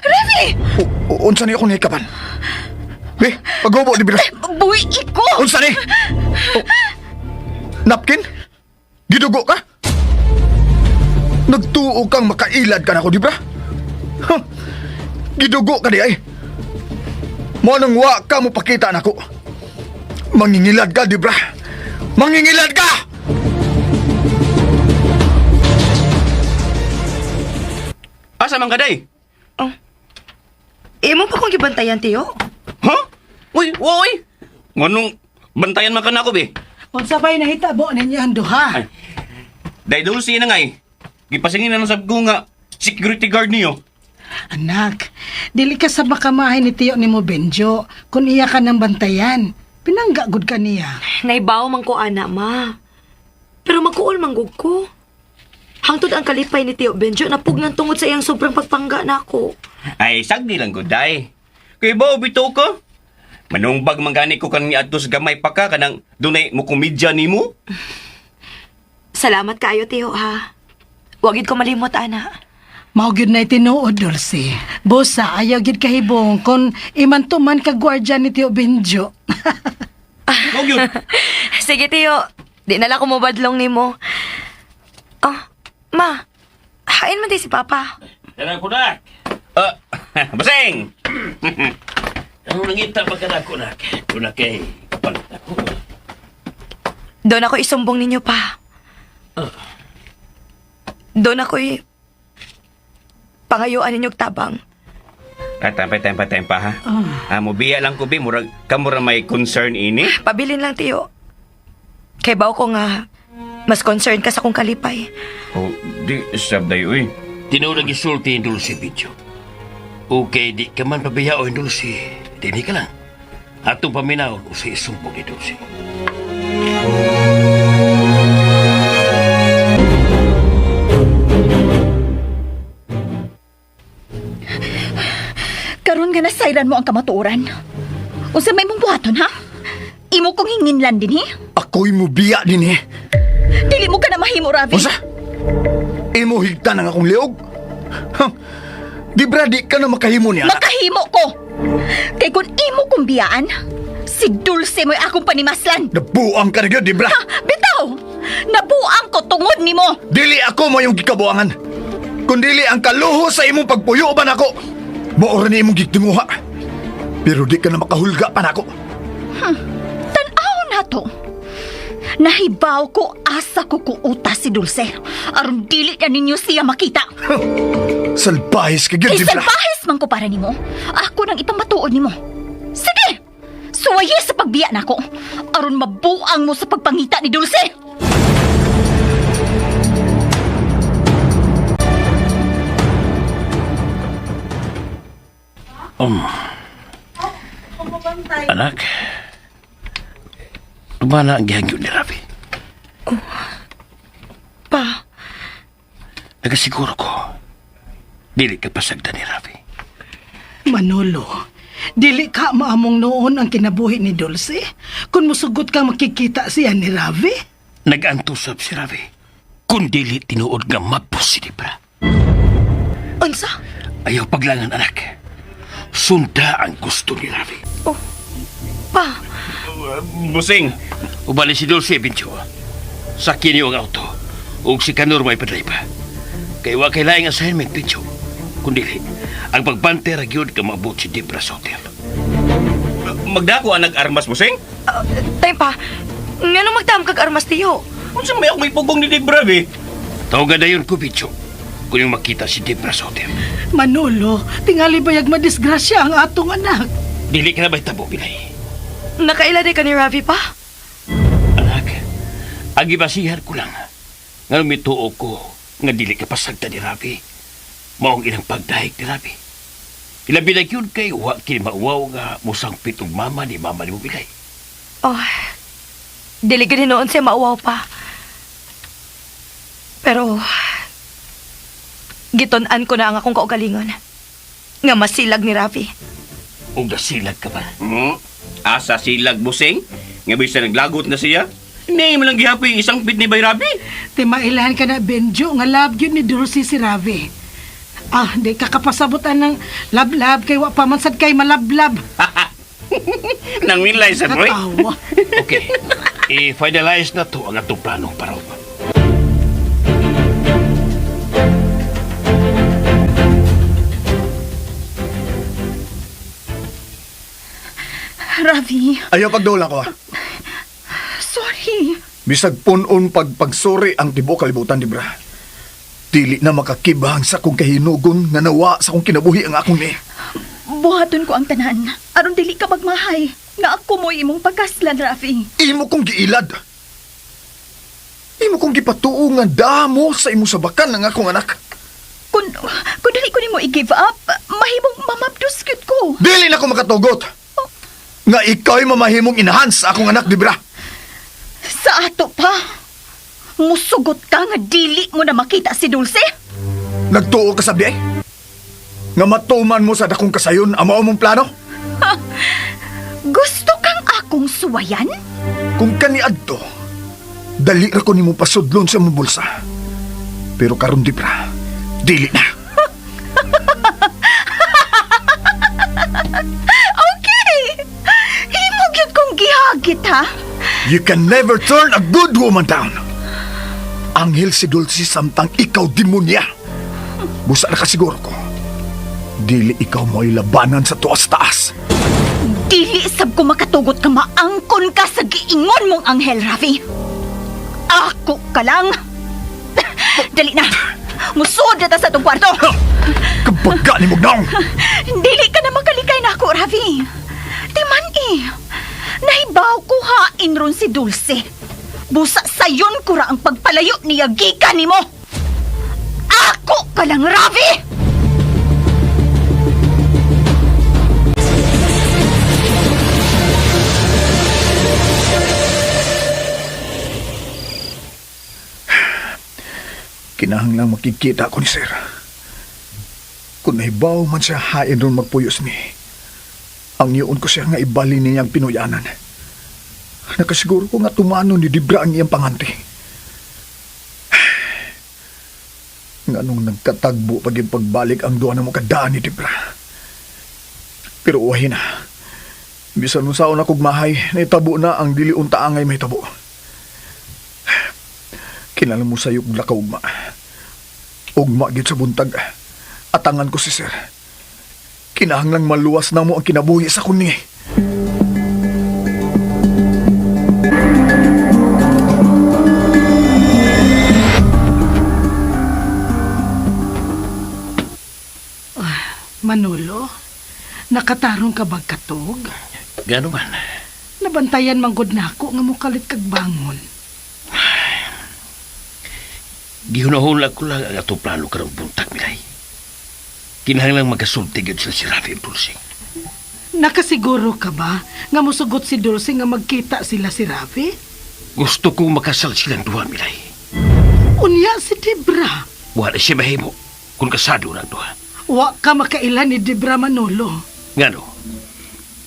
Ravi! Unsa ni ako nahikapan? Be, paghubo di bira. Buhi ko! Unsa ni? Oh. Napkin? Gidugo ka? Nagtuo kang makailad ka nako, di ba? Huh. Gidugo ka di ay. Mo nang wa ka mo pakita nako. Mangingilad ka, di ba? Mangingilad ka! Asa man kaday? Imo pa kong gibantayan, Tiyo. Ha? Uy, uy! Nganong bantayan man ka nako be? Unsa pa'y nahitabo ninyo ang duha? Ay. Dahil Dulce na nga eh. Gipasingin na lang sab ko nga security guard niyo. Anak, dili ka sa makamahay ni Tiyo ni mo Benjo kung iya ka ng bantayan. Pinangga gud ka niya. Naibaw man ko, ana, ma. Pero magkuol man gud ko. Hangtod ang kalipay ni Tiyo Benjo napugnan tungod sa iyang sobrang pagpangga nako. Ay, sagdi lang gud day. Kay ba bitaw ka? Manungbag man gani ko kan adto sa gamay pa ka kanang dunay mo komedya nimo. Salamat kaayo, Tiyo, ha. Wag gid ko malimot, ana. Mao gyud na tinuod, Dulce. Bosa, ayaw gyud kahibong kung imantuman ka gwardya ni Tiyo Benjo. Mao gyud. Sige, Tiyo. Di na lang ko mobadlong nimo. Oh, ma. Hain man di si Papa. Tara ko nak. Ah, baseng. Ano nangita pa ka na ko nak? Kuna kay kapalit ako. Doon ako isumbong ninyo pa. Doon ako'y pangayuan ninyong tabang. Ah, tempa tempa tempa ha. Ah, mobiya lang ko bi murag kamura may concern ini. Pabilin lang, Tiyo. Kay baw ko nga, mas concerned ka sa kong kalipay. Oh, di sab day uy. Tinuod ang gisulti ni Dulce Video. Okay, di ka man pabiyaon Dulce. Dini ka lang. Atong paminawon o sa isumbong ni Dulce. Karon nga nasayran mo ang kamatuoran. Unsa may mong buhaton, ha? Imo kong hinginlan din, he? Ako'y mubiya din eh. Dili mo ka na mahimo, Ravi. Unsa? Imo higtan ang akong liog? Huh. Di bra, di ka na makahimo niya. Makahimo ko! Kay kung imo kong biyaan, si Dulce mo'y akong panimaslan. Nabuang ka na gyud, di bra. Ha? Bitaw! Nabuang ko tungod nimo! Dili ako mo yung gikabuangan. Kundili ang kaluho sa imong pagpuyo ba nako. Mao ra ni imong gigtinguha. Pero di ka na makahulga pa nako. Tan-aw na to. Nahibaw ko asa ko kuuta si Dulce. Aron dili na ninyo siya makita. Salbahis ka gyud, Kay di bra. salbahis man ko para nimo. Ako nang ipamatuod nimo. Sige! Suwaye sa pagbiya nako. Aron mabuang mo sa pagpangita ni Dulce. Anak, tumana ang gihangyo ni Ravi. Pa, Nagasiguro ko, dili ka pasagdan ni Ravi. Manolo, dili ka maamong noon ang kinabuhi ni Dulce. Kung musugot ka makikita siya ni Ravi. Nag-antusap si Ravi. Kung dili tinuod nga mapos si Debra. unsa? Ayaw paglangan, anak. Sunda ang gusto ni Ravi. Oh, pa, Busing. Ubali si Dulce, Bincho. Sakyan niyo ang auto. Ug si Kanor may padraiba. Kay wa kay laing assignment, Bincho. Kundili, ang pagbante ra gyud ka maabot si Debra sa hotel. Magdako ang nag-armas busing. time pa. Nga nung magtaam kag armas, Tiyo. Unsa may akong ipugong ni Debra be? Tawagan dayon ko, Bincho. Kung yung makita si Debra sa hotel. Manolo, tingali bayag madisgrasya ang atong anak. Dili ka na ba'y tabo, Pinay? Nakaila di ka ni Ravi pa. Anak, ang gibasihan ko lang. Nga mituo ko nga dili ka pasagda ni Ravi. Maong ilang pagdahig ni Ravi. Ilabi na yun kay wa kini mauwaw nga musangpit og mama ni mama ni Mobilay. Oh, dili gid noon siya mauwaw pa. Pero, gitun-an ko na ang akong kaugalingon. Nga masilag ni Ravi. Og nasilag ka ba? Asa silag busing? Nga bisan naglagot na siya? Hindi mo lang gihapoy isang pit ni Bay Rabi. Ti mailahan ka na, Benjo, nga love yun ni Dulce si Ravi. Ah, di ka kapasabutan ng lab-lab kay wa pa man sad kay malablab. Nang winlay sa boy. Katawa. Okay. I-finalize na to ang atong plano para Ravi, Ayaw pagdula ko ah. sorry. Bisag punon pagpagsuri ang tibuok kalibutan, di bra. Dili na makakibang sa kong kahinugon nga nawa sa kong kinabuhi ang akong ni. Buhaton ko ang tanan. Aron dili ka magmahay. Nga ako mo'y imong pagkaslan, Ravi. Imo kong giilad. Imo kong gipatuo nga damo sa imo sabakan ang akong anak. Kung dili ko nimo i-give up, mahimong mamabdos gyud ko. Dili na ko makatugot. Nga ikaw'y mamahimong inahan sa akong anak, di bra. Sa ato pa. Musugot ka nga dili mo na makita si Dulce? Nagtuo ka sabi ay? Nga matuman mo sa dakong kasayon ang mao mong plano? Gusto kang akong suwayan? Kung kaniadto, dali ra ko nimo pasudlon sa imong bulsa. Pero karon di bra, dili na. Okay! Himo gyud kong gihagit ha? You can never turn a good woman down. Anghel si Dulce samtang ikaw demonya. Busa na kasiguro ko. Dili ikaw mo'y labanan sa tuas taas. Dili sab ko makatugot ka maangkon ka sa giingon mong anghel, Ravi. Ako ka lang. Dali na. Musod na ta sa itong kwarto. Kabaga ni Mugnaong! Dili ka na makalikay na ako, Ravi. Di man eh. Nahibaw ko hain ron si Dulce. Busa sayon ko ra ang pagpalayo niya gikan nimo. Ako ka lang, Ravi! Kinahanglang makikita ko ni sir. Kung nahibaw man siya hain ron magpuyos ni. Ang iyon ko siya nga ibali niyang pinuyanan. Nakasiguro ko nga tumano ni Dibra ang iyang panganti. Nga nung nagkatagbo pag yung pagbalik ang duha na mo kadaan ni Dibra. Pero uwahin na. Bisan mo saon akong mahay, naitabo na ang dili unta angay may tabo. Kinala mo sa'yo kung lakaugma. Ugma gid sa buntag. Atangan ko si sir. Kinahanglang maluwas na mo ang kinabuhi sa kuni. Manolo, nakatarong ka bag katog? Gano man. Nabantayan manggod nako nga mukalit kag bangon. Gihunahuna ko lang ang atong plano karong buntag, Milay. Kinahanglang magkasulti gyud sila si Rafi ug Dulce. Nakasiguro ka ba nga musugot si Dulce nga magkita sila si Ravi? Gusto kong makasal silang duha, Milay. Unya si Debra. Wala siya mahimo kung kasado na ang duha. Wa ka makailan ni Debra, Manolo. Ngano,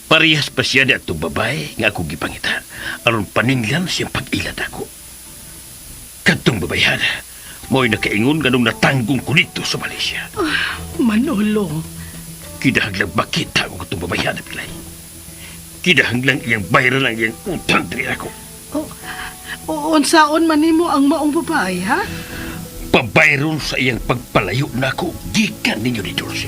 parehas pa siya ni atong babae nga akong gipangita aron paninglan siyang pag-ilad ako. Kadtong babayhan, mo'y nakaingon ganong natanggong ko nito sa Malaysia. Manolo, Kinahanglang makita ko itong babayhan na pilay. Kinahanglang iyang bayaran ang iyang utang diri ako. o unsaon man nimo ang maong babae, ha? Pabayron sa iyang pagpalayo nako gikan ninyo ni Dulce.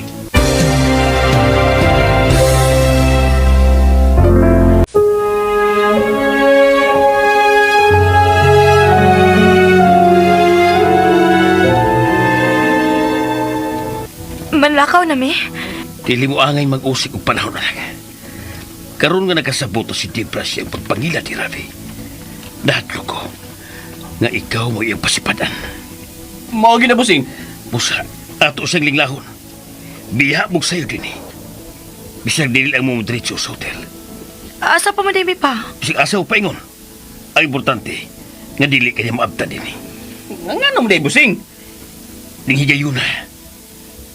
Manlakaw na mi. Dili mo angay mag-usik og panahon na lang. Karon nga nakasabot na si Debra siyang pagpangila ni Ravi. Nahatlo ko nga ikaw mo iyang pasipadan. Mao gyud na busing. Busa, ato siyang linglahon. Biya mo sayo din eh. Bisag dili lang mo diretso sa hotel. Asa pa man mi pa? Bisag asa o paingon. Ang importante, nga dili kanya maabtan din eh. Nga nga naman day busing. Ning higayuna,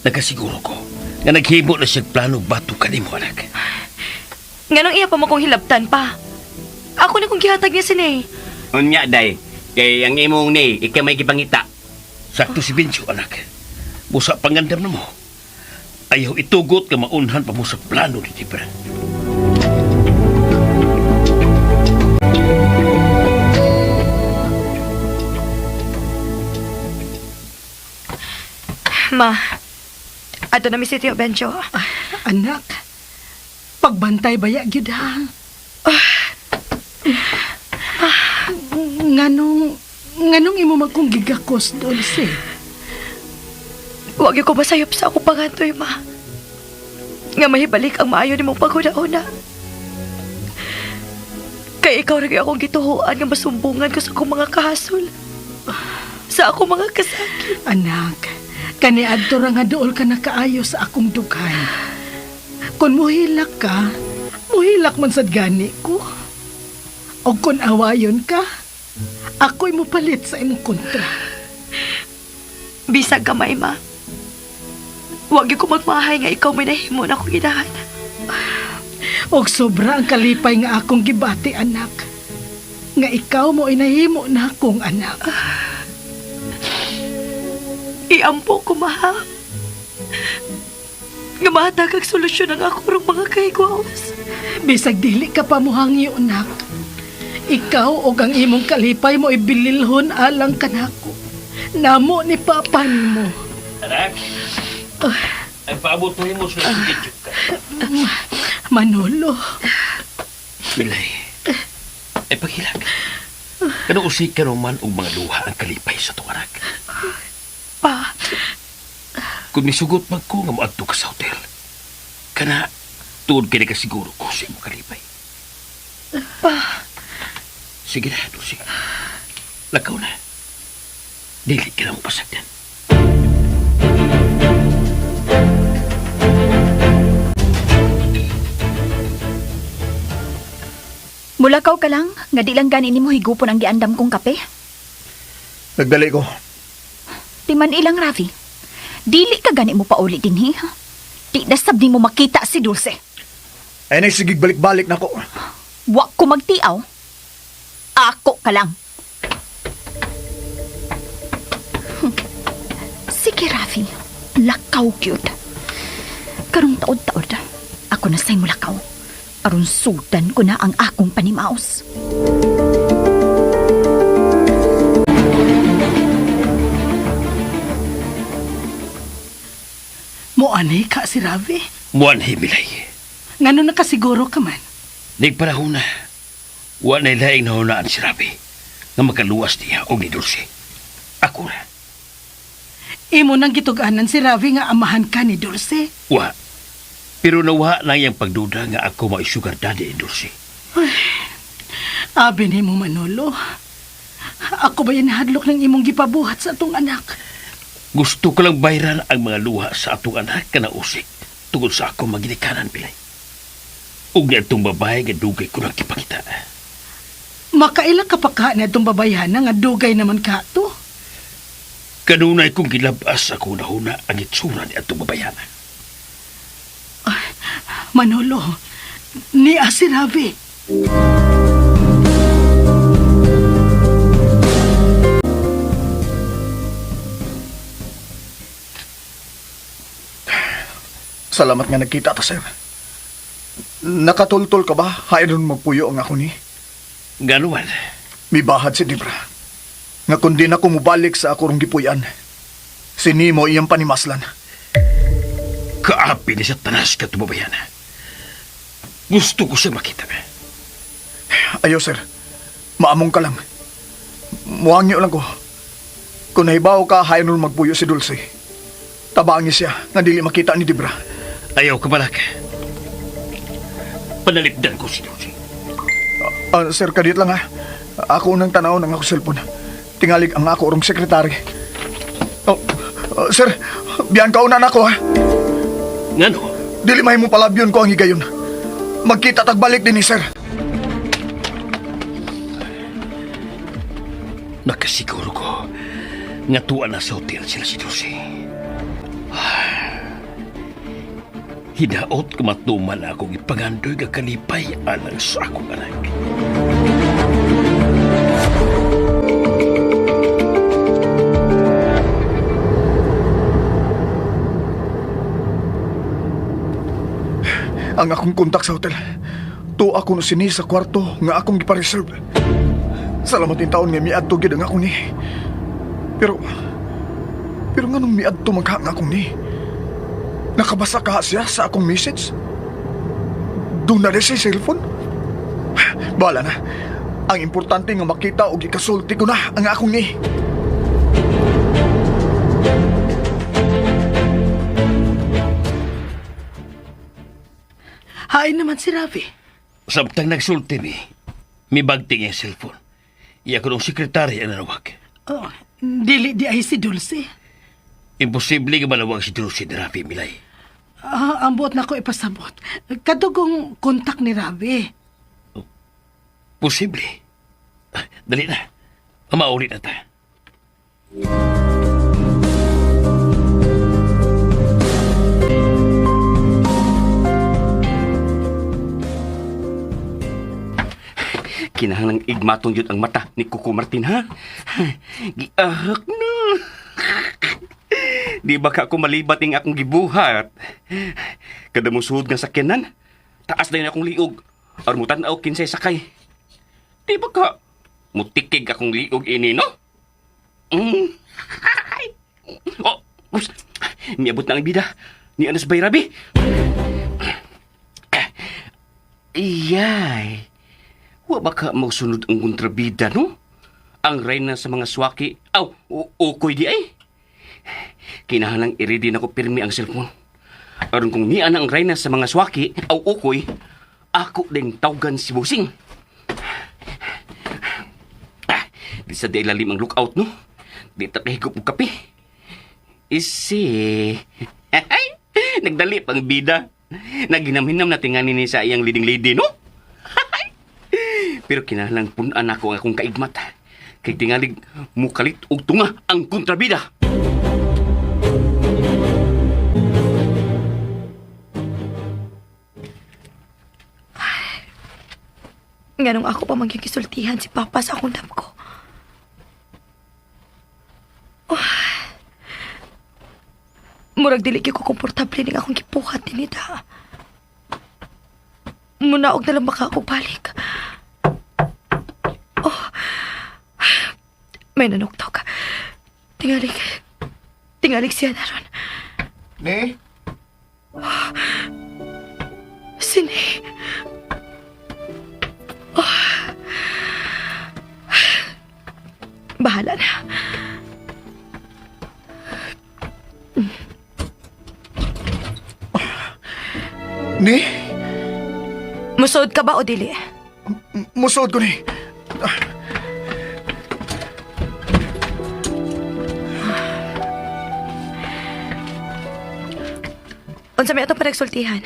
nakasiguro ko Nga naghimo na siyang plano bato kanimo, anak. Nganong iya pa mo kong hilabtan pa? Ako na kong gihatag niya sini. Unya, day. Kay ang imong ni, ikaw may gipangita. Sakto si Benjo, anak. Busa pangandam na mo. Ayaw itugot nga maunhan pa mo sa plano ni Debra. Ma, ato na mi si Tio Benjo. Anak, pagbantay baya gyud ha. Nganong nganong imo man kong gigakos, Dulce? Huwag ko masayop sa akong pangantoy, ma. Nga mahibalik ang maayo nimong paghuna-una. Kay ikaw rin akong gituhuan nga masumbungan ko sa akong mga kahasol. Sa akong mga kasakit. Anak, kaniadto ra nga duol ka nakaayo sa akong dughan. Kung muhilak ka, muhilak man sad gani ko. O kung awayon ka, ako'y mupalit sa imong kontra. Bisag gamay, ma. Huwag ko magmahay nga ikaw may nahimo na akong inahan. Og sobra ang kalipay nga akong gibati, anak. Nga ikaw mo inahimo na akong anak. Iampo ko, maha. Nga mahatag ang solusyon ang ako rong mga kahigwaos. Bisag dili ka pa muhangyo, anak. Ikaw og ang imong kalipay mo ibililhon alang kanako. Namo ni papa nimo. Anak, ay paabutuhin mo sa si ka. Manolo, Bilay, ay paghilak. Kano usik ka man og mga luha ang kalipay sa itong anak. Pa, Kung misugot man ko nga moadto ka sa hotel, kana tuod kini ka siguro ko sa imong kalipay. pa. Sige na, Dulce. Lakaw na. Dili ka na mo pasagdan. Mulakaw ka lang, nga di lang gani nimo higupon ang giandam kong kape. Nagdali ko. Timan ilang, Ravi. Dili ka gani mo pauli dinhi, ha? Di na sab nimo makita si Dulce. Ay, nagsigig balik-balik na ko. Wa ko magtiaw. Ako ka lang. Sige, Rafi. Lakaw gyud. Karong taod-taod, ako na say mulakaw. Aron sudan ko na ang akong panimaos. mo ani ka si Ravi. Muan Bilay. Ngano nakasiguro ka man? Nagpanahon na. Wa na laing nahunaan si Rabi nga makaluwas niya og ni Dulce. Ako na. Imo nang gitug-anan si Ravi nga amahan ka ni Dulce. Wa. Pero nawa lang iyang pagduda nga ako ma-sugar daddy ni Dulce. Abi nimo Manolo. Ako ba yan hadlok ng imong gipabuhat sa atong anak? Gusto ko lang bayran ang mga luha sa atong anak ka usik tungod sa akong maginikanan, Bilay. Ug ni atong babae nga dugay ko lang kipangita. Makaila ka pa ka na itong babayhana nga dugay naman ka to. Kanunay kong gilabas ako nahuna ang itsura ni atong babayana. Manolo, ni si Ravi. Salamat nga nagkita ta, sir. Nakatultol ka ba? Hain ron magpuyo ang ako ni. Ganuan, Mibahad si Debra. Nga kundi na kumubalik sa ako rong gipuyan. Si Nemo iyang panimaslan. kaapi ni sa tanas ka babayana. Gusto ko siya makita. Ayo, sir. Maamong ka lang. Muhangyo lang ko. Kung nahibaw ka, hain ron magpuyo si Dulce. Tabangi siya nga dili makita ni Debra. Ayaw ka balak. Panalipdan ko si Dulce. Ah, sir, kadit lang ha. Ako unang tanaw ng ako cellphone. Tingalig ang ako orong sekretary. Oh, sir, biyan ka una na ako ha. Ngano? Dili mahimo palabyon ko ang higayon. Magkita tagbalik din ni sir. Nakasiguro ko nga tuwa na sa hotel sila si Dulce. Hinaot ka matuman akong ipangandoy nga kalipay alang sa akong anak. Ang akong kontak sa hotel. To ako no sini sa kwarto nga akong gipa-reserve. Salamat din taon nga miadto gyud ang akong ni. Pero pero nganong miadto man ka ang akong ni? Nakabasa ka siya sa akong message? Doon na rin siya cellphone? Bahala na. Ang importante nga makita og ikasulti ko na ang akong ni. Hain naman si Ravi. Samtang nagsulti mi, mi bagting ang cellphone. Iya ko nung sekretary ang nanawag. Oh, dili di ay si Dulce. Imposible nga manawag si Dulce ni Rafi Milay. Ah, ang buot na ko ipasabot. Kadugong kontak ni Ravi. Posible. Ah, dali na. Mauli na ta. Kinahanglang igmatong yun ang mata ni Coco Martin, ha? Giahak na. Di ba ka ako malibat ing akong gibuhat? Kada musuhod nga sakyanan, taas na yun akong liog. Aron mo tan-aw kinsay sakay. Di ba ka mutikig akong liog ini, no? Mm. Oh, ups. Miabot na ang bida. Ni Anas Bayrabi. Iyay. Wa ba ka mausunod ang kontrabida, no? Ang reyna sa mga swaki, aw, ukoy di ay. Kinahanglang i-ready na ko pirmi ang cellphone. Aron kung niya na ang reyna sa mga swaki, aw ukoy, ako din tawgan si Busing. Ah, di sa di ilalim ang lookout, no? Di ta kahigop og kape. Isi. Ay, nagdali pang bida. Naginamhinam na tingani ni sa iyang leading lady, no? Pero kinahanglang punan ako ang akong kaigmat. Kay tingalig mukalit og tunga ang kontrabida. Nganong ako pa magigisultihan si Papa sa akong damgo. Oh. Murag dili gyud ko komportable ning akong gipuhat dinita. Munaog na lang baka ako balik. Oh. May nanuktok. Tingalik. Tingalik siya naron. Ni? Sini. Oh. Bahala na. Ni? Musuod ka ba o dili? Musuod ko ni. Unsa may atong panagsultihan?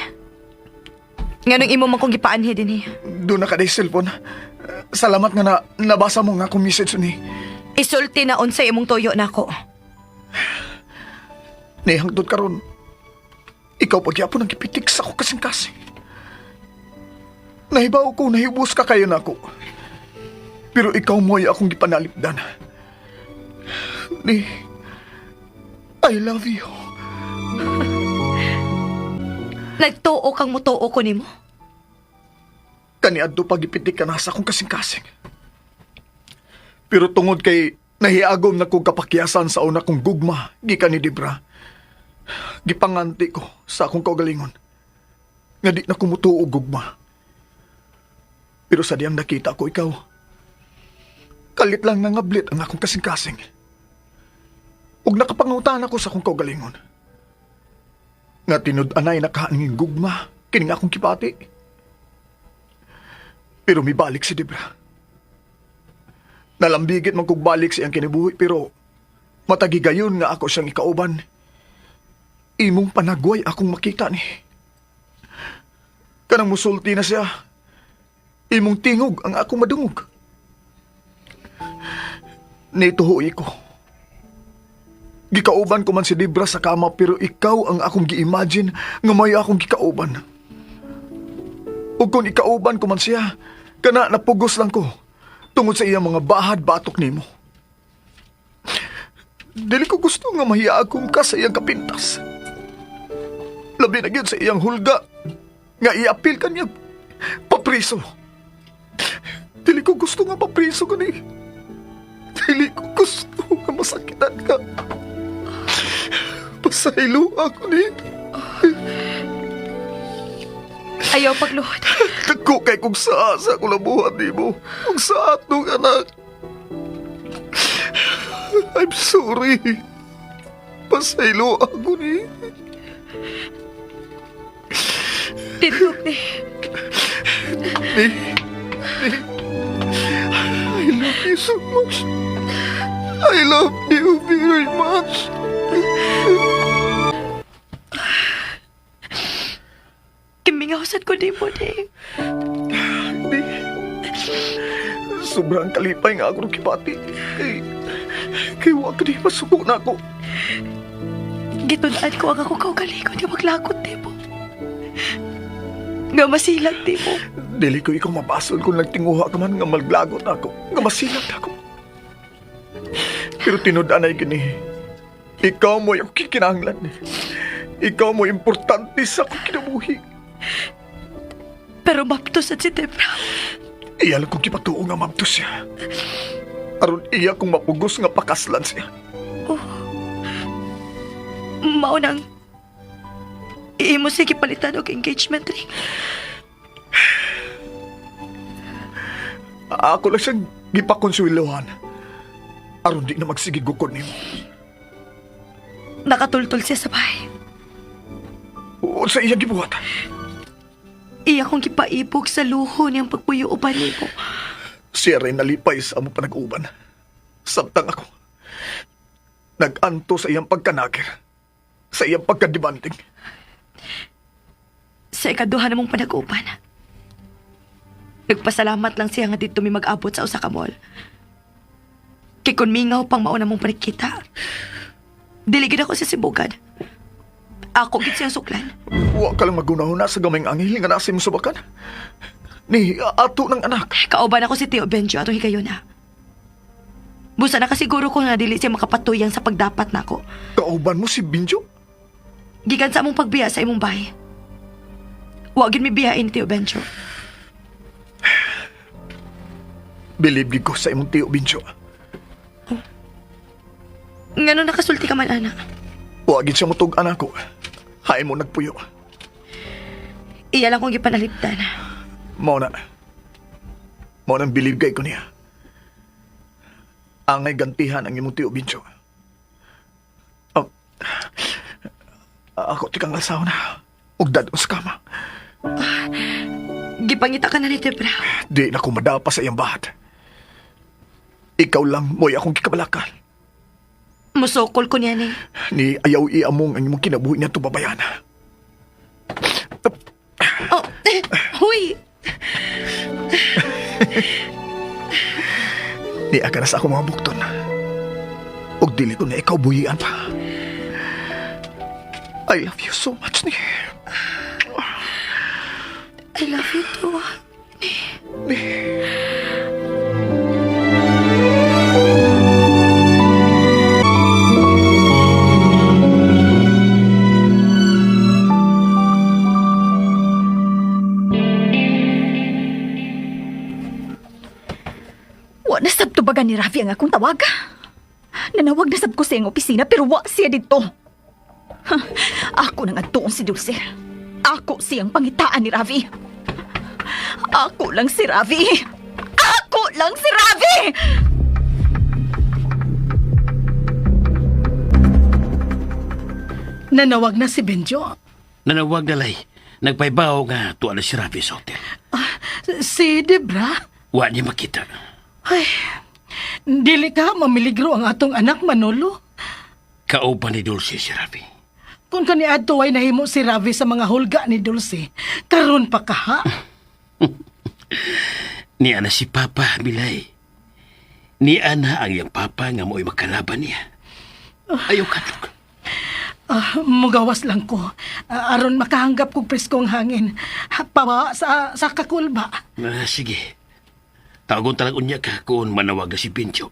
Nganong imo man kong gipaanhi dinhi? Doon na ka day cellphone. Salamat nga na nabasa mo nga akong message ni. Isulti na unsay imong tuyo nako. Ni hangtod karon. Ikaw pagyapon ang gipitik sa ako kasing-kasing. Nahibaw ko, nahibos ka kayo nako. Pero ikaw mo'y akong gipanalipdan. Ni, I love you. Nagtuo kang mutuo ko nimo. Kaniadto pagipitik ka na sa akong kasing-kasing. Pero tungod kay nahiagom na kong kapakyasan sa una kong gugma, gikan ni Debra. Gipanganti ko sa akong kaugalingon. Nga di na kumutuo og gugma. Pero sa diyang nakita ko ikaw, kalit lang nangablit ang akong kasing-kasing. Ug nakapangutan ako sa akong kaugalingon. Nga tinud-anay nakaaningin gugma, kining akong kipati. Pero mibalik si Debra. Nalambigit man kog balik sa iyang kinabuhi pero matagigayon nga ako siyang ikauban. Imong panagway akong makita ni. Kanang musulti na siya. Imong tingog ang akong madungog. Nituhoy ko. Gikauban ko man si Debra sa kama pero ikaw ang akong gi-imagine nga may akong gikauban. Ug kung ikauban ko man siya, kana napugos lang ko tungod sa iyang mga bahad batok nimo. Dili ko gusto nga mahiya akong ka sa iyang kapintas. Labi na gyud sa iyang hulga nga iapil ka niya papriso. Dili ko gusto nga papriso ka ni. Dili ko gusto nga masakitan ka. Pasaylo ako ni. Ayaw pagluhod. Dagko kay kung saa sa akong labuhat nimo. Kung sa atong anak. I'm sorry. Pasaylo ako ni. Tindog ni. Ni. Ni. I love you so much. I love you very much. Kimingaw sad ko nimo ni. Di. Sobrang kalipay nga ako ng kibati. Kay, kay wa ka di masuko na ako. Gitun-an ko ang ako kaugalingon nga maglagot nimo. Nga masilag nimo. Dili ko ikaw mabasol kung nagtinguha ka man nga maglagot ako, nga masilag ako. Pero tinud-anay gini, ikaw mo yung kikinahanglan. Ikaw mo importante sa akong kinabuhi. Pero maptos at si Debra. Iya lang kong kipatuo nga mabtos siya. Aron iya kong mapugos nga pakaslan siya. Mao nang imo sige palitan og engagement ring. Ako lang siyang gipakonsuelohan. Aron di na magsigigukod nimo. Nakatultol siya sa bahay. O sa iya gibuhat. Iya kong gipaibog sa luho niyang pagpuyo uban nimo. Siya rin nalipay sa among panag-uban. Samtang ako. Nag-anto sa iyang pagkanakir. Sa iyang pagkademanding. Sa ikaduha namong panag-uban. Nagpasalamat lang siya nga dito mi mag-abot sa usa ka mall. Kay kun mingaw pang mauna mong panagkita. Dili gid ako sa sibugan. Ako gid siyang suklan. Wa ka lang magunahuna sa gamay anghel nga nasa imong subakan. Ni ato ng anak. Kauban ako si Tio Benjo atong higayon na. Busa nakasiguro ko nga dili siya makapatuyang sa pagdapat nako. Kauban mo si Binjo? Gikan sa among pagbiya sa imong bahay. Wa gid mi biyain ni Tio Benjo. Believe gid ko sa imong tiyo Binjo. Ngano nakasulti ka man ana? Wa gid siya mutug anak ko. Hay mo nagpuyo. Iya lang kong gipanalipdan. Mao na. Mao nang believe kay ko niya. Angay gantihan ang imong tiyo Binjo. Oh, ako tikang asawa na. Ug dadon sa kama. Gipangita ka na ni Debra. Di na ko madapa sa iyang bahat. Ikaw lang mo'y akong kikabalakan. Musokol ko niya ni. Ni ayaw iamong ang imong kinabuhi niya tubabayan. Oh, huy! Ni aga na sa akong mga bukton. Ug dili ko na ikaw buhian pa. I love you so much, ni. I love you too. Ni. Wa na sab tubagan ni Ravi ang akong tawag. Nanawag na sab ko sa iyang opisina pero wa siya dito. Ha, ako nang adtuon si Dulce. Ako siyang pangitaan ni Ravi. Ako lang si Ravi. Ako lang si Ravi! Nanawag na si Benjo. Nanawag na lay. Nagpaybaw nga tuwa na si Ravi sa hotel. Si Debra? Wa niya makita. Ay, dili ka mamiligro ang atong anak, Manolo. Kauban ni Dulce si Ravi. Kung kaniadto ay nahimo si Ravi sa mga hulga ni Dulce, karon pa kaha. Niya na si Papa, Bilay. Niya na ang iyang Papa nga mo'y makalaban niya. Ayaw kadlok. Ah, mugawas lang ko. Ah, aron makahanggap kog preskong hangin. Pawa sa kakulba. Ah, sige. Tawagon talang unya ka kung manawag na si Benjo.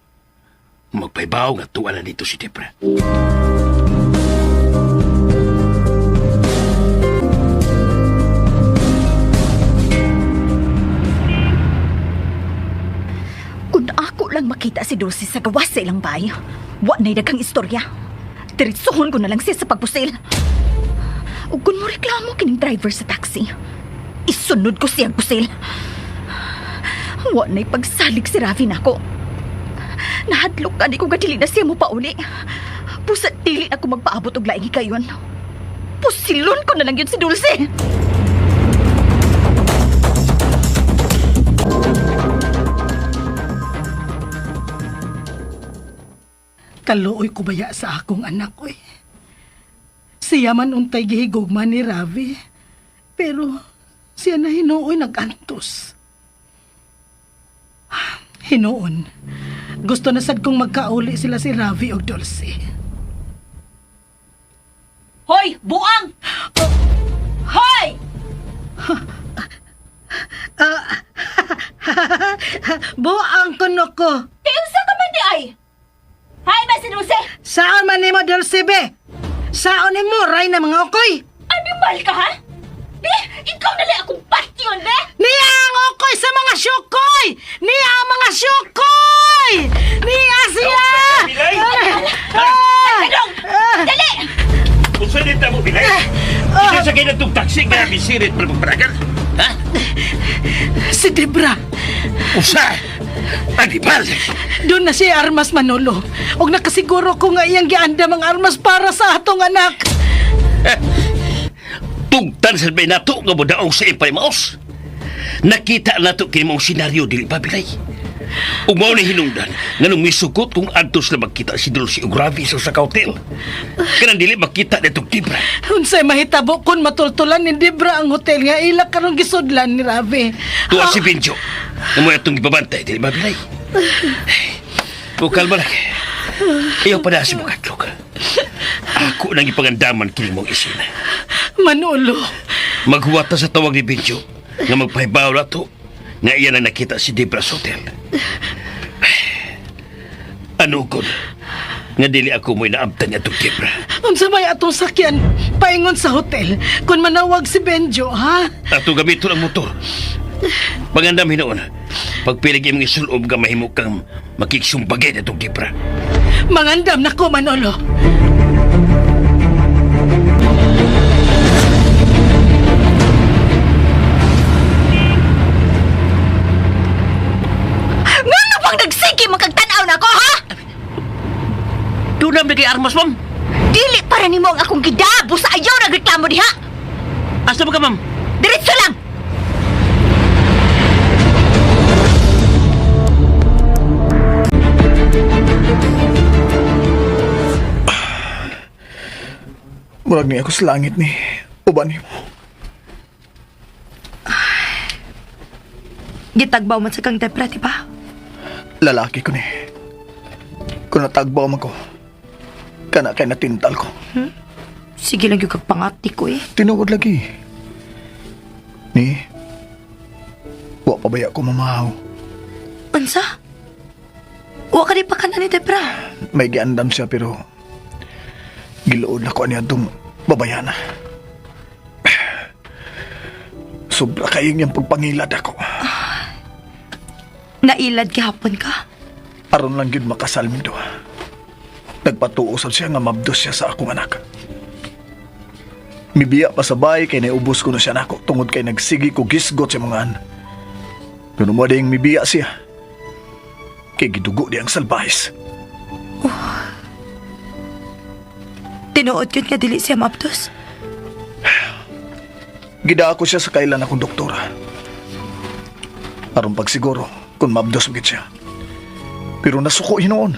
Magpaibaw nga tuwa na dito si Debra. Kung ako lang makita si Dulce sa gawas sa ilang bay, wa na'y daghang istorya. Diretsuhon ko na lang siya sa pagpusil. Ug kung mo reklamo kining driver sa taxi, isunod ko siyang pusil. Wa na'y pagsalig si Ravi nako. Nahadlok ka ni ko dili na siya mo pauli. Pusat dili ako magpaabot og laing higayon. Pusilon ko na lang yun si Dulce. Kaluoy ko baya sa akong anak, oy. Siya man untay gihigugma ni Ravi. Pero siya na hinuoy nag-antos. Hinuon. Gusto na sad kong magkauli sila si Ravi og Dulce. Hoy, buang! Hoy! Buang kuno ko. Kayunsa ka man di ay? Hay ba si Dulce? Saan man nimo Dulce be? Saan nimo ray na mga okoy? Animal ka ha? Be, ikaw na lang akong patyon, be! Niya ang okoy sa mga syukoy! Niya ang mga syukoy! Niya siya! Bilay! Kadong! Dali! Unsa din ta mo, Bilay? Isa sa kayo itong taxi nga bisirit para magparagan? Ha? Si Debra, Usa! Anibal! doon na siya armas Manolo. Og nakasiguro ko nga iyang giandam ang armas para sa atong anak. Tugtan sa bay nato nga modaog sa iyang palimaos. Nakita nato kini mong senaryo dili pa bilay. Ug mao ni hinungdan nga nung misugot kung adto sila magkita si Dulce ug Ravi sa usa ka hotel. Kanang dili makita nitong Debra. Unsay mahitabo kun matultulan ni Debra ang hotel nga ila karong gisudlan ni Ravi. Tuwa si Benjo. Nga mo atong gibabantay dili ba bilay. O kalma lang. Ayaw pa na si Bukatlog. Ako nang ipangandaman kini mong isina. Manolo, Maghuwata sa tawag ni Benjo nga magpahibaw na to nga iya na nakita si Debra sa hotel. Ano kon? Nga dili ako mo'y naabtan niya itong Debra. unsa may atong sakyan paingon sa hotel kun manawag si Benjo, ha? Ato gamiton ang motor. Pagandam hinoon, pagpilig imong isulob nga mahimo kang makiksumbagay na itong Debra. Mangandam nako Manolo. Ngano bang nagsige magkagtanaw na ko, ha? Doon na kay armas, ma'am. Dili para nimo ang akong gidabo sa ayaw nagreklamo diha! Asa ba ka, ma'am? Diretso lang! Murag ni ako sa langit ni. Uban ni mo. Gitagbaw man sa kang Debra, di ba? Lalaki ko ni. Kung natagbaw man ko, kana kay natintal ko. Sige lang yung kagpangati ko eh. Tinuod lagi. Ni, wa pa baya ko mamahaw. Unsa? Wa ka di pa ka na ni Debra. May giandam siya pero giluod na ko ani atong babayana. Sobra kayong niyang pagpangilad ako. Nailad gihapon ka. Aron lang gyud makasal mi duha. Nagpatuo sad siya nga mabdos siya sa akong anak. Mibiya pa sa bahay kay naubos ko na siya nako tungod kay nagsigi ko gisgot sa mga an. Pero mo ding mibiya siya. Kay gidugo di ang salbahis. Tinuod yun nga dili siya maabdos. Gida ako siya sa kailan akong doktora. Aron pagsiguro kung mabdos magid siya. Pero nasuko hinoon.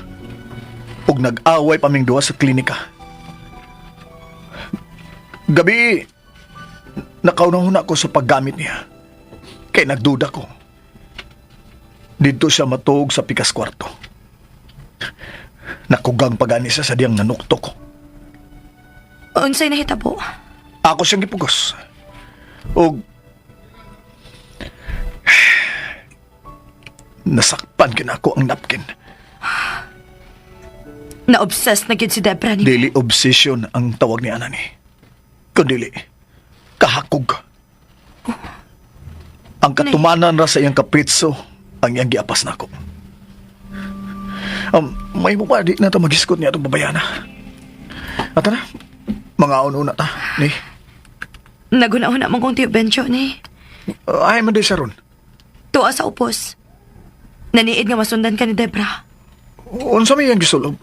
Ug nag-away paming duha sa klinika. Gabi, nakaunahuna ko sa paggamit niya. Kay nagduda ko. Dito siya matuog sa pikas kwarto. Nakugang pagani sa sadyang nanuktok ko. Unsay nahitabo? Ako siyang gipugos. Og nasakpan kinako ang napkin. Na-obsessed na gid si Debra ni. Dili obsession ang tawag ni Anani. Kundili, kahakog. Ang katumanan ra sa iyang kapritso ang iyang giapas nako. May mo pa di na ta magiskot niya itong babayana. Ata na, mga una ta, ni. Naguna-una man kong Tiyo Bencho ni. Ay, man di siya ron. Tuwa sa upos. Naniid nga masundan ka ni Debra. Unsa may iyang gisulob?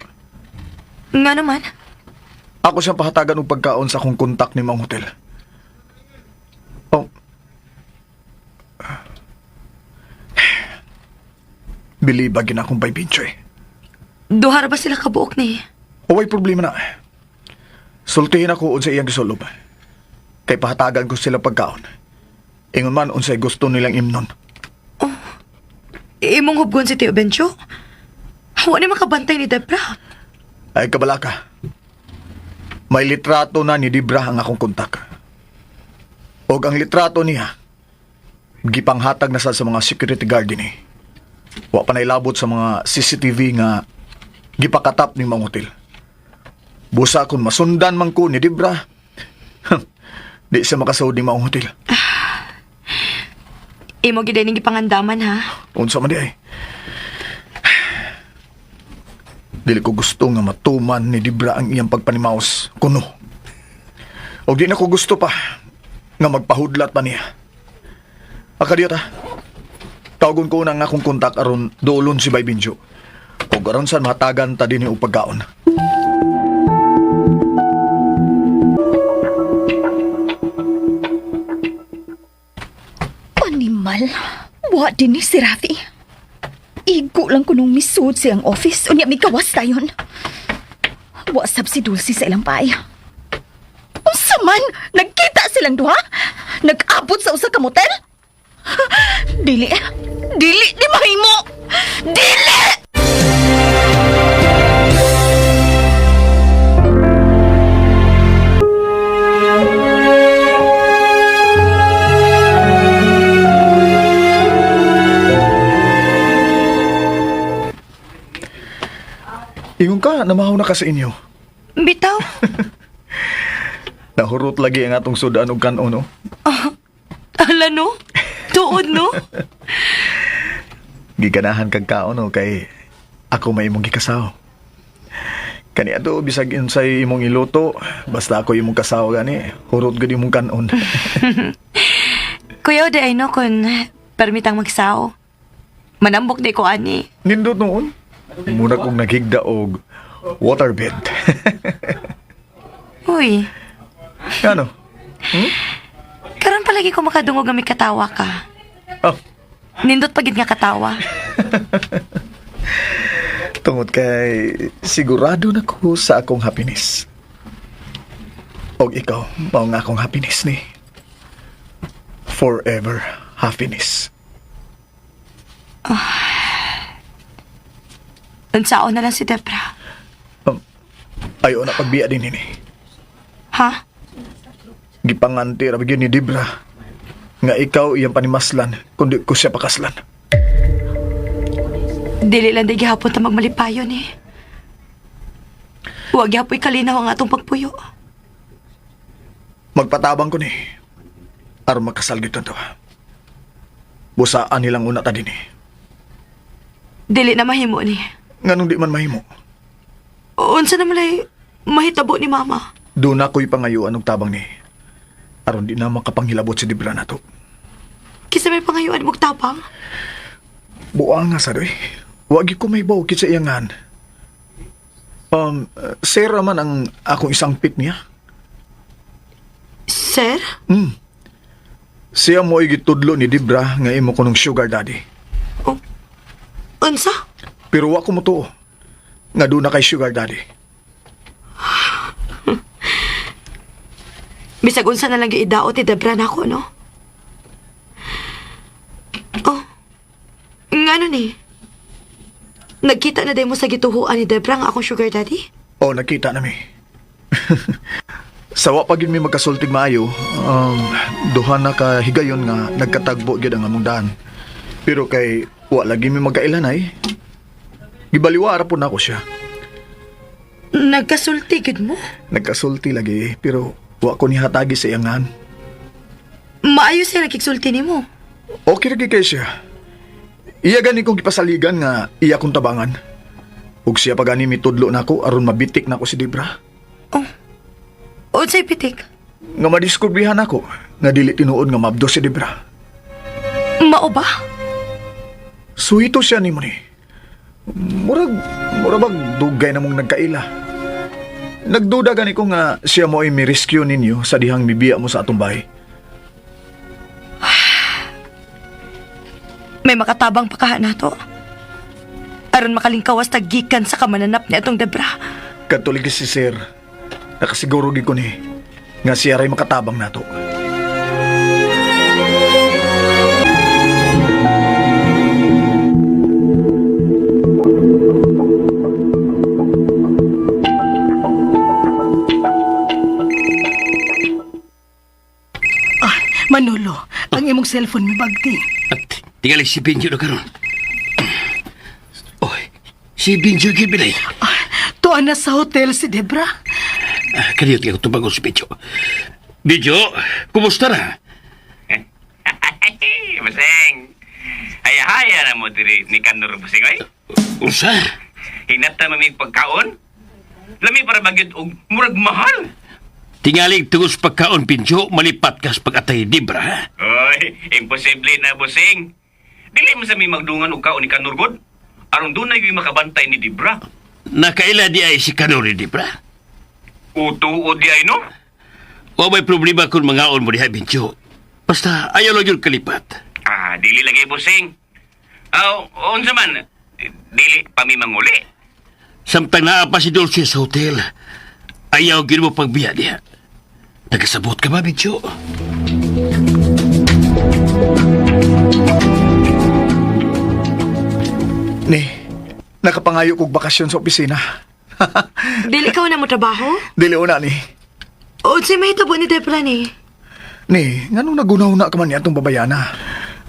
Nga naman. Ako siyang pahatagan og pagkaon sa akong kontak ni Mang Hotel. Oh. Bilibag yun akong bay eh. Duha ra ba sila kabuok ni? Uway problema na. Sultihin ako unsa iyang gisulob. Kay pahatagan ko sila pagkaon. Ingon man unsay gusto nilang imnon. Imong hubgon si Tio Bencho? Wa ni makabantay ni Debra. Ay kabalaka. May litrato na ni Dibra ang akong kontak. Og ang litrato niya, gipanghatag na sa mga security guard din eh. Wa pa nailabot sa mga CCTV nga gipakatap ni Mang Hotel. Busa kung masundan man ko ni Dibra, di siya makasahod ni Mang Hotel. Imo gid ning gipangandaman ha. Unsa man di ay. Dili ko gusto nga matuman ni Dibra ang iyang pagpanimaos kuno. Og di na ko gusto pa nga magpahudlat pa niya. Akadiyot ha. Tawagon ko na nga akong kontak aron doolon si Bay Binjo. Og aron san matagan ta dinhi og pagkaon. Animal. Wa din ni si Rafi. Igo lang ko nung misud siyang office. Unya, may kawas tayon. Wa sab si Dulce sa ilang paay. Unsa man? Nagkita silang duha? Nag-abot sa usa ka motel? Dili. Dili di mahimo. Dili! Ingon ka, namahaw na ka sa inyo. Bitaw. Nahurot lagi ang atong sudan og kanon, no? Ala no. Tuod no. Giganahan kag kaon no kay ako may imong gikasaw. Kani ato bisag unsay imong iluto, basta ako imong kasaw gani, hurot gud imong kanon. Kuya di ay no kun permitang magsaw. Manambok di ko ani. Nindot noon. Muna kong naghigda og waterbed. Uy, ano? karon palagi ko makadungog nga may katawa ka. Oh, Nindot pagid nga katawa. tungod kay sigurado na ko sa akong happiness. Og ikaw, mao nga akong happiness ni. Forever happiness. Unsaon na lang si Debra. Ayo na pagbiya din ini. Ha? Gipanganti ra gyud ni Debra nga ikaw iyang panimaslan kundi ko siya pakaslan. Dili lang di gihapon ta magmalipayon eh. Huwag gihapoy kalinaw ang atong pagpuyo. Magpatabang ko ni aron makasal gyud to. Busaan nilang una ta dinhi. Dili na mahimo ni. Nganong di man mahimo. Unsa na malay mahitabo ni mama. Doon na ko'y pangayuan og tabang ni. Aron di na makapanghilabot si Debra nato. Kisa may pangayuan mong tapang. Buang nga sa doy. Wag ko may bukid sa iyangan. Sarah man ang akong isang pit niya. Sir? Siya mo gitudlo ni Debra nga imo kunong sugar daddy. Oh, unsa? Pero wa ko mo nga doon na kay sugar daddy. Bisag unsa na lang giidaot ni Debra nako, no? Oh, ngano ni? Nagkita na day mo sa gituhuan ni Debra nga akong sugar daddy? Oh, nagkita na mi. Sawa pa gyud mi magkasultig maayo, duha na ka higayon nga nagkatagbo gyud ang among daan. Pero kay wa lagi mi magkailanay. Gibaliwara po nako siya. Nagkasulti gid mo? Nagkasulti lagi pero wa ko nihatagi sa iyangan. Maayo siya nagkiksulti nimo. Okay ra gyud kay siya. Iya gani kong gipasaligan nga iya kong tabangan. Ug siya pa gani mitudlo nako aron mabitik nako si Debra. Oh. Unsay pitik? Nga madiskubrihan nako nga dili tinuod nga mabdo si Debra. Mao ba? Suhito siya nimo ni. Murag, murag bag dugay na mong nagkaila. Nagduda gani ko nga siya mo ay mi-rescue ninyo sa dihang mibiya mo sa atong bahay. May makatabang pa kaha nato. Aron makalingkawas taggikan sa kamananap ni atong Debra. Katulig si sir, nakasiguro gid ko ni nga siya ray makatabang nato. Ah, Manolo, ang imong cellphone mi bagti. At tingali si Benjo na karon. Oy, si Benjo gyud bilay. Ah, tuan na sa hotel si Debra. Ah, Kaniyot nga tubag si Benjo. Benjo, kumusta na? Busing. Haya-haya na mo diri ni Kanor Busing oy. Unsa? Hinata mamig pagkaon. Lami para bagyod og murag mahal. Tingalig tungod sa pagkaon, Benjo, malipat ka sa pag-atay Debra. Ha? Oy, imposible na Busing. Dili man sa mi magdungan og kaon ni Kanor god. Aron dunay gyud makabantay ni Debra. Nakaila di ay si Kanori, Debra. Utuod di ay no. Wa may problema kung mangaon mo diha, Benjo. Basta ayaw lang yun kalipat. Ah, dili lagi Busing. Aw, unsa man? Dili pa mi manguli. Samtang naa pa si Dulce sa hotel, ayaw gyud mo pagbiya diha. Nagasabot ka ba, Benjo? Ni, nakapangayo kog bakasyon sa opisina. Dili ka na mo trabaho? Dili una ni. Unsay mahitabo ni Debra ni? Ni, nganong nagunaw na ka man ni atong babayana?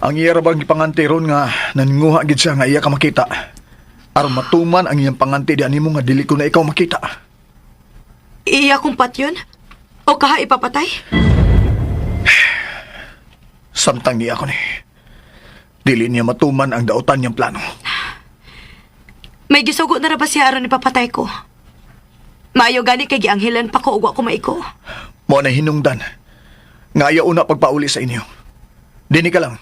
Ang iya ra bang gipanganti ron nga naninguha gid siya nga iya ka makita. Aron matuman ang iyang panganti di animo nga dili ko na ikaw makita. Iya kong patyon? O kaha ipapatay? Samtang niya ako ni. Dili niya matuman ang dautan niyang plano. May gisugo na ra ba siya aron ipapatay ko? Maayo gani kay gianghilan pa ko ug wa ko maiko. Mo na hinungdan. Nga ayaw una pagpauli sa inyo. Dini ka lang.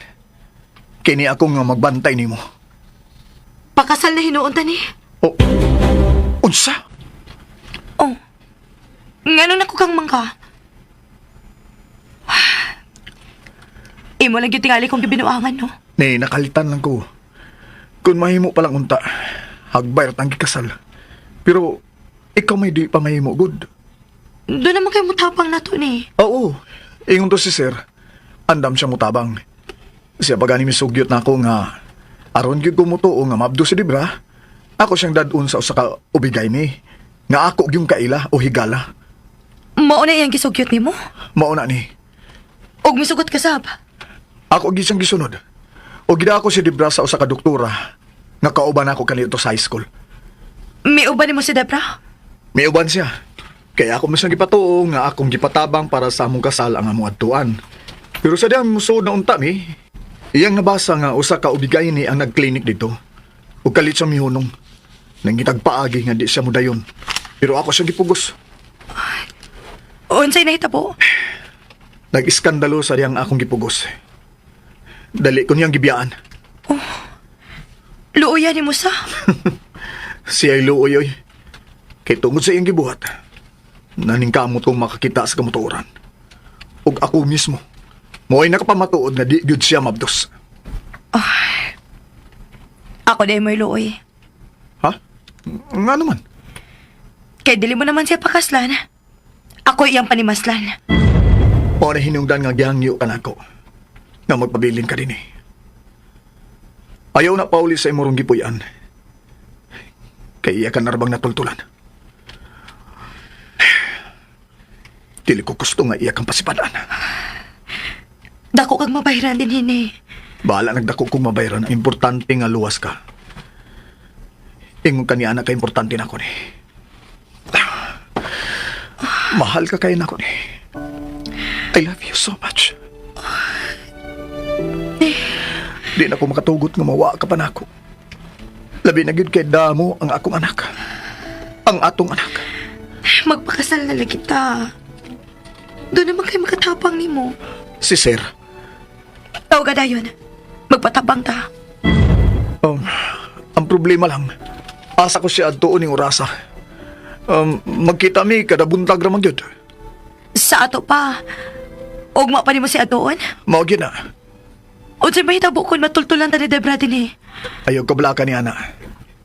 Kini ako nga magbantay nimo. Pakasal na hinuon ta ni. O, unsa? Oh. Ngano na ko kang mangka? Imo lang yung tingali kong gibinuangan, no? Ni, nakalitan lang ko. Kung mahimo pa lang unta, hagbay ra tang gikasal. Pero, ikaw may di pa mahimo, good. Doon naman kayo mutapang na to ni. Oo, ingon to si sir. Andam siya mutabang. Siya pa gani misugyot na ako nga aron gyud ko mutuo nga mabdo si Debra. Ako siyang dadun sa usa ka ubigay ni nga ako gyung kaila o higala. Mao na iyang gisugyot nimo? Mao na ni. Og misugot ka sab. Ako gyud siyang gisunod. O gida ako si Debra sa usa ka doktora nga kauban ako kanito sa high school. Miuban nimo si Debra? Miuban siya. Kaya ako mas gipatuo nga akong gipatabang para sa among kasal ang among adtuan. Pero sa diyang musuod na unta mi, iyang nabasa nga usa ka ubigay ni ang nagklinik dito. Ug kalit siya mihunong. Nangitag paagi nga di siya mudayon. Pero ako siya gipugos. Unsay nahitabo? Nag-iskandalo sa diyang akong gipugos. Dali ko niyang gibiyaan. Luoya nimo sa. Siya'y luoy oy. Kay tungod sa iyang gibuhat, naningkamot kong makakita sa kamutuoran. Ug ako mismo, mo'y nakapamatuod nga di gyud siya mabdos. Ako dahil mo'y luoy. Ha? Nga naman. Kay dili mo naman siya pakaslan. Ako iyang panimaslan. Mao na hinungdan nga gihangyo ka nako. Nga magpabilin ka din eh. Ayaw na pauli sa imong gipuy-an. Kay iya ka narbang natultulan. Dili ko gusto nga iya kang pasipadaan. Dako kag mabahiran din hini. Bahala nagdako kong mabayran. Importante nga luwas ka. Ingon ka niya anak ka importante na ko ni. Mahal ka kay nako ni. I love you so much. Di na ko makatugot nga mawa ka pa nako. Labi na gyud kay damo ang akong anak. Ang atong anak. Magpakasal na lang kita. Doon naman kay makatapang nimo. Si Sir. Tawag ka dayon. Magpatabang ta. Ang problema lang, asa ko siya adtuon ning orasa. Magkita mi kada buntag ra man gyud. Sa ato pa. Ugma pa nimo si atoon. Mao gyud na. Unsay mahitabo kun matultulan ta ni Debra dinhi. Ayaw kabla ka ni Ana.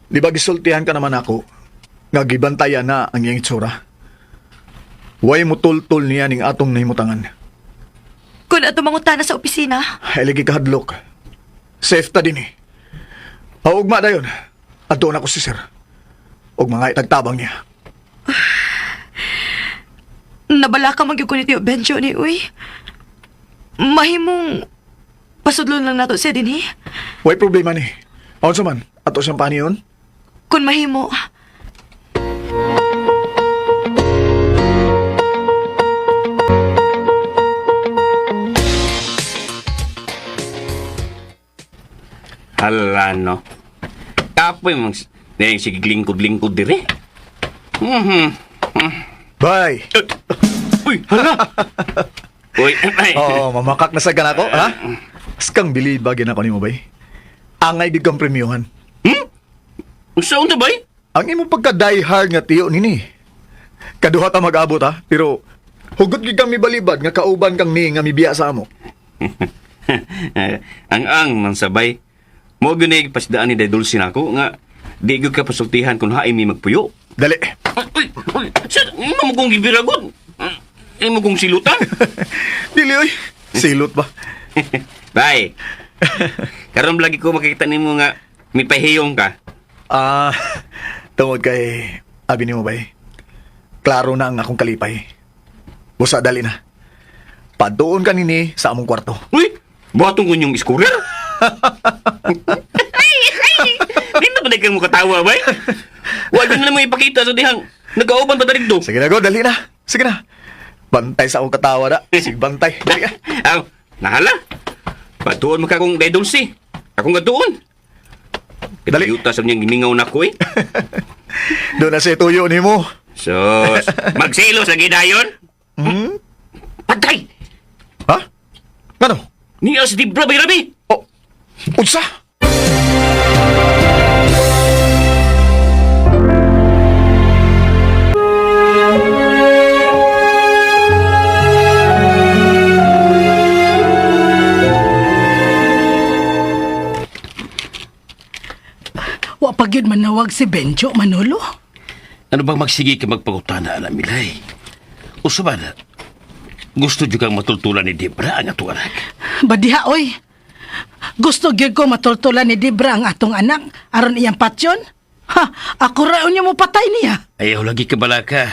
Di ba gisultihan ka naman ako? Nga gibantayan na ang iyang itsura. Way mutultul niya ning atong nahimutangan. Kun ato mangutana sa opisina. Ay lagi kahadlok. Safe ta din eh. Haugma dayon. Adto na ko si sir. Og mga itagtabang niya. Nabala ka man gyud ko ni Tio Benjo ni uy. Mahimong pasudlon lang nato siya dinhi. Way problema ni. Aon sa man, ato siyang paniyon. Kun mahimo. Hala, no. Kapoy mong... Dahil sige lingkod-lingkod dire. Mhm. Bye. Uy, hala! Uy, ay. Oo, mamakak na sa ganako, ha? Skang bilib ba ginako nimo bay? Angay gid kang premyohan. Hmm? Unsa unta bay? Ang imong pagka die hard nga tiyo nini. Kaduha ta mag-abot ha, pero hugot gid kang mibalibad nga kauban kang ni nga mibiya sa amo. Ang ang man sabay. Mo gyud ni pasidaan ni Day Dulce nako nga di gyud ka pasultihan kung hain mi magpuyo. Dali. Ay, uy, uy, sa imo mo kong gibiragod. Imo kong silutan. Dili oy. Silot ba? Bay. Karon lagi ko makikita nimo nga mipahiyong ka. Ah, tungod kay abi nimo bay. Klaro na ang akong kalipay. Busa dali na. Paduon ka nini sa among kwarto. Uy, buhaton ko niyong iskurer. Di na ba kang mukatawa, bay? Huwag na lang mo ipakita sa dihang nagkauban pa dito. Sige na go, dali na. Sige na. Bantay sa akong katawa na. Sige, bantay. Dali ka. Aw, nahala. Patuon mo ka kong kay Dulce. Akong gatuon. Dali. Yuta sa niyang gimingaw na ko eh. Doon na siya tuyo nimo. Sus, magsilos lagi dayon. Hmm? Patay! Ha? Ngano? Niya si Dibra bay rabi. Oh, unsa? Wa pa gyud manawag si Benjo, Manolo. Ano bang magsige ka magpangutana, anak Milay? Usa ba na? Gusto jud kang matultulan ni Debra ang atong anak. Badiha oy. Gusto gyud ko matultulan ni Debra ang atong anak aron iyang patyon. Ha, ako ra unya mo patay niya. Ayaw lagi ka balaka.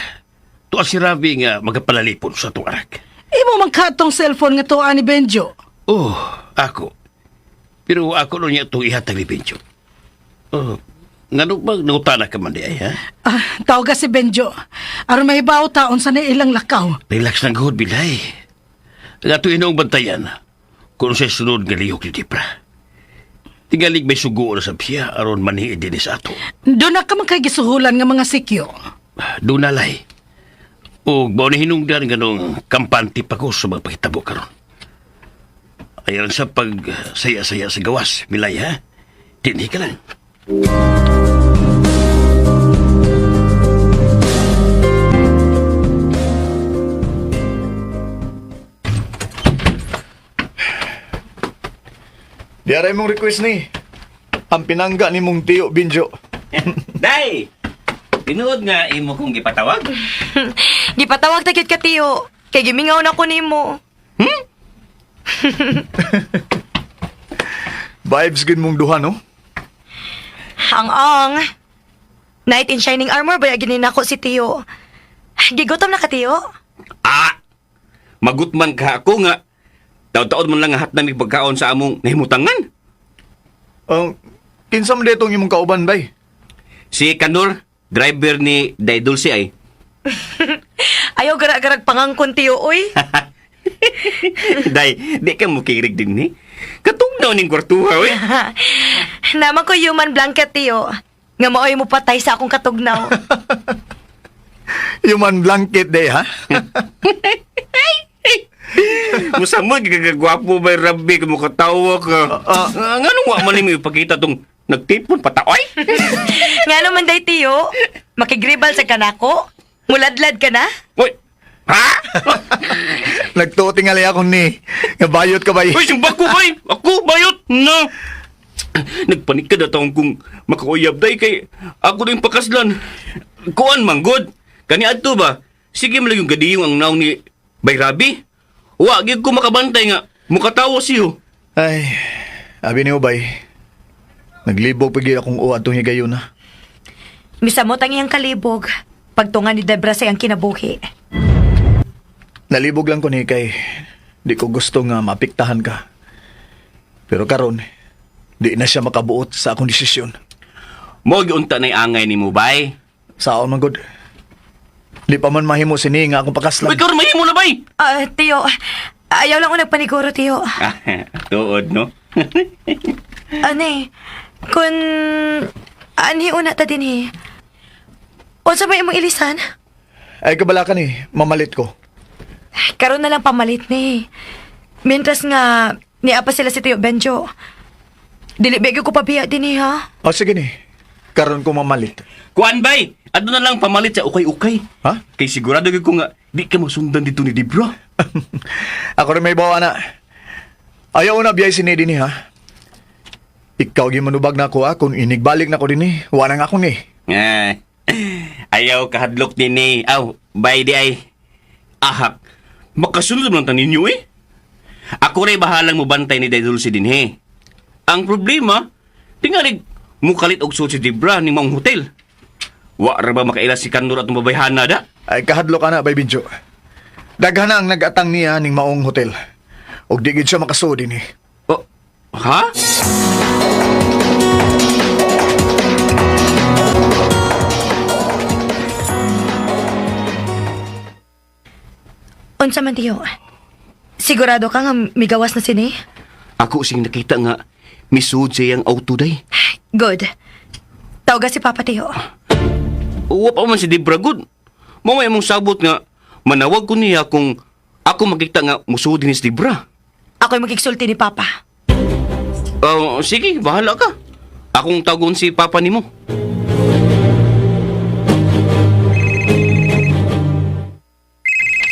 Tuwa si Ravi nga magapalalipon sa atong anak. Imo man ka tong cellphone nga tuwa ni Benjo. Oh, ako. Pero ako nun niya itong ihatag ni Benjo. Oh, ngano ba nangutana ka man di ay, ha? Ah, tawag si Benjo. Aron mahibaw ta unsa na ilang lakaw. Relax lang gud, Bilay. Ang ato inoong bantayan, kung sa sunod nga lihok ni Debra. Tingalig may sugo na sa siya aron maniid din sa ato. Doon na ka man kay gisuhulan nga mga sikyo. Dunalay. O mao ni hinungdan ganong kampante pa ko sa mga pahitabo karon. Ayan sa pag saya-saya sa gawas, Milay ha. Dinhi ka lang. Di aray mong request ni. Ang pinangga ni mong tiyo, Binjo. Day! Tinuod nga imo kong gipatawag. Gipatawag ta gyud ka tiyo. Kay gimingaw na ko nimo. Vibes gid mong duha, no? Ang ang. Knight in shining armor ba gini nako si Tiyo. Gigutom na ka, Tiyo. Ah! Magutman ka ako nga. Taod-taod man lang nga hatna mig pagkaon sa among nahimutangan. Ang kinsa man ditong imong kauban bay? Si Kanor, driver ni Day Dulce ay. Ayaw gara-garag pangangkon, Tiyo, oy. Day, di ka mo kirig din ni. Katugnaw ning kwartuha, oy. Naman ko human blanket, Tiyo. Nga maoy mo patay sa akong katugnaw. Human blanket day ha? Musa mo, gagagwapo ba rabi ka mukatawa ka. Ah. Ah, nganong wa man nimo ipakita tong nagtipon pataoy? Nga naman day, Tiyo. Makigribal sa kanako. Muladlad ka na? Uy! Ha? Nagtuo tingali ako ni. Nga bayot ka bay. Uy, sumba ko bay! Ako, bayot! No! Nagpanik ka na taong kung makauyab day kay ako din pakaslan. Kuan man, good. Kani adto ba? Sige man lang yung gadiyong ang naong ni Bay Rabi. Wa, gyud ko makabantay nga. Mukatawa siyo. Ay, abi niyo bay. Naglibog pag akong uwa atong higayon na. Misamot ang iyang kalibog. Pagtungan ni Debra sa iyang kinabuhi. Nalibog lang ko ni kay di ko gusto nga maapektahan ka. Pero karon, di na siya makabuot sa akong desisyon. Mo giunta na'y angay ni mo, bay. Saon man gud. Di pa man mahimo sini nga akong Uy, pakaslan. karon mahimo na, bay! Ah, Tiyo. Ayaw lang ko nagpaniguro, Tiyo. Ah, tuod, no? Ane, kun anhi una ta din eh. Unsa ba imong ilisan? Ay kabalakan eh, mamalit ko. Karon na lang pamalit ni. Mientras nga niya pa sila si Tiyo Benjo. Dili bigyo ko pabiya din eh, ha. O sige ni, karon ko mamalit. Kuan, bay! Adto na lang pamalit sa ukay-ukay. Ha? Kay sigurado gyud ko nga di ka masundan dito ni Debra. Ako rin may bawa na. Ayaw na biyay sini din ha. Ikaw gyud manubag na ako ha, kung inigbalik na ko din eh. Wala nga ako ni. Ah, ayaw kahadlok din ni. Aw, bay di ay. Ahak, makasunod man lang ta ninyo eh. Ako rin bahalang mubantay ni Day Dulce din he. Ang problema, tingalig mukalit og suot si Debra ni maong hotel. Wa ra ba makaila si Kanor at mabayhana da? Ay kahadlok ana bay Binjo. Daghan na ang nagatang niya ning maong hotel. Og di gid siya makasuod din eh. Oh, ha? Unsa man Tiyo? Sigurado ka nga migawas na sini? Ako sing nakita nga misuod sa iyang auto day. Good. Tawga si Papa Tiyo. Wa pa man si Debra good. Mamaya mong sabot nga manawag ko niya kung ako makita nga musuod ni si Debra. Ako'y magigsulti ni Papa. Oh, sige, bahala ka. Akong tagon si Papa nimo.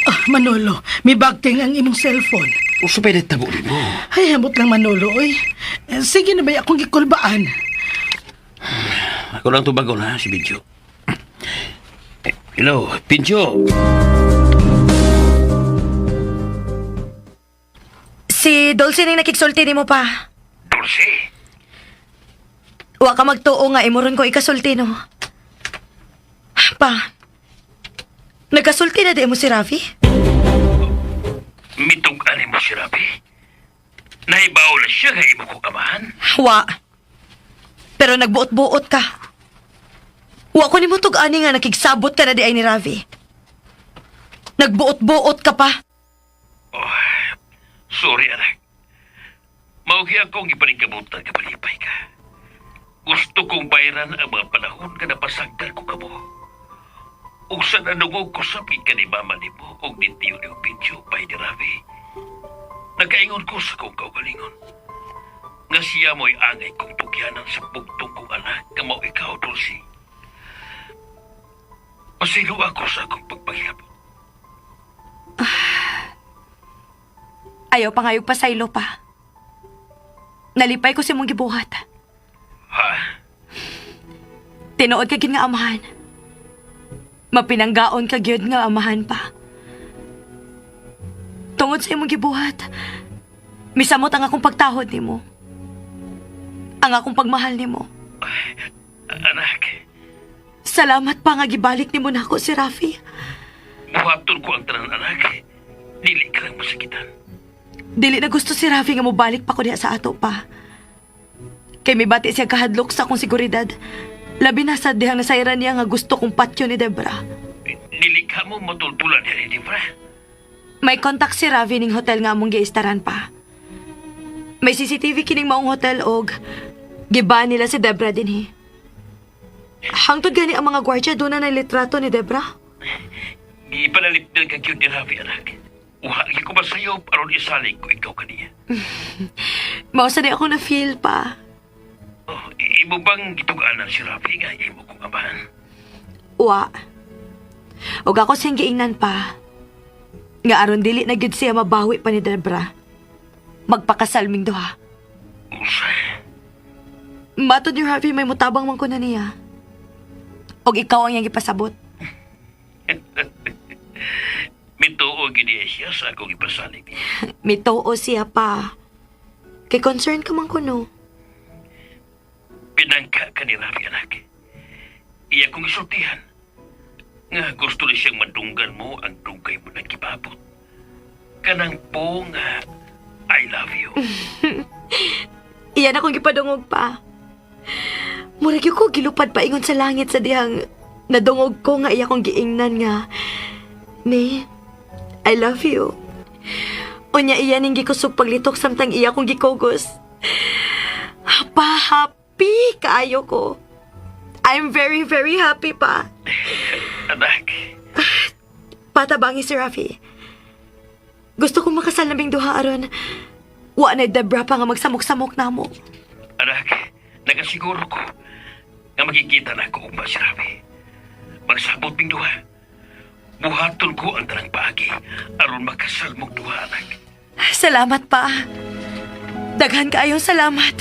Ah, Manolo, may bagting ang imong cellphone. Usa pa tabo nimo. Ay, hamot lang Manolo, oy. Eh, sige na ba akong gikulbaan? Ako lang tubagon ha, si Binjo. Eh, hello, Binjo. Si Dulce ning nakigsulti nimo pa. Dulce. Wa ka magtuo nga imuron ko ikasulti no. Pa. Nagkasulti na di mo si Ravi? Mitug-ani mo si Rabi. Nahibaw na siya kay imo kong amahan. Wa. Pero nagbuot-buot ka. Wa ko nimo tug-ani nga nakigsabot ka na di ay ni Ravi. Nagbuot-buot ka pa. Sorry, anak. Maugi akong ipaningkamutan kapalipay ka. Gusto kong bayaran ang mga panahon nga napasagdan ko kamo. Ug sa nanungog ko sa ka ni mama nimo og ni Tio ni Pincho by ni Ravi. Nagkaingon ko sa kong kaugalingon. Nga siya mo'y angay kong tugyanan sa bugtong kong anak nga mao ikaw, Dulce. Pasilo ako sa akong pagpahilabot. Ayaw pa ngayog pasaylo pa. Nalipay ko sa imong gibuhat. Ha? Tinuod ka gid nga amahan. Mapinanggaon ka gyud nga amahan pa. Tungod sa imong gibuhat, misamot ang akong pagtahod nimo. Ang akong pagmahal nimo. Anak. Salamat pa nga gibalik nimo nako si Rafi. Buhaton ko ang tanan, anak. Dili ka lang masakitan. Dili na gusto si Rafi nga mobalik pa ko diha sa ato pa. Kay may bati siya kahadlok sa akong seguridad. Labi na sa dihang nasayran niya nga gusto kong patyo ni Debra. Dili ka mo matultulan niya ni Debra. May contact si Ravi ning hotel nga among giistaran pa. May CCTV kining maong hotel og giba nila si Debra dinhi. Hangtod gani ang mga gwardiya doon na litrato ni Debra. Gipanalipdan ka gyud ni Rafi, anak. Uha, ko ba sa'yo aron isalig ko ikaw kaniya. Mao sa di ako na feel pa. Oh, imo bang gitug-anan si Rafi nga imo kong amahan? Wa. Og ako siyang giingnan pa. Nga aron dili na gyud siya mabawi pa ni Debra. Magpakasal ming duha. Usa. Matod ni Ravi may mutabang man ko na niya. Og ikaw ang iyang gipasabot. Mituo gid siya sa akong ipasalig. Mitoo siya pa. Kay concern ka man kuno. Pinangka ka ni Rafi, anak. Iya kong isultihan. Nga gusto na siyang madunggan mo ang dugay mo ng gibabot. Kanang po nga, I love you. Iyan akong gipadungog pa. Murag yun ko gilupad paingon sa langit sa dihang nadungog ko nga iya kong giingnan nga. Ni, I love you. Unya iya ning gikusog paglitok samtang iya kong gikugos. Pa happy kaayo ko. I'm very very happy pa. Anak, Patabangi si Rafi. Gusto kong makasal naming duha aron. Wa na Debra pa nga magsamok-samok na mo. anak, nagasiguro ko nga makikita na ako ugma si Rafi. Magsabot ming duha. Buhaton ko ang tanang paagi aron makasal mong duha, anak. Salamat pa. Daghan kaayong salamat.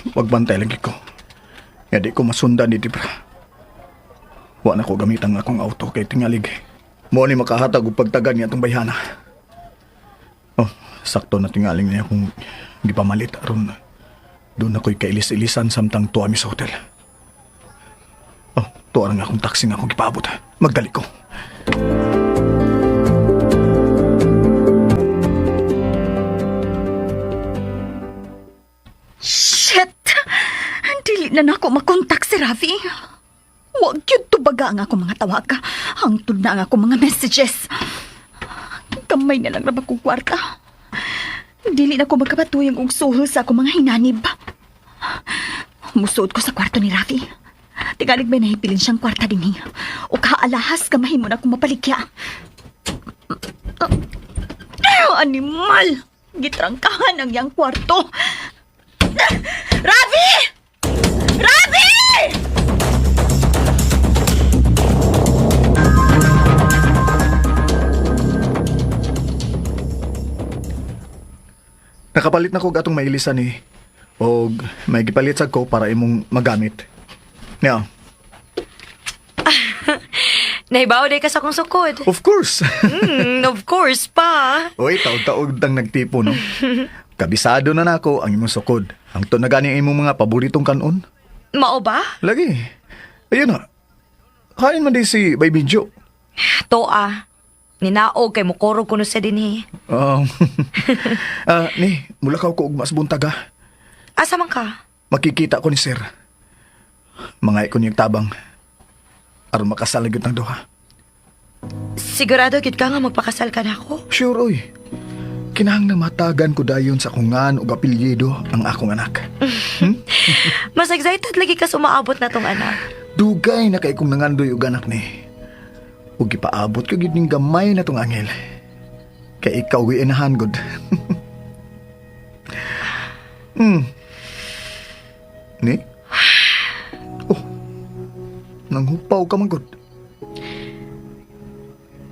Pagbantay lagi ko. Nga di ko masundan ni Debra. Wa na ko gamit ang akong auto kay tingalig. Mo ni makahatag og pagtagan niya atong bayhana. Oh, sakto na tingaling niya kung gipamalit aron doon ako'y kailis-ilisan samtang tuwa mi sa hotel. Oh, tuwa nga akong taxi nga akong gipaabot. Magdali ko. Shit! Dili na nako makontak si Ravi. Wag yun tubaga ang akong mga tawag. Hangtod na ang akong mga messages. Kamay na lang ra ba kong kwarta. Dili na ko magkapatuyang og suhol sa akong mga hinanib. Musuod ko sa kwarto ni Ravi. Tigalig may nahipilin siyang kwarta dinhi. O kaalahas ka mahimo na akong mapaligya. Animal! Gitrangkahan ang iyang kwarto. Ravi! Ravi! Nakapalit na ko og atong mailisan ni. Og may gipalit sad ko para imong magamit. Now, Nahibaw day ka sa akong sukod. of course. Of course pa. Uy, taog-taog tang nagtipo, no? Kabisado na nako ang imong sukod. Ang na gani ang imong mga paboritong kanon. Mao ba? Lagi. Ayun na. Kain man di si Baby Joe. Toa. Ninaog kay mukorog kuno sa dinhi. Ni, mulakaw ko og mas buntag ah. Asa man ka? Makikita ko ni sir. Mga ikon niyang tabang. Aron makasal gyud ng duha. Sigurado gid ka nga magpakasal ka na ako. Sure, oy. Kinahanglan matagan ko dayon sa kungan ug apelyido ang akong anak. Mas excited lagi ka sa umaabot na tong anak. Dugay na kay kong nangandoy og anak ni. Ug gipaabot ko gyud ning gamay na tong anghel. Kay ikaw gyud inahan gud. Ni? Oh. Nanghupaw ka man gud.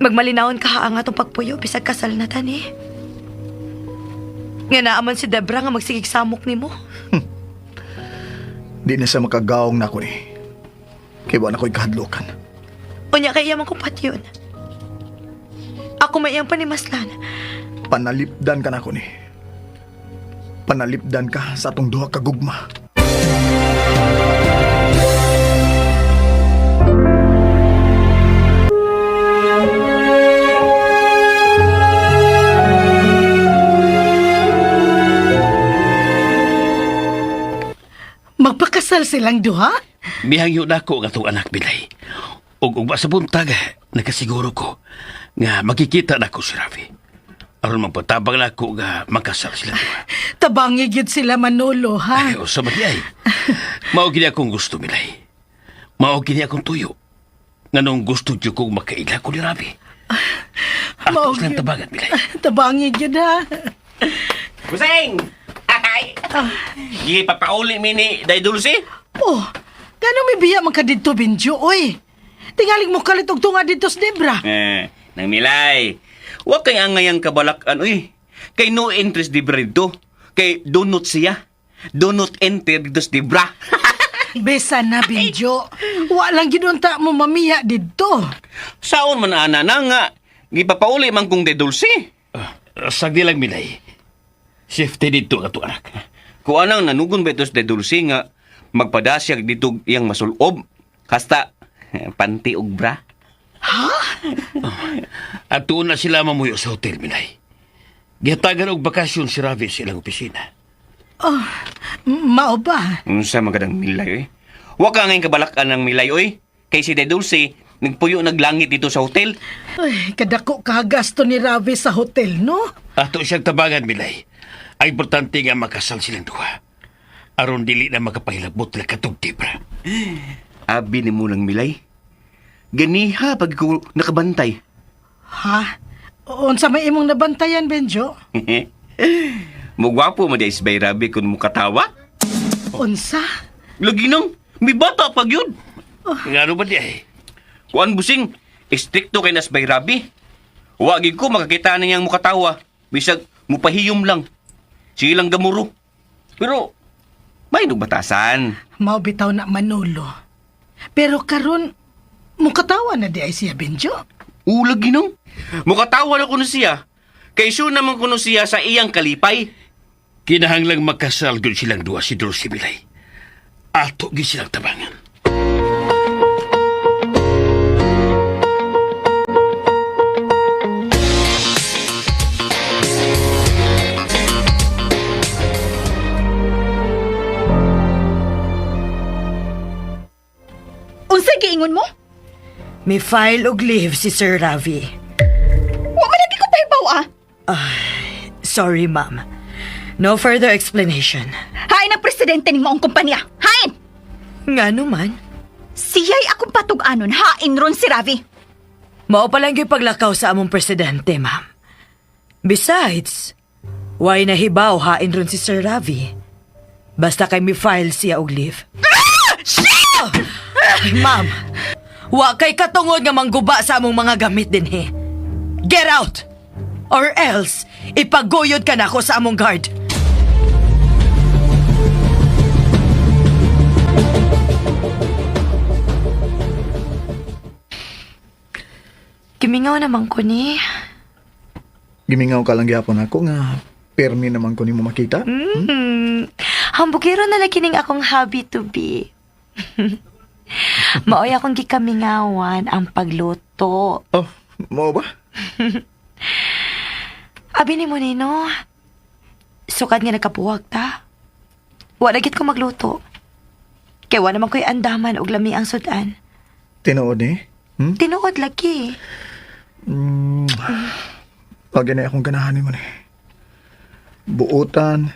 Magmalinawon ka ang atong pagpuyo bisag kasal na tani. Nga naaman si Debra nga magsigig samok nimo. Di na siya makagaong nako ni. Kay wa na ko'y kahadlukan. Unya kay iya man kong patyon. Ako may iyang panimaslan. Panalipdan ka na ko ni. Panalipdan ka sa atong duha ka gugma. Magpakasal silang duha? Mihangyo na ko ang atong anak, Bilay. Ug ugma sa buntag, nakasiguro ko nga makikita na ko si Ravi. Aron magpatabang na ko nga makasal sila duha. Tabangi gyud sila Manolo, ha? Ay, usa ba di ay? Mao gini akong gusto, Milay. Mao gini akong tuyo. Nganong gusto jud kong makaila ko ni Ravi. Mao Ato silang gyud. tabangan, Milay. Tabangi gyud ha. Buseng! Ay! Gipapauli mi ni Day Dulce. Oh, gano'ng may biya man ka didto, Benjo, oy. Tingaling mo kalit og tunga didto sa Debra. Eh, nang Milay. Wa kay angayang kabalakan uy. Kay no interest di bra dito. Kay do not siya. Do not enter dito sa Debra. Besa na, Benjo. Wa lang gyud unta mo mamiya didto. Saon man ana na nga gipapauli man kong Day Dulce. Sagdi lang, Milay. Safety dito ang atong anak. Kuan ang nanugon ba ito sa Day Dulce nga magpadasyag dito iyang masulob. Kasta panty og bra. At na sila mamuyo sa hotel, Milay. Gihatagan og bakasyon si Ravi sa ilang opisina. Oh, mao ba? Unsa magadang Milay oy. Wa ka ngayon kabalakan ng Milay oy. Kay si Day Dulce nagpuyo naglangit dito sa hotel. Ay, kadako kagasto ni Ravi sa hotel, no? Ato siyang tabangan, Milay. Ang importante nga makasal silang duha. Aron dili na makapahilabot na katong Debra. Abi ni mo lang Milay. Ganiha pag ko nakabantay. Ha? Unsa may imong nabantayan, Benjo? Mugwapo mo di isbay rabi kung mukatawa. Unsa? Lagi nang, may bata pag yun. Nga ano ba di ay? Kuan busing, istrikto kay nasbay rabi. Wagi ko makakita na niyang mukatawa. Bisag mupahiyom lang. Silang gamuro. Pero, may batasan. Mao bitaw na Manolo. Pero karon mukatawa na di ay siya, Benjo. Ulag ginong. Mukatawa na kuno siya. Kay sure naman kuno siya sa iyang kalipay. Kinahanglang makasal gyud silang duha si Dulce Milay. Ato gyud silang tabangan. Unsa giingon mo? May file og leave si Sir Ravi. Wa man lagi ko pahibaw ah. Sorry, ma'am. No further explanation. Hain ang presidente ning maong kumpanya. Hain! Nga naman. Siya'y akong patug-anon, hain ron si Ravi. Mao pa lang yung paglakaw sa among presidente, ma'am. Besides, why nahibaw hain ron si Sir Ravi? Basta kay mi file siya og leave. Ah! Ay, ma'am, wa kay katungod nga mangguba sa among mga gamit dinhi. Get out! Or else, ipaguyod ka na ako sa among guard. Kimingaw naman ko ni. Gimingaw ka lang gyapon ako nga permi naman ko nimo makita. Hambukiro na lang kining akong hobby to be. Maoy akong gikamingawan ang pagluto. Oh, mao ba? Abi ni mo nino. Sukad nga nagkabuwag ta. Wa na gid ko magluto. Kay wa naman ko'y andaman og lami ang sudan. Tinuod ni. Hmm? Tinuod lagi. Pag na akong ganahan nimo ni. Buotan,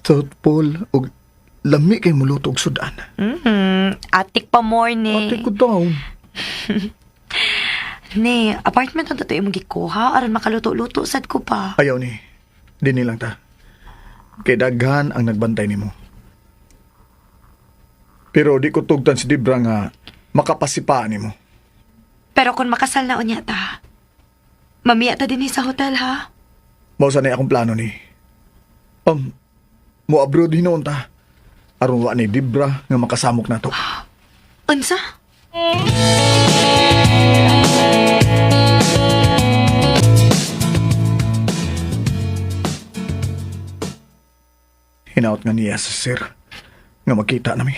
thoughtful, ug lami kay muluto og sudan. Atik pa morning. Ate ko daw. Ni, apartment ang totoo imong gikuha aron makaluto-luto sad ko pa. Ayaw ni. Dini lang ta. Kay daghan ang nagbantay nimo. Pero di ko tugtan si Debra nga makapasipaan nimo. Pero kung makasal na unya ta, mamiya ta dinhi sa hotel ha. Mao sa akong plano ni. Mo abroad hinuon ta. Aron wa ni Debra nga makasamok nato. Unsa? Hinaot nga niya sa sir nga makita nami.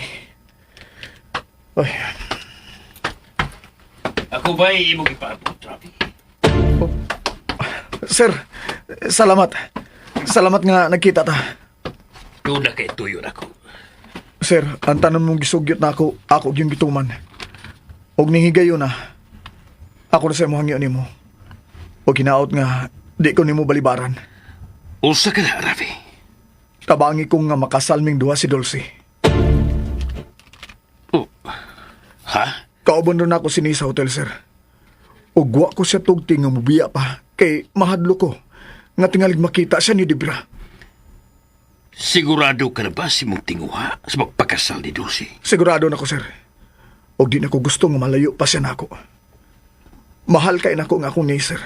Ay, Ako ba'y imong ipaabot, Rafi? sir, salamat. Salamat nga nagkita ta. Tuna kay tuyo na ko. Sir, ang tanan mong gisugyot na ako, ako yung gituman. Og ning higayon na, ako na sa imong hangyo nimo. Og hinaot nga, di ko nimo balibaran. Unsa ka na, Rafi? Tabangi ko nga makasalming duha si Dulce. Oh. Ha? Kauban ron ako sini sa hotel, sir. Ug wa ko siya tugti nga mubiya pa, kay mahadlo ko. Nga tingalig makita siya ni Debra. Sigurado ka na ba si mong tinguha sa magpakasal ni Dulce? Sigurado na ko, sir. Og di na ko gusto nga malayo pa siya nako. Mahal kay nako nga akong ni, sir.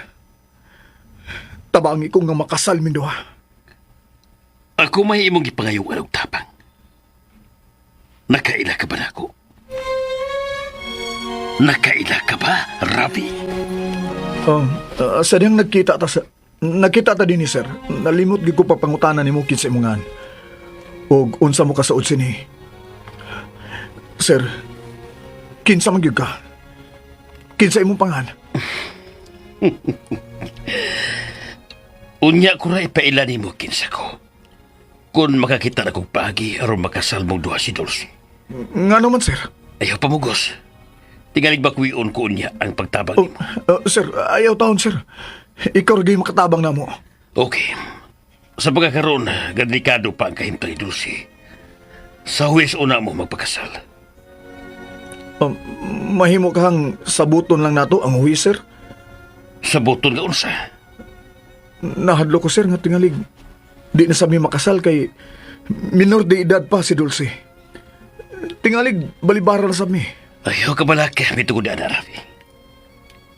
Tabangi ko nga makasal min duha. Ako may imong gipangayuan og tapang. Nakaila ka ba nako? Nakaila ka ba, Rafi? Sa diyang nagkita ta din ni sir. Nalimot gyud ko pagpangutana nimo kinsa imong ngan. Og unsa mo kasuod sini? Sir, kinsa man gyud ka? Kinsa imong pangan? Unya ko ra ipaila nimo kinsa ko. Kung makakita na kong paagi aron makasal mong duha si Dulce. Ngano man sir? Ayaw pamugos. Tingalig bakwion ko unya ang pagtabang Oh, nimo. sir, ayaw taon sir. Ikaw ra gyud makatabang namo. Okay. Sa pagkakaroon, gadelikado pa ang kahimtang ni Dulce. Sa huwes una mo magpakasal. Mahimo kang sabuton lang nato ang huwi sir. Sa buton nga unsa. Nahadlo ko sir nga tingalig. Di na sa mi makasal kay minor de edad pa si Dulce. Tingalig balibara na sa mi. Ayaw ka balak, may tugod na, Rafi.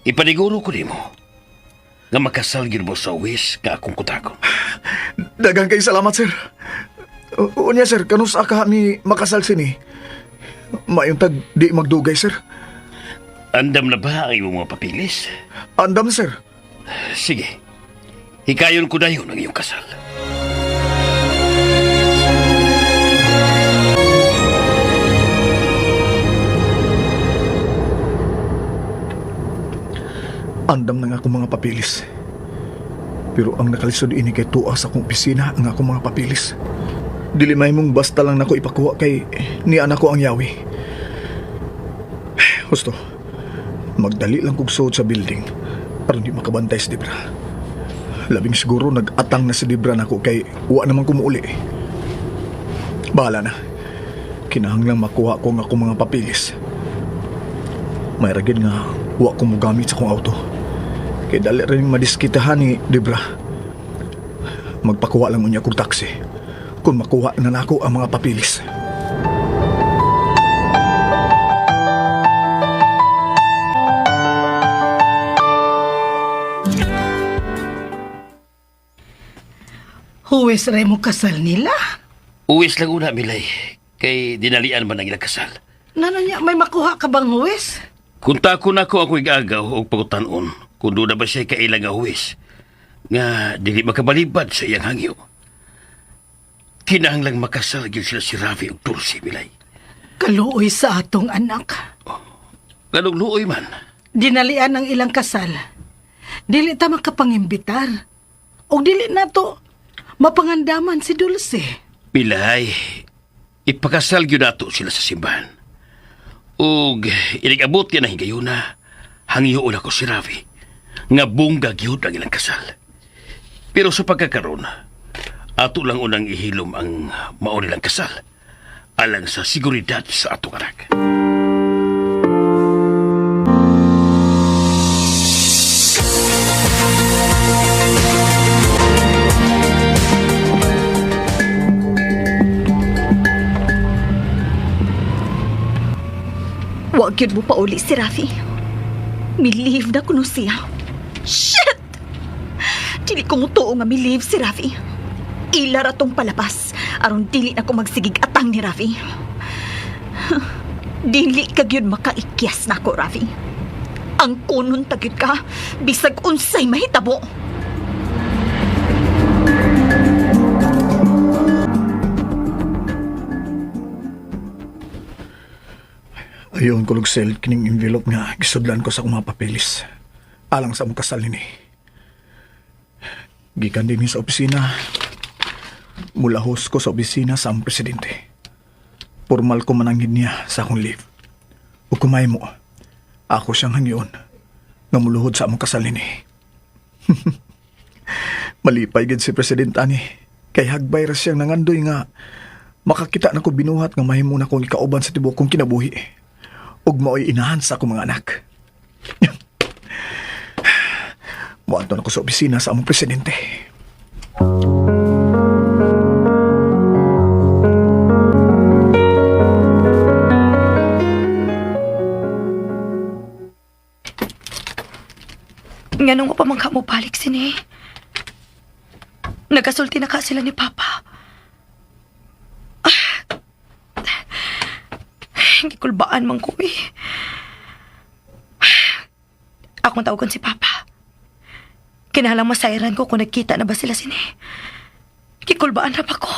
Ipaniguro ko nimo nga makasal gyud mo sa huwes nga akong kutakon. Daghang kay salamat sir. Unya sir, kanus ka mi makasal sini? Mayong tag di magdugay sir. Andam na ba ang imong mga papilis? Andam sir. Sige. Hikayon ko dayon ang iyong kasal. Andam na nga akong mga papilis. Pero ang nakalisod ini kay tuwa sa akong opisina ang akong mga papilis. Dili mahimong basta lang nako ipakuha kay ni anak ko ang yawi. Husto, magdali lang kog suod sa building aron di makabantay si Debra. Labing siguro nag-atang na si Debra nako kay wa naman kumuuli. Bahala na. Kinahanglang makuha ko ang akong mga papilis. May ragid nga wa ko mogamit sa akong auto. Kay dali rin madiskitahan ni Debra. Magpakuha lang unya kog taxi. Kung makuha na nako ang mga papilis. Huwes ray mo kasal nila. Uwis lang una, Milay. Kay dinalian man ang ilang kasal. Nano niya, may makuha ka bang huwes? Kung tako na ko ako igagaw o pagutanon, kung doon na ba siya kailang nga huwes, nga dili makabalibad sa iyang hangyo. Kinahanglang makasal gyud sila si Rafi ug Dulce, Milay. Kaluoy sa atong anak. Ganong luoy man. Dinalian ang ilang kasal. Dili ta makapangimbitar. O dili na to mapangandaman si Dulce. Pilay, ipakasal gyud nato sila sa simbahan. Ug inig-abot yan ang higayuna, hangyoon ako si Ravi, nga bongga gyud ang ilang kasal. Pero sa pagkakaroon, ato lang unang ihilom ang mao nilang kasal, alang sa seguridad sa atong anak. Wag yun mo pauli si Rafi. Mi-leave na kuno siya. Shit! Dili ko mutuo nga mi-leave si Rafi. Ila ra tong palabas. Aron dili na ko magsigig atang ni Rafi. Dili ka gyud makaikyas nako, Rafi. Ang kunon ta gyud ka, bisag unsay mahitabo. Ayon ko lugsel kining envelope nga gisudlan ko sa akong mga papeles. Alang sa among kasal nini. Gikan din sa opisina. Mulahos ko sa opisina sa among presidente. Formal ko mananghid niya sa akong leave. Ug kumay mo, ako siyang hangyon nga muluhod sa among kasal nini. Malipay gid si President ani. Kay hagbay ra siyang nangandoy nga makakita na ko binuhat nga mahimo na kong ikauban sa tibuok kong kinabuhi. Ug mao'y inahan sa akong mga anak. Muadto na ko sa opisina sa among presidente. Nganong ko pa man ka mo balik sini. Nagkasulti na ka sila ni Papa. Ah. Gikulbaan man ko eh. Akong tawagan si Papa. Kinahalang masayran ko kung nagkita na ba sila sini. Gikulbaan na pa ko.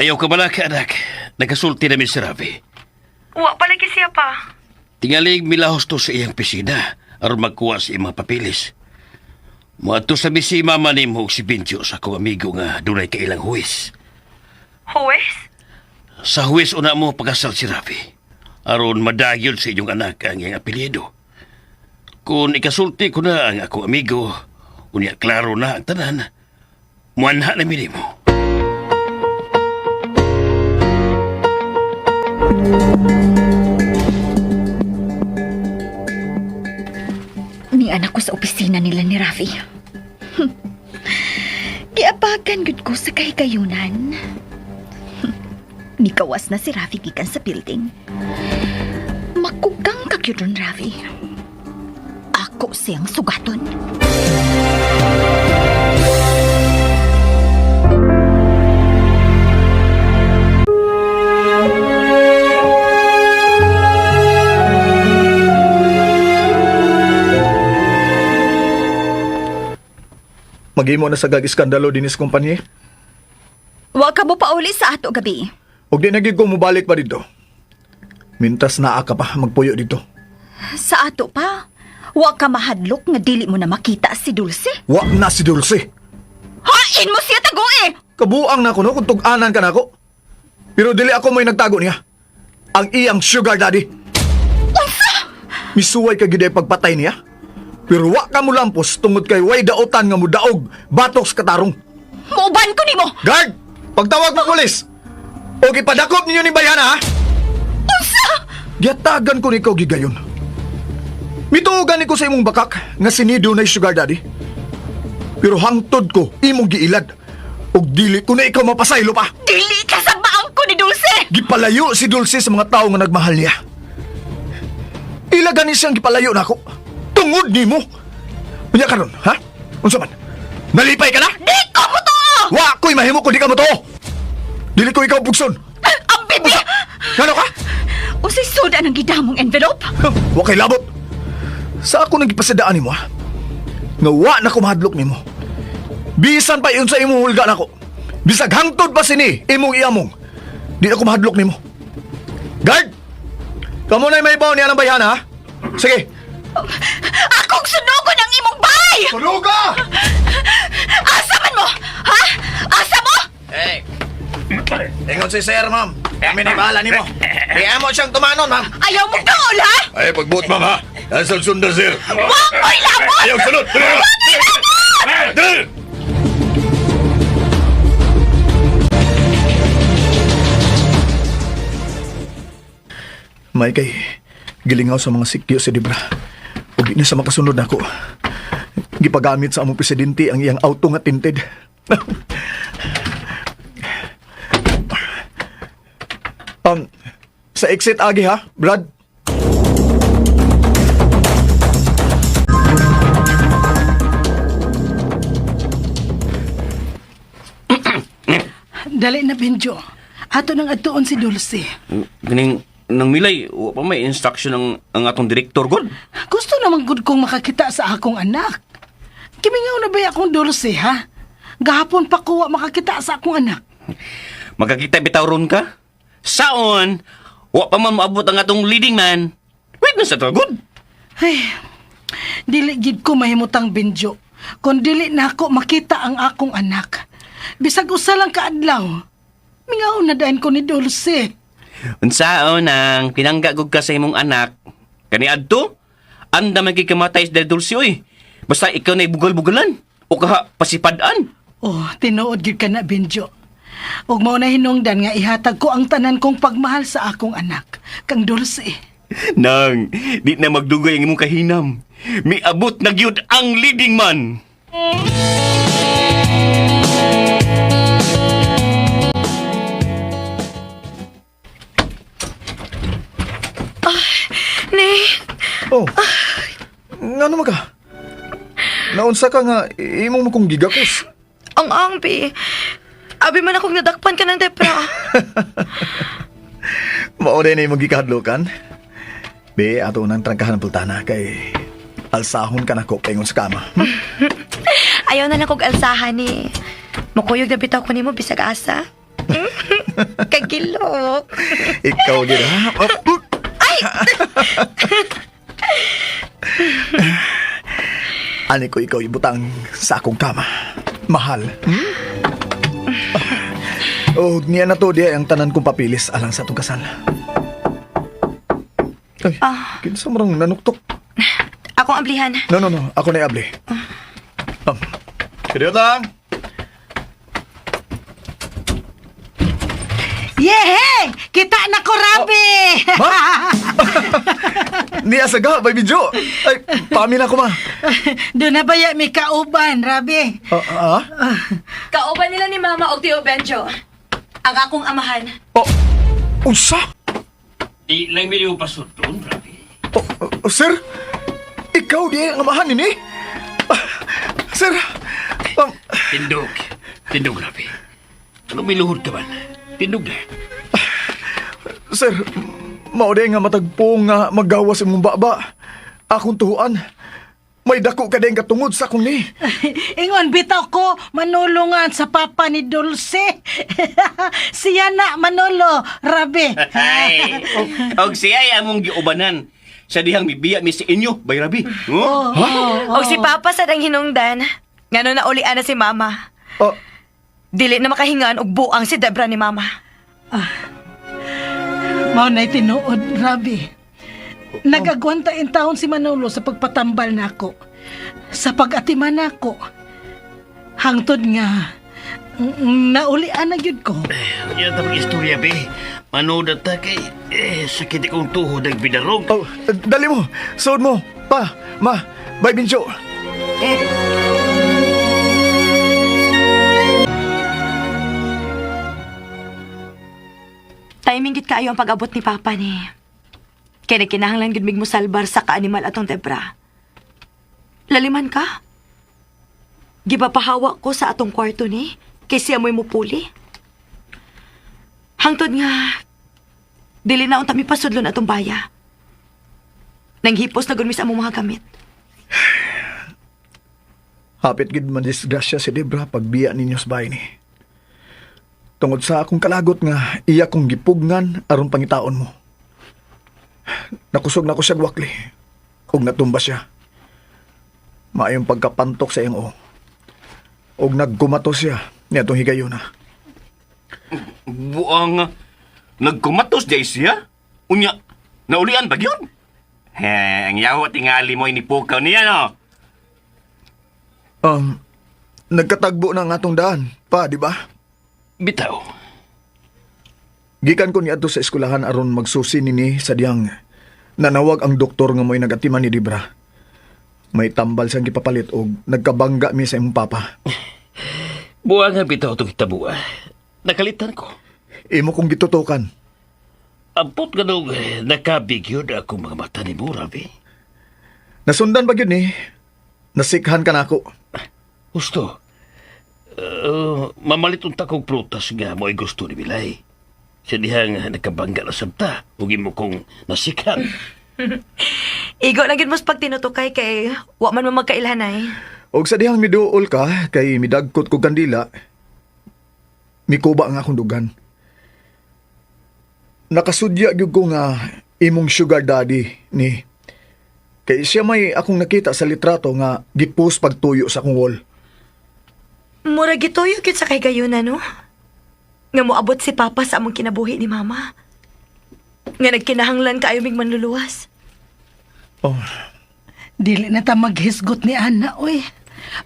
Ayaw ka balaka, anak. Nagkasulti na mi si Ravi. Wa pa lagi siya pa. Tingalig milahos to sa iyang pisina aron magkuha sa iyang mga papilis. Moadto sa mi si mama nimo ug si Benjo sa akong amigo nga dunay kailang huwis. Huwes? Sa huwis una mo pagkasal si Ravi. Aron madagyon sa inyong anak ang iyang apelyido. Kung ikasulti ko na ang akong amigo, unya klaro na ang tanan, muanha na mi nimo. Ni anak ko sa opisina nila ni Rafi. Giapagan gud ko sa kahigayunan. Nikawas na si Rafi gikan sa building. Makugang ka gyud ron, Rafi. Ako siyang sugaton. Maghimo na sa gag iskandalo dinis kumpanya. Wa ka mo pauli sa ato gabi. Ug di na gyud ko mobalik pa dito. Mintas naa ka pa magpuyo dito. Sa ato pa. Wa ka mahadlok nga dili mo na makita si Dulce. Wa na si Dulce. Hain mo siya tago eh! Kabuang na ko no kung tug-anan ka nako. Pero dili ako may nagtago niya. Ang iyang sugar daddy. Unsa? Misuway ka gid ay pagpatay niya. Pero wa ka mo lampos tungod kay way daotan nga mudaog batok sa katarong. Muuban ko nimo! Guard! Pagtawag mo pulis! O gipadakop ninyo ni Bayana ha? Unsa? Giyatagan ko nikaw gigayon. Mituogan ni ko sa imong bakak nga sinido na sugar daddy. Pero hangtod ko imong giilad. Og dili ko na ikaw mapasaylo pa. Dili ka sa baang ko ni Dulce! Gipalayo si Dulce sa mga tao nga nagmahal niya. Ila gani siyang gipalayo nako. Tungod nimo. Unya karon, ha? Unsa man? Nalipay ka na? Di ko mo to! Wa ko'y mahimo kung di ka mo to. Dili ko ikaw pugson. Ang bibi! Ngano ka? Usay suda ng gidamong envelope? Huh, Wa kay labot. Sa ako nang gipasadaan nimo ha. Nga wa na ko mahadlok nimo. Bisan pa yun sa imong hulga nako. Bisag hangtod pa sini imong iamong. Di na ko mahadlok nimo. Guard! Kamo na may baon niya ng bayhana ha. Sige. Akong sunugon ang imong bay! Sunuga! Asa man mo? Ha? Asa mo? Hey. Ingon si sir, ma'am. Kami na bahala nimo. Di amo siyang tumanon, ma'am. Ayaw mo dool, ha? Ay, pagbuot, ma'am, ha? Nasal sunda, sir. Wa ko'y labot! Ayaw, sunod! Dali! Dali! May kay gilingaw sa mga sikyo si Debra. Ug di na sa makasunod nako. Gipagamit sa among presidente ang iyang auto nga tinted. Sa exit agi ha, Brad. Dali na, Benjo. Ato nang adtuon si Dulce. Ganing, nang milay, wa pa may instruction ang atong direktor, God. Gusto naman gud kong makakita sa akong anak. Kimingaw na ba akong Dulce, ha? Gahapon pa ko wa makakita sa akong anak. Magkakita bitaw ron ka? Saon, wa pa man moabot ang atong leading man. Wait na sa to, God. Ay, dili gid ko mahimutang Benjo. Kung dili na ako makita ang akong anak. Bisag usa lang kaadlaw. Mingaw na dayon ko ni Dulce. Unsaon ang pinangga gud ka sa imong anak, kani adto, anda man kay kamatay sa Dulce oy. Basta ikaw na bugal-bugalan o kaha pasipad-an. Oh, tinuod gyud ka na, Benjo. Ug mao na hinungdan nga ihatag ko ang tanan kong pagmahal sa akong anak, kang Dulce. Nang, di na magdugay ang imong kahinam. Miabot na gyud ang leading man. Ni, Oh. Ngano man ka? Naunsa ka nga imo mo kong gigakos. ang ang, bi. Abi man akong nadakpan ka ng depra. Mao din imong gikahadlokan. Be, ato nang trangkahan ang pultana kay alsahon ka nako paingon sa kama. Ayaw na lang kog alsahan ni. Mukuyog na bitaw ko nimo bisag asa. Kagilok. Ikaw gid ha. Oh, Ay! Ani ko ikaw ibutang sa akong kama. Mahal. Hmm? Oh, niya na to diya ang tanan kong papilis alang sa atong kasal. Ay, kinsa mo rang nanuktok? Akong amblihan. No, no, no. Ako na abli. Seryo lang. Yehe! Kita na ko, Rabi! Ma? Niya saga, by video. Ay, pamin ako ma. Doon na baya may kauban, Rabi? Ah, ah? Kauban nila ni Mama og Tio Benjo. Ang akong amahan. Oh, unsa? Di lang mi yung pasudlon, Rabi. Oh, oh, sir, ikaw di ang amahan nini? Ah, sir, Tindog. Tindog, Rabi. Anong miluhod ka man? Tindog na. sir, mao di nga matagpo nga magawas imong baba. Akong tuhuan. May dako ka din katungod sa akong ni. Ingon, bitaw ko, manulungan sa papa ni Dulce. Siya na, Manolo, Rabi. Ay, og siya ay among giubanan. Sa dihang mibiya mi sa inyo, bay Rabi. Oh? Og si Papa sad ang hinungdan. Ngano na uli ana si Mama. Oh, Dili na makahingan og buang si Debra ni Mama. Mao na tinuod, Rabi. Nagagwanta in taon si Manolo sa pagpatambal nako. Sa pag-atiman nako. Hangtod nga, naulian na gyud ko. Yan tapos istorya, be. Manood na ta kay... Eh, sakit akong tuhod ang binarog. oh, dali mo. Suod mo. Pa, ma, bye bincho. Timing gid kaayo ang pag-abot ni Papa ni. Kaya nagkinahanglan gid mig mosalbar sa kaanimal atong Debra. Laliman ka? Gipapahawa ko sa atong kwarto ni kay siya mo'y mupuli. Hangtod nga dili na unta mi pasudlon atong baya. Nanghipos na gud mi sa among mga gamit. Hapit gid man disgrasya si Debra pagbiya ninyo sa bahay ni. Tungod sa akong kalagot nga iya kong gipugngan aron pangitaon mo. Nakusog na ko siya gwakli. Ug natumba siya. Maayong pagkapantok sa iyang o. Og nagkumato siya niadtong higayuna. Buang nagkumatos di siya. Unya, naulian ba yun? He, ang yawa tingali mo inipukaw niya, no? Nagkatagbo na ang atong daan, pa, di ba? Bitaw. Gikan ko niadto sa eskwelahan aron magsusi nini sa diyang nanawag ang doktor nga mo'y nagatiman ni Debra. May tambal siyang gipapalit og nagkabangga mi sa imong papa. Buang nga bitaw itong hitabua. Nakalitan ko. Imo kong gitutukan. Ampot nga nung nakabig yun akong mga mata ni mo, Rabi. Nasundan ba gyud ni? Nasikhan ka nako. Gusto. Mamalit unta kog prutas nga mo'y gusto ni Bilay. Sa dihang nakabangga na sabta, ug imo kong nasikan. Igo lang gid mo sa pagtinutukay kay wa man mo magkailhanay. Og sa dihang miduol ka, kay midagkot ko kandila, mikuba ang akong dugan. Nakasudya gyud ko nga imong sugar daddy ni. Kay siya may akong nakita sa litrato nga gipost pagtuyo sa akong wall. Mura gituyo gyud sa kahigayunan, no? Nga moabot si Papa sa among kinabuhi ni Mama. Nga nagkinahanglan kaayo mig manluluwas. Oh, Dili na ta maghisgot ni Ana, oy.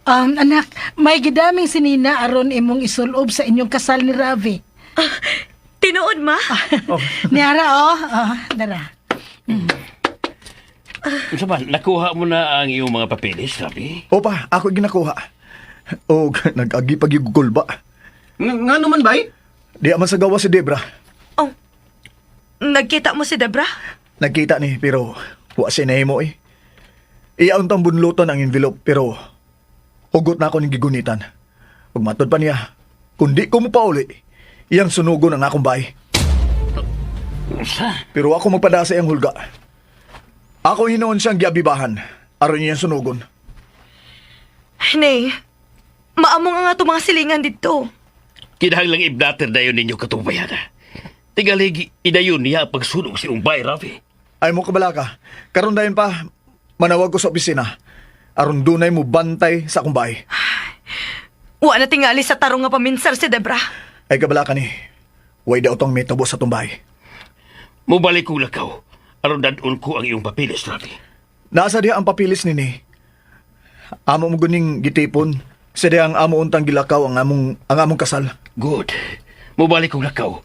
Anak, may gidaming sinina aron imong isulob sa inyong kasal ni Ravi. Tinuod, Ma? Niara, oh. Oh, dara. Unsa man, nakuha mo na ang iyong mga papeles, Rabi? Opa, ako ginakuha. Og nag-agi pag ba. Nga naman, bay? Di man sa gawa si Debra. Oh, nagkita mo si Debra? Nagkita ni pero wa siya nahimo eh. Iya untang bunluton ang envelope pero hugot na ako ning gigunitan. Ug matod pa niya, kung di ko mo pauli, iyang sunugon ang akong bahay. Unsa? Pero ako magpada sa iyang hulga. Ako hinuon siyang giabibahan, aron iyang sunugon. Nay, maamo nga nga itong mga silingan dito. Kinahanglang iblater dayon ninyo katubayan. Tingaligi, idayon niya ang pagsunog si Umbay, Rabi. Ay mo kabala ka, karon dayon pa, manawag ko sa opisina. Aron dunay mo bantay sa akong bahay. Wa na tingali sa tarong nga paminsar si Debra. Ay kabala ka ni, way daw tong may tabo sa atong bahay. Mubalik kong lakaw. Aron dadon ko ang iyong papeles, Rabi. Nasa diha ang papilis nini. Amo mo guning gitipon. Sa diha ang amo untang gilakaw ang among kasal. Good. Mubalik kong lakaw.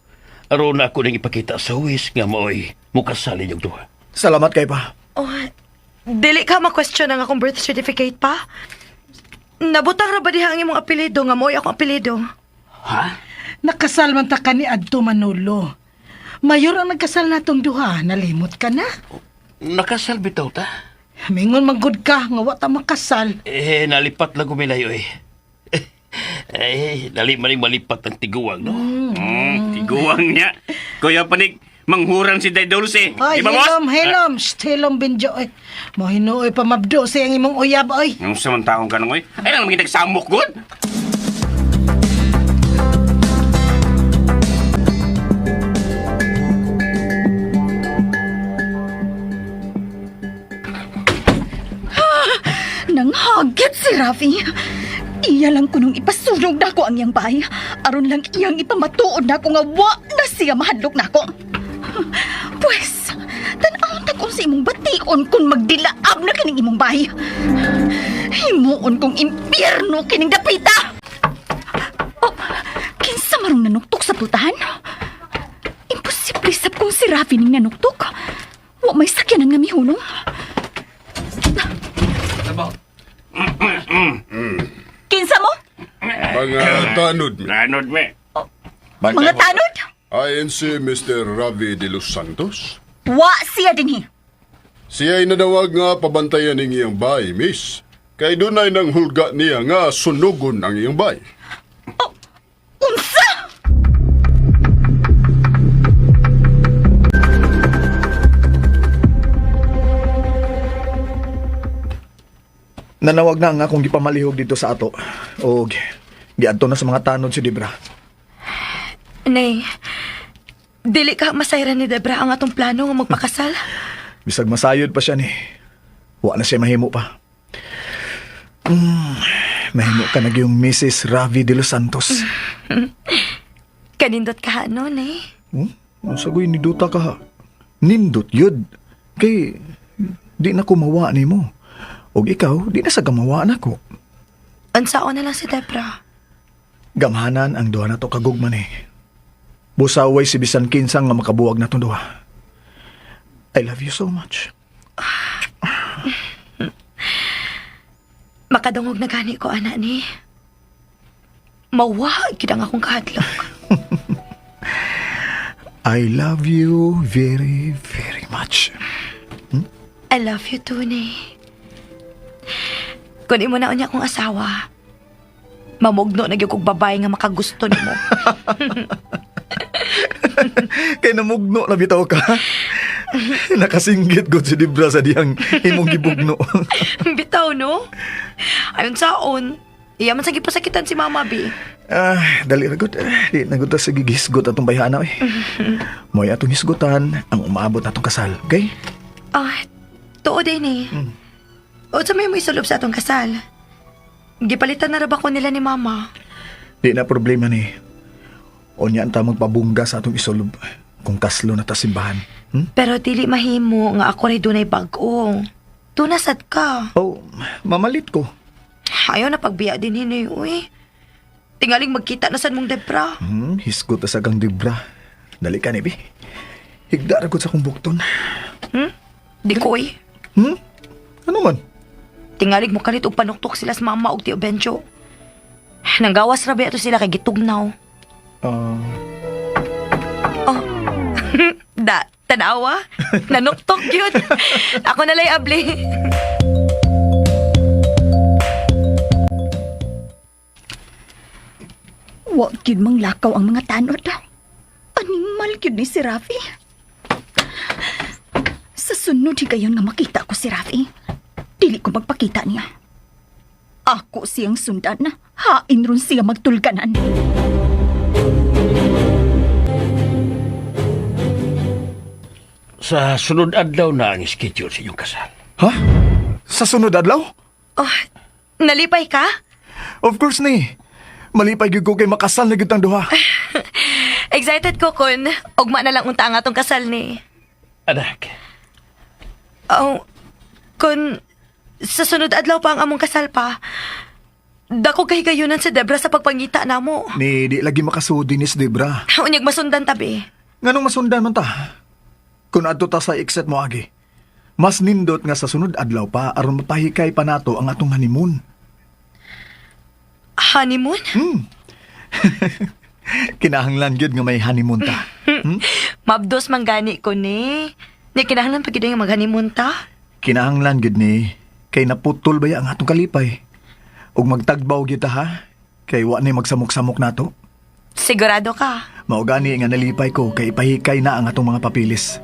Aron ako nang ipakita sa huwis nga maoy mukasal inyong duha. Salamat kay pa. Oh, dili ka ma-question ang akong birth certificate pa. Nabutang ra ba diha ang imong apelyido nga mo'y akong apelyido? Ha? Nakasal man ta ka ni Adto Manolo. Mayor ang nagkasal natong duha, nalimot ka na. Nakasal bitaw ta? Mingon manggod ka nga wa ta makasal. Eh, nalipat lang kumilayo eh. Eh, dali man ning malipat ang tiguang, no? Tiguang niya. Kuya Panig, manghuran si Day Dulce. Ay, Di ba, boss? hilom, hilom. Shh, hilom, Benjo. Oy. Mo hinuoy pamabdo sa iyang imong uyab, oy. Ang sa man taong kanang, oy. Ay, lang maging nagsamok, good. Nanghagit si Rafi. Iya lang kunong ipasunog nako ang iyang bahay. Aron lang iyang ipamatuod nako nga wa na siya mahadlok nako. Pwes, tan-awon ta kung sa imong bation kung magdilaab na kining imong bahay. Himuon kong impyerno kining dapita. Oh, kinsa marong nanuktok sa pultahan? Imposible sab kung si Rafi ning nanuktok. Wa may sakyanan nga mihunong. Kinsa mo? Mga tanod mi. Lanod, me. Mga tanod? Ayon si Mr. Ravi de los Santos. Wa siya dinhi. Siya'y nadawag nga pabantayan ng iyang bay, miss. Kay dunay nang hulga niya nga sunugon ang iyang bay. Oh, unsa? Nanawag na ang akong gipamalihog dito sa ato. Og giadto na sa mga tanod si Debra. Nay, dili ka masayran ni Debra ang atong plano nga magpakasal. Bisag masayod pa siya ni. Wa na siya mahimo pa. Mahimo ka na yung Mrs. Ravi de los Santos. Kanindot ka, no, Nay? Hmm? Ang sagoy ni Duta ka ha. Nindot yun. Kay di na kumawa ni mo. Og ikaw, di na sa gamawa na ko. Unsaon na lang si Debra. Gamhanan ang duha na to kagugman eh. Busaway si bisan kinsang nga makabuwag na tong duha. I love you so much. Makadungog na gani ko, ana ni. Mawa, gid ang akong kahadlok. I love you very, very much. I love you too, Nay. Kung imo na unya akong asawa, Mamugno na gyud kog babae nga makagusto nimo. Kay namugno na bitaw ka. Nakasinggit gud si Debra sa diyang imong gibugno. Bitaw no? Ayon saon. Iya man sa gipasakitan si Mama B. Ah, dali ra gud. Di na gud ta sa gigisgot atong bayhana eh. Mo'y atong hisgutan ang umaabot atong kasal, okay? Ah, tuod din eh. O sa may mo isulob sa atong kasal. Gipalitan na ra ba ko nila ni Mama? Di na problema ni. Unya ang tamang pabungga sa atong isulob kung kaslo na ta simbahan. Pero dili mahimo nga ako ray dunay bag-o. Tunasad ka. Oh, mamalit ko. Ayaw na pagbiya din hini, uy. Tingaling magkita na sad mong Debra. Hisgot ta sa kang Debra. Dali ka ni, bi. Higda ra gud sa akong bukton. Di ko, uy. Ano man? Tingalig mo kalit og panuktok sila sa mama og Tio Benjo. Nanggawas ra ba ato sila kay gitugnaw. Ah, Da, tanawa. Nanuktok yun. Ako na lay abli. Wa gyud manglakaw ang mga tanod. Animal gyud ni si Rafi. Sa sunod higayon nga makita ko si Rafi, dili ko magpakita niya. Ako siyang sundan, hain ron siya magtulganan. Sa sunod adlaw na ang schedule sa inyong kasal. Ha? Sa sunod adlaw? Oh, nalipay ka? Of course ni. Malipay gyud ko kay makasal na gyud tang duha. Excited ko kun ugma na lang unta ang atong kasal ni. Anak, Oh, kun sa sunod adlaw pa ang among kasal pa. Dako kay gayunan sa Debra sa pagpangita namo. Ni di lagi makasudi ni si Debra. Unyag masundan tabi. Nganong masundan man ta? Kung adto ta sa exit mo agi. Mas nindot nga sa sunod adlaw pa aron mapahikay pa nato ang atong honeymoon. Honeymoon? Kinahanglan gyud nga may honeymoon ta. Mabdos man gani ko ni. Ni kinahanglan pa gyud nga mag-honeymoon ta. Kinahanglan gyud ni kay naputol ba ya ang atong kalipay. Ug magtagbaw gyud ta ha kay wa ni magsamok-samok nato. Sigurado ka. Mao gani nga nalipay ko kay ipahikay na ang atong mga papilis.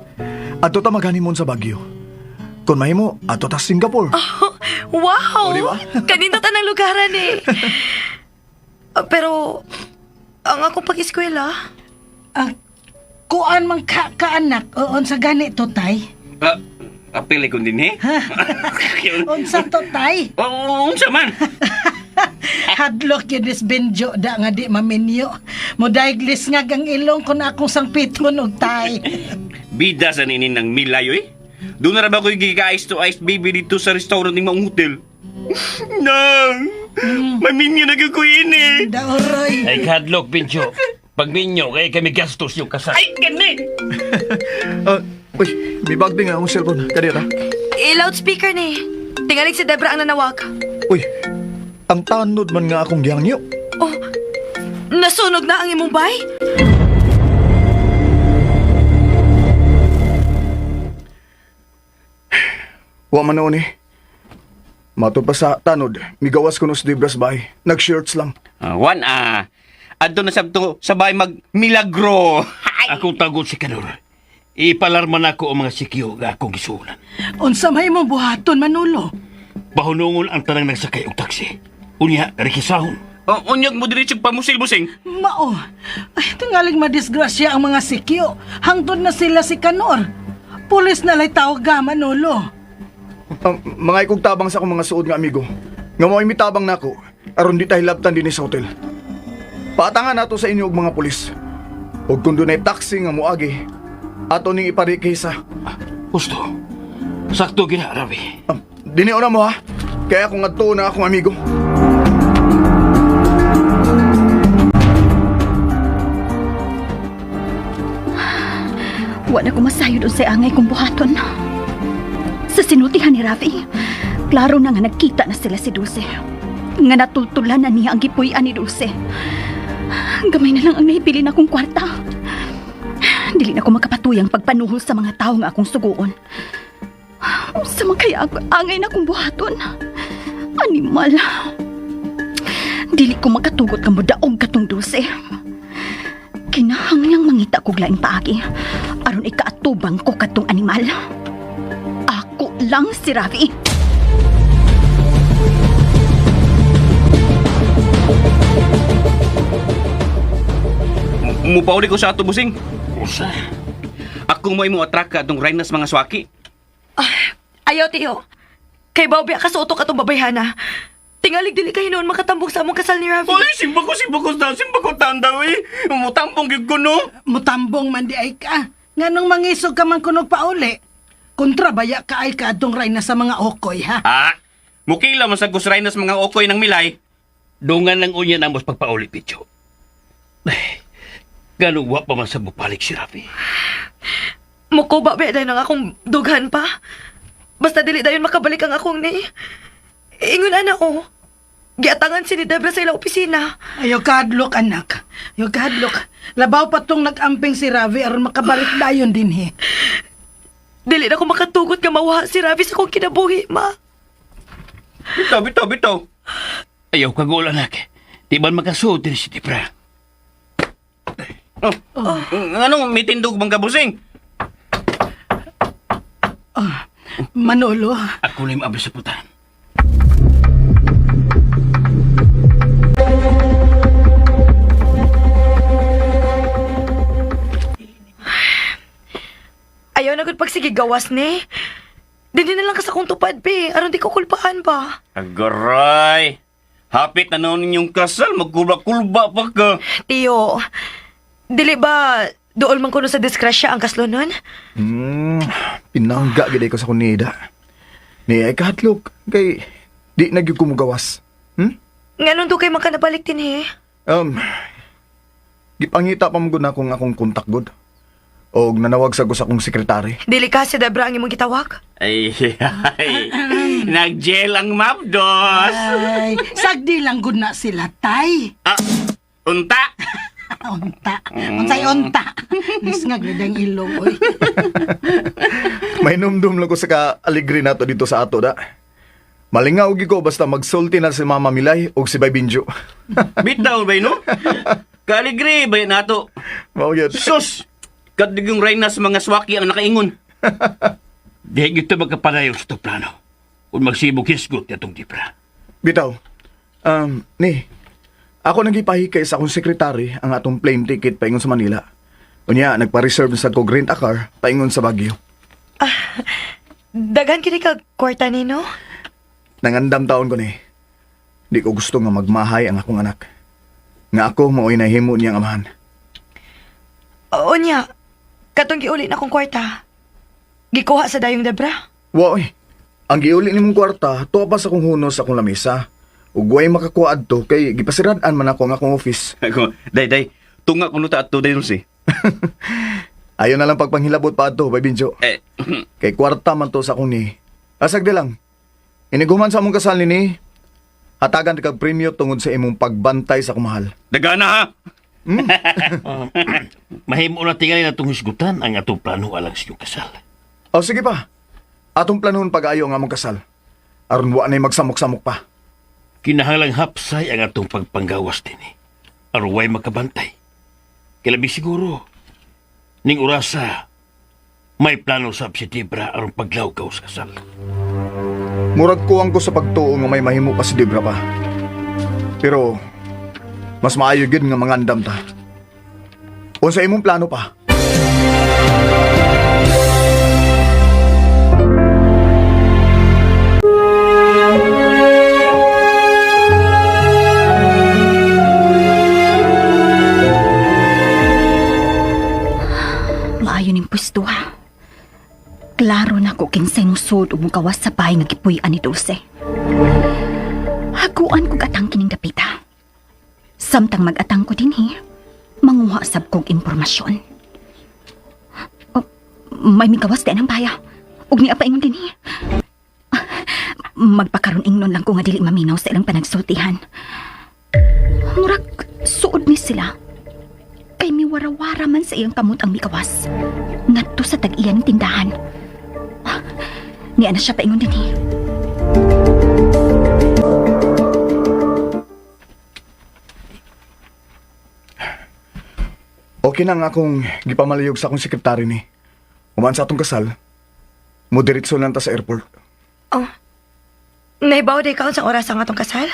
Adto ta mag-honeymoon sa Baguio. Kung mahimo, adto ta sa Singapore. Wow! O, di ba? Kanindot ang lugaran eh. Ah, pero ang akong pag-eskwela, Ah, kuan man ka, kaanak, o unsa gani to tay? Ah, apil ko din eh. Unsa to tay? Oo, unsa man. Hadlok yun is Benjo da nga di maminyo. Modaiglis nga ang ilong kun akong sangpiton og tay. Bida sa ninin ng milayo eh. Doon na ra ba ko gigika ice to ice baby dito sa restaurant ng maong hotel? Nang! Maminyo na gyud ko ini. Daoroy. ay kadlok, Benjo. Pagminyo, kay kami gastos yung kasal. Ay, gani! Ah, uy, may bag din nga akong cellphone. Kadira. i-loudspeaker ni. Tingalig si Debra ang nanawag. Uy, ang tanod man nga akong gihangyo. Oh, nasunog na ang imong bay? Wa man noon eh. Matod pa sa tanod, migawas ko no sa Debras bay. Nag-shirts lang. Ah, Juan, ah. Adto na sabto sabay mag milagro. Akong tagod si Kanor. Ipalarma na ako ang mga sikyo nga akong gisuunan. Unsa may imong buhaton Manolo? Bahunungon ang tanang nagsakay og taksi. Unya, rekisahon. Oh, unyag mo diretso pamusil-busing. Mao. Ay, tingaling madisgrasya ang mga sikyo. Hangtod na sila si Kanor. Pulis na lay tawag ga, Manolo. Mga ikog tabang sa akong mga suod nga amigo. Nga mo'y mitabang nako, aron di tayo hilabtan dinhi sa hotel. Paatangan nato sa inyo og mga pulis. Og kung dunay taxi nga moagi, ato ning iparikisa. Husto. Sakto gina, Rabi. Dini una mo ha. Kaya kung adto na akong amigo. Wa na ko masayod unsay angay kong buhaton. Sa sinultihan ni Rafi, klaro na nga nagkita na sila si Dulce. Nga natultulan na niya ang gipuy-an ni Dulce. Gamay na lang ang nahipili na akong kwarta. Dili na ko makapatuyang pagpanuhol sa mga tao nga akong suguon. Sa man kaya ako, angay na akong buhaton. Animal. Dili ko makatugot nga modaog katong Dulce. Kinahanglang mangita kog laing paagi aron ikaatubang ko kadtong animal. Ako lang si Ravi. Mupauli ko sa ato, busing. Usa. Ako mo imo atraka atong Rhinas mga swaki. Ayaw, tiyo. Kay Bobby, kasuoto ka tong babayhana. Tingalig dili ka hinuon makatambok sa among kasal ni Ravi. Oy, simba ko, simba ko, simba ko tandaw eh. Mutampong gyud ko no. Mutambong man di ay ka. Nganong mangisog ka man kunog pauli. Kontra baya ka ay ka adtong ray na sa mga okoy ha. Ah, mukila man sa kus Rhinas mga okoy ng milay. Dungan lang unya namos pagpauli, Picho. Ay, ganong wa pa man sa bupalik si Rafi. Mukuba ba dayon ang akong dughan pa? Basta dili dayon makabalik ang akong ni. Ingon ana ko. Giatangan si ni Debra sa ilang opisina. Ayaw kahadlok anak. Ayaw kahadlok. Labaw pa tong nag-amping si Ravi aron makabalik dayon din he. Dili na ko makatugot nga mawa si Ravi sa akong kinabuhi, ma. Bitaw, bitaw, bitaw. Ayaw kagol, anak. Di man makasuot din si Debra. Oh, Anong may tindog bang kabusing? Manolo, Ako na yung abis sa putan. Ayaw na gud pagsige gawas ni. Dili na lang ka sa akong tupad, be. Aron di ko kulpaan ba? Agaray. Hapit na noon ninyong kasal, magkulba-kulba pa ka. Tiyo, dili ba dool man kuno sa disgrasya ang kaslonon? Pinangga gid ko sa kunida. Ni ay kahatlok kay di na gyud ko mugawas. Nganong dugay man ka nabalik din he? Gipangita pa mo gud na akong akong kontak gud. Og nanawag sa ko sa akong sekretary. Dili ka si Debra ang imong gitawag? Ay, ay. Nag-gel ang mapdos. ay, sagdi lang gud na sila tay. Ah, unta. Unta. Unsay unta. Nisngag na dang ilong oy. May numdum lang ko sa ka-aligri nato dito sa ato da. Malingaw gyud ko basta magsulti na si Mama Milay og si Bay Binjo. Bitaw ba no? Kaligre ba nato? Mao gyud. Sus! Kadig yung Rhinas mga swaki ang nakaingon. Di gito magkapadayon sa itong plano. Kung magsibog hisgot niya itong Debra. Bitaw. Ni. Ako nagipahikay sa akong sekretary ang atong plane ticket paingon sa Manila. Unya, nagpa-reserve sa kog rent a car paingon sa Baguio. Daghan kini ka kwarta nino? Nangandam taon ko ni. Di ko gusto nga magmahay ang akong anak. Nga ako mao'y nahimo niyang amahan. Oo niya. Katong giuli na akong kwarta. Gikuha sa dayong Debra. Woy, ang giuli nimong kwarta, tuwa pa sa akong hunos sa akong lamesa. Ug way makakuha adto kay gipasirad-an man ako ang akong office. Ako, day, day. Tunga kuno ta ato day Dulce. Ayon na lang pagpanghilabot pa adto, Bay Binjo. Eh, Kay kwarta man to sa akong ni. Asag di lang. Iniguman sa among kasal ni hatagan kag premyo tungod sa imong pagbantay sa akong mahal. dagana ha. Mahimo na tingali na itong hisgutan ang atong plano alang sa inyong kasal. O sige pa. Atong planuhon pag-ayo ang among kasal. Aron wa na'y magsamok-samok pa. Kinahanglang hapsay ang atong pagpanggawas din eh. Aruway makabantay. Kilabi siguro. Ning orasa, may plano sab si Debra aron paglawgaw sa kasal. Murag kuwang ko sa pagtuo nga may mahimo pa si Debra pa. Pero mas maayo gyud nga mangandam ta. Unsa imong plano pa? Maayo ning pwesto ha. Klaro na ko kinsay musod ug mugawas sa bahay nga gipuy-an ni Dulce. Haguan kog atang kining dapita. Samtang mag-atang ko dinhi, manguha sab kog impormasyon. Oh, may migawas di ang baya. Ug niya pa ingon dinhi. Magpakaron ingnon lang ko nga dili maminaw sa ilang panagsultihan. Murag suod ni sila kay miwarawara man sa iyang kamot ang mikawas. Ngadto sa tag-iyan ng tindahan. Ah, Niya na siya paingon din eh. Okay na nga akong gipamaliyog sa akong sekretary ni. Human sa atong kasal, mudiritso lang ta sa airport. Oh. Naibaw day kaon sa oras ang atong kasal?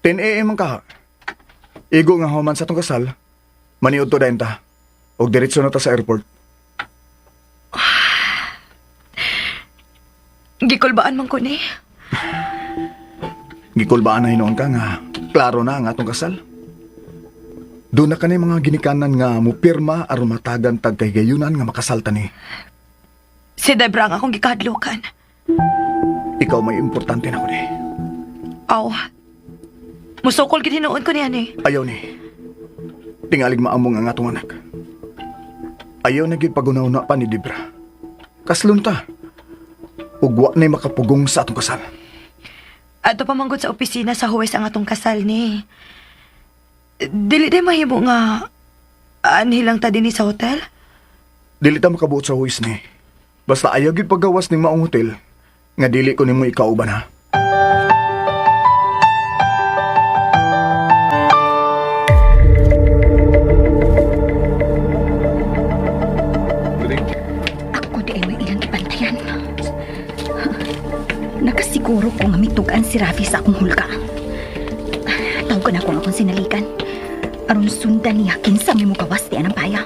10 a.m. ang kaha. Igo nga human sa atong kasal, maniud to dayon ta. Og diretso na ta sa airport. Gikulbaan man ko ni. Gikulbaan na hinoon ka nga, klaro na ang atong kasal. Doon na kani mga ginikanan nga mupirma aron matagan tag kay gayunan nga makasal ta ni. Si Debra ang akong gikahadlukan. Ikaw may importante na ko ni. Aw. Musukol gid hinuon ko niyan eh. Ayaw ni. Tingalig maamong ang atong anak. Ayaw na gyud pagunaw-na pa ni Debra. Kaslon ta. Ug wa na'y makapugong sa atong kasal. Ato pa manggod sa opisina sa huwes ang atong kasal ni. Dili day mahimo nga anhi lang ta dinhi sa hotel. Dili ta makabuot sa huwis ni. Basta ayaw gyud paggawas ning maong hotel nga dili ko nimo ikauban ha. Ako di ay may ilang gibantayan. Nakasiguro ko nga mitugan si Rafi sa akong hulga. Tawag na ko ang akong sinalikan. Aron sundan niya kinsa may mugawas di anang paya.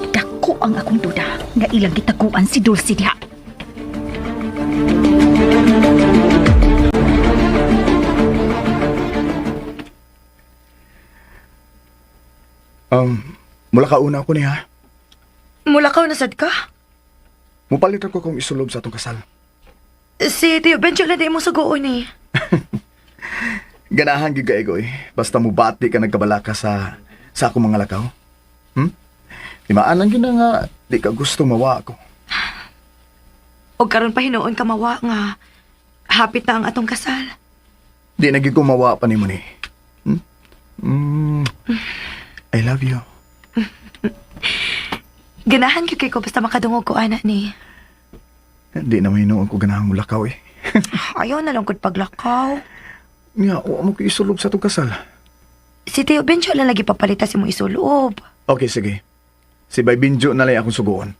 Dako ang akong duda nga ilang gitaguan si Dulce diha. Mula kauna ako ni ha. Mulakaw na sad ka? Mupalit ako kung isulob sa atong kasal. Si Tio Benjo lang di mo sugoon eh. Ganahan gyud kaayo eh. Basta mubati ka nagkabalaka sa akong mga lakaw. Timaan lang gyud na nga di ka gusto mawa ako. Og karon pa hinuon ka mawa nga hapit na ang atong kasal. Di na gyud ko mawa pa nimo ni. I love you. Ganahan gyud kay ko basta makadungog ko ana ni. Di na mahinuon ko ganahan mo lakaw eh. Ayaw na lang gud paglakaw. Nga, wa mo ko isulob sa atong kasal. Si Tio Benjo lang lagi papalita si mo isuloob. Okay, sige. Si Bay Binjo na lang akong suguon.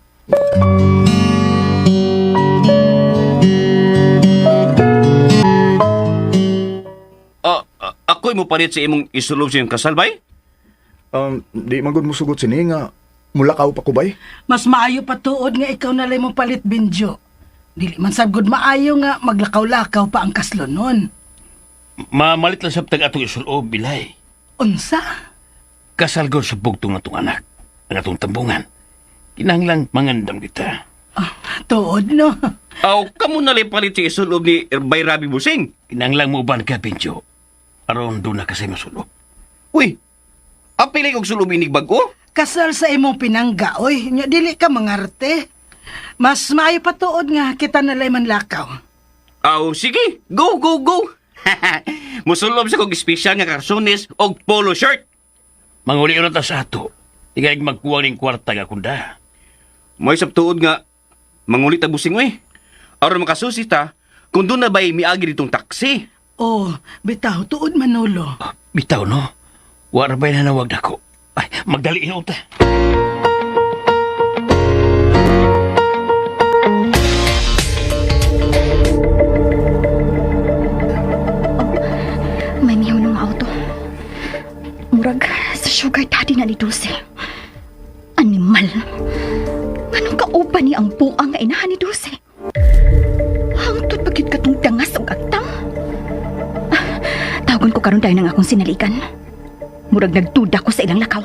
Ah, ako'y mo palit sa imong isulob sa iyong kasal, bay? Di man gud mo sugot sini nga mulakaw pa ko bay. Mas maayo pa tuod nga ikaw na lang mo palit, Benjo. Dili man sab gud maayo nga maglakaw-lakaw pa ang kaslonon. Mamalit lang sabtag atong isulob, Bilay. Unsa? Kasal gud sa bugtong atong anak, ang atong tambungan. Kinahanglang mangandam kita. Ah, tuod no. Aw, kamo na lang palit sa isulob ni Bay Rabi Busing. Kinahanglang muuban ka, Benjo. Aron doon na kasi masulob. Uy, apilay kong sulob inig bago? Kasal sa imong pinangga, oy. Nya dili ka mangarte. Mas maayo pa tuod nga kita na lay manlakaw. Aw, sige. Go, go, go. Musulob sa kong espesyal nga karsones og polo shirt. Manguli na ta sa ato. Ikaw magkuha ning kwarta nga kunda. Mo'y sabtuod nga, mangulit ang busing oy. Aron makasusi ta, kung doon na ba'y miagi ditong taksi. Oh, bitaw tuod Manolo. Ah, bitaw no. Wala ba'y nanawag nako? Ay, magdali ino ta. May mihunong nga auto. Murag sa sugar daddy na ni Dulce. Animal. Anong kauban ni ang buang nga inahan ni Dulce? Hangtod pagkit katong dangas og agtang. Ah, tawagon ko karon dayon ang akong sinaligan. Murag nagduda ko sa ilang lakaw.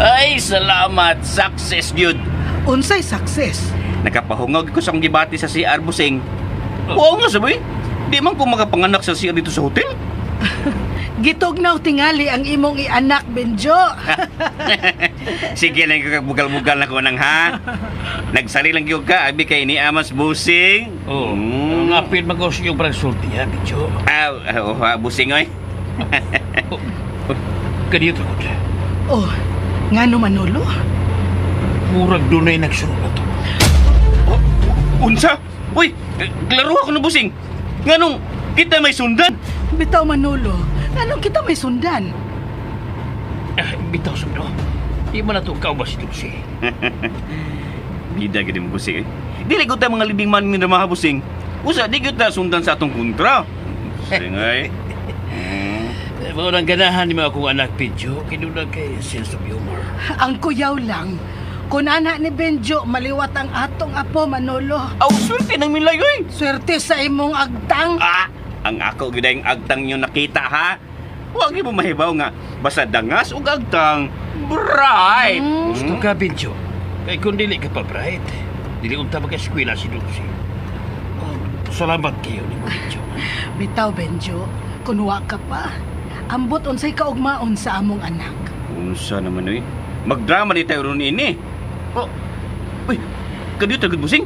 Ay, salamat. Success, gyud. Unsay success? Nakapahungog ko sa akong gibati sa CR Busing. Oo nga, sabi. Di man ko makapanganak sa CR dito sa hotel. Gitugnaw tingali ang imong ianak, Benjo. Sige lang kakabugal-bugal na ko nang ha. Nagsali lang gyud ka, abi kay ni Amas Busing. Oh, ang apil magos yung parang sulti ha, Benjo. Ah, oh, ah, Busing oy. Oh, kaniyo to. Oh, ngano Manolo? Murag dunay nagsunod na to. Unsa? Uy, klaro ako na busing. Nganong kita may sundan. Bitaw Manolo, anong kita may sundan? Ah, bitaw sumno. Di man na to kauban si Dulce. Bida gid mo busing eh. Dili ko ta mga libing man nga mga busing. Usa di gyud ta sundan sa atong kontra. Busing ay. Eh, mao nang ganahan ni mga akong anak, Benjo. Kinunang kay sense of humor. Ang kuyaw lang, kung anak ni Benjo, maliwat ang atong apo, Manolo. Aw, swerte nang milay oy. Swerte sa imong agtang. Ah, ang ako gid ang agtang nyo nakita ha. Huwag mo mahibaw nga basta dangas ug agtang. Bright. Gusto ka, Benjo. Kay kung dili ka pa, bright, dili unta magka-eskwela si Dulce. Oh, salamat kayo ni mo, Benjo. Bitaw, Benjo, kunwa ka pa. Ambot unsay kaugmaon sa among anak. Unsa naman oy? Magdrama di tayo ron ini. Oh. Uy, kadiyo tagud busing.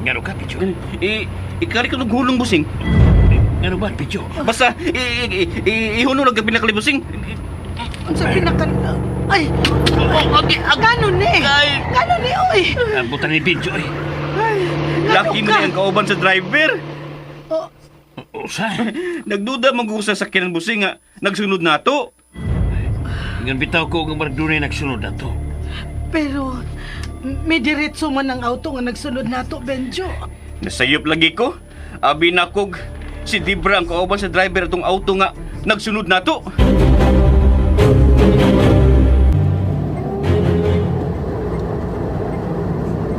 Ngano ka, Benjo? I ikari ko hulong busing. Ngano ba, Benjo? Basta ihunong lang ka pinakalibusing. Unsay pinaka... Ay! Ngano ni? Ngano ni, oy? Ang buta ni Benjo, eh. Laki mo ang kauban sa driver. Oh, Usa. Nagduda man ko sa sakyanan busing nga nagsunod nato. Ngan bitaw ko nga mardunay nagsunod na to. pero may diretso man ang auto nga nagsunod nato, Benjo. Nasayop lagi ko. Abi nakog si Dibra ang kauban sa driver atong auto nga nagsunod nato.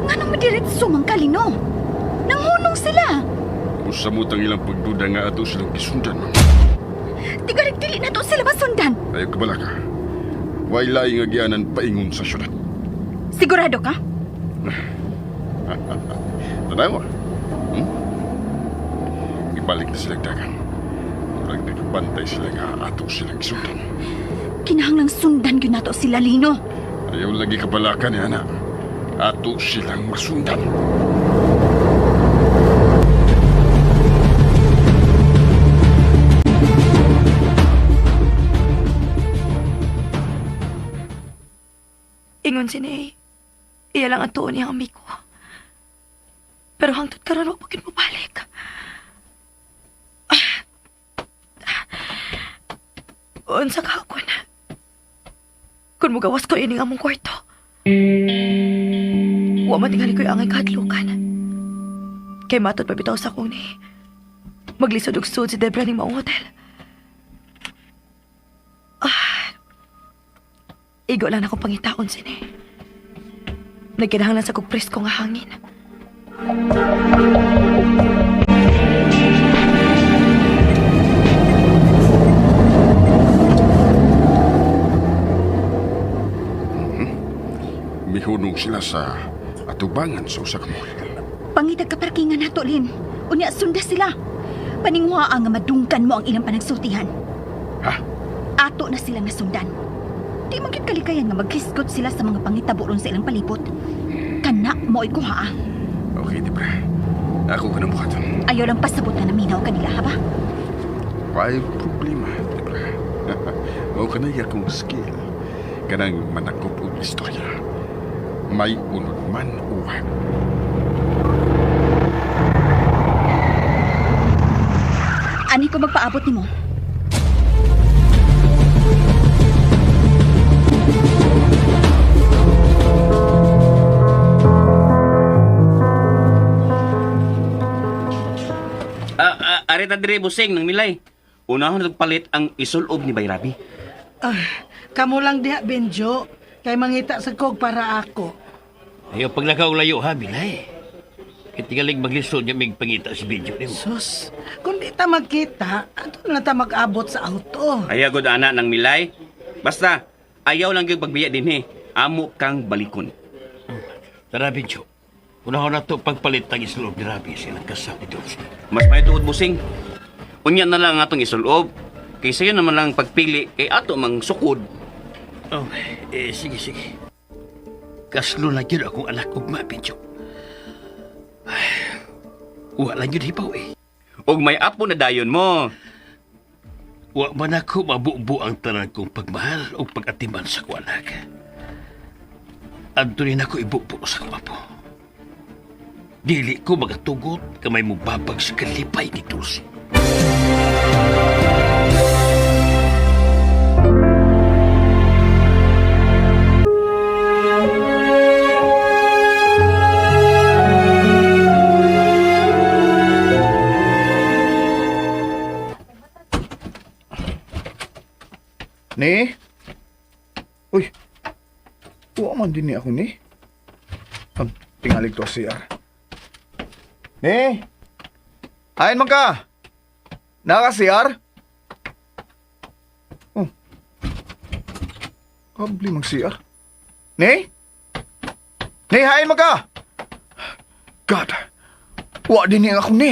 Nganong madiretso man kalino? Nanghunong sila. Usa mo tang ilang pagduda nga ato silang gisundan, ma'am. Tigarig dili na to sila masundan. Ayaw ka balaka. Way laing nga gianan paingon sa syudad. Sigurado ka? Tanawa. Ibalik na silang dagan. Murag nagbantay sila nga ato silang gisundan. Kinahanglang sundan gyud nato sila, Lino. Ayaw lagi kabalaka ni ana. Ato silang masundan. Ingon si Nay. Iya lang ang tuon niyang amigo. Pero hangtod karon wa pa gyud mobalik. Ah. Unsa ka ako na? Kung mugawas ko ining among kwarto. Wa man tingali ko'y angay kahadlukan. Kay matod pa bitaw sa akong ni. Maglisod og sud si Debra ning maong hotel. Ah. Igo lang akong pangitaon sini. Nagkinahanglan sa kog presko nga hangin. Mihunong sila sa atubangan sa usa ka mall. Pangitag ka parkingan nato, Lin. Unya sunda sila. Paningwa nga madungkan mo ang ilang panagsultihan. Ha? Ato na silang nasundan. Di man gyud kalikayan nga maghisgot sila sa mga pangitabo ron sa ilang palibot. Kana mo'y kuha. Ah. Okay, di ba? Ako ka na bukaton. Ayaw lang pasabot na naminaw kanila, ha ba? Why problema, di ba? Mao ka na akong skill. Kanang manakop og istorya. May unod man uwa. Ani ko magpaabot nimo. Ah, ah, areta dire busing nang milay. Unahon nagpalit ang isulob ni Bayrabi. Ah, kamo lang diha, Benjo. Kay mangita sa kog para ako. Ayaw paglakaw layo ha, Bilay. Kay tingalig maglisod niya mig pangita si Benjo nimo. Sus, kung di ta magkita, ato na ta mag-abot sa auto. Ayaw gud ana nang milay. Basta ayaw lang gyud pagbiya dinhi. Amo kang balikon. Tara, Benjo. Unahon na to pagpalit ang isulob ni Rabi sa ilang kasal ni Dulce. Mas may tuod busing. Unya na lang atong isulob. Kay sayo naman lang pagpili kay ato mang sukod. Oh, eh, sige, sige. Kaslo na gyud akong anak ugma, Benjo. Ay, Wa lang yun hibaw eh. Ug may apo na dayon mo. Wa man ako mabubo ang tanan kong pagmahal o pag-atiman sa kong anak. Adto rin ako ibubo sa kong apo. Dili ko magatugot kamay mo babag sa kalipay ni Dulce. Ni? Uy. Wa man din ni ako ni. Am, tingalig to CR. Ni? Ayon man ka. Naka CR? Oh. Kabli mang CR. Ni? Ni, hain man ka. God. Wa din ni ako ni.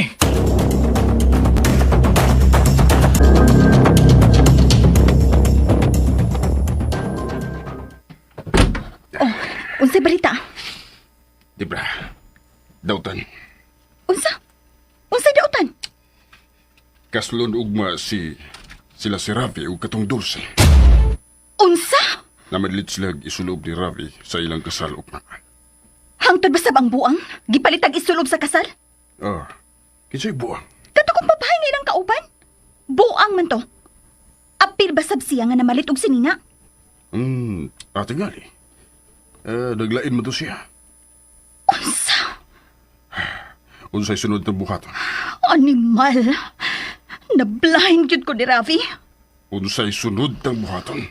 Unsay balita? Debra, dautan. Unsa? Unsay dautan? Kaslon ugma si sila si Ravi ug katong Dulce. Unsa? Namadlit sila isulob ni Ravi sa ilang kasal ugma. Hangtod ba sab ang buang? Gipalitag isulob sa kasal? Ah, kinsay buang? Kato kong babae nga ilang kauban? Buang man to. Apil ba sab siya nga namalit og sinina? Ate ngali. Eh, naglain mo to siya. Unsa? Unsay sunod na buhaton? Animal. Na-blind yun ko ni Ravi. Unsay sunod na buhaton?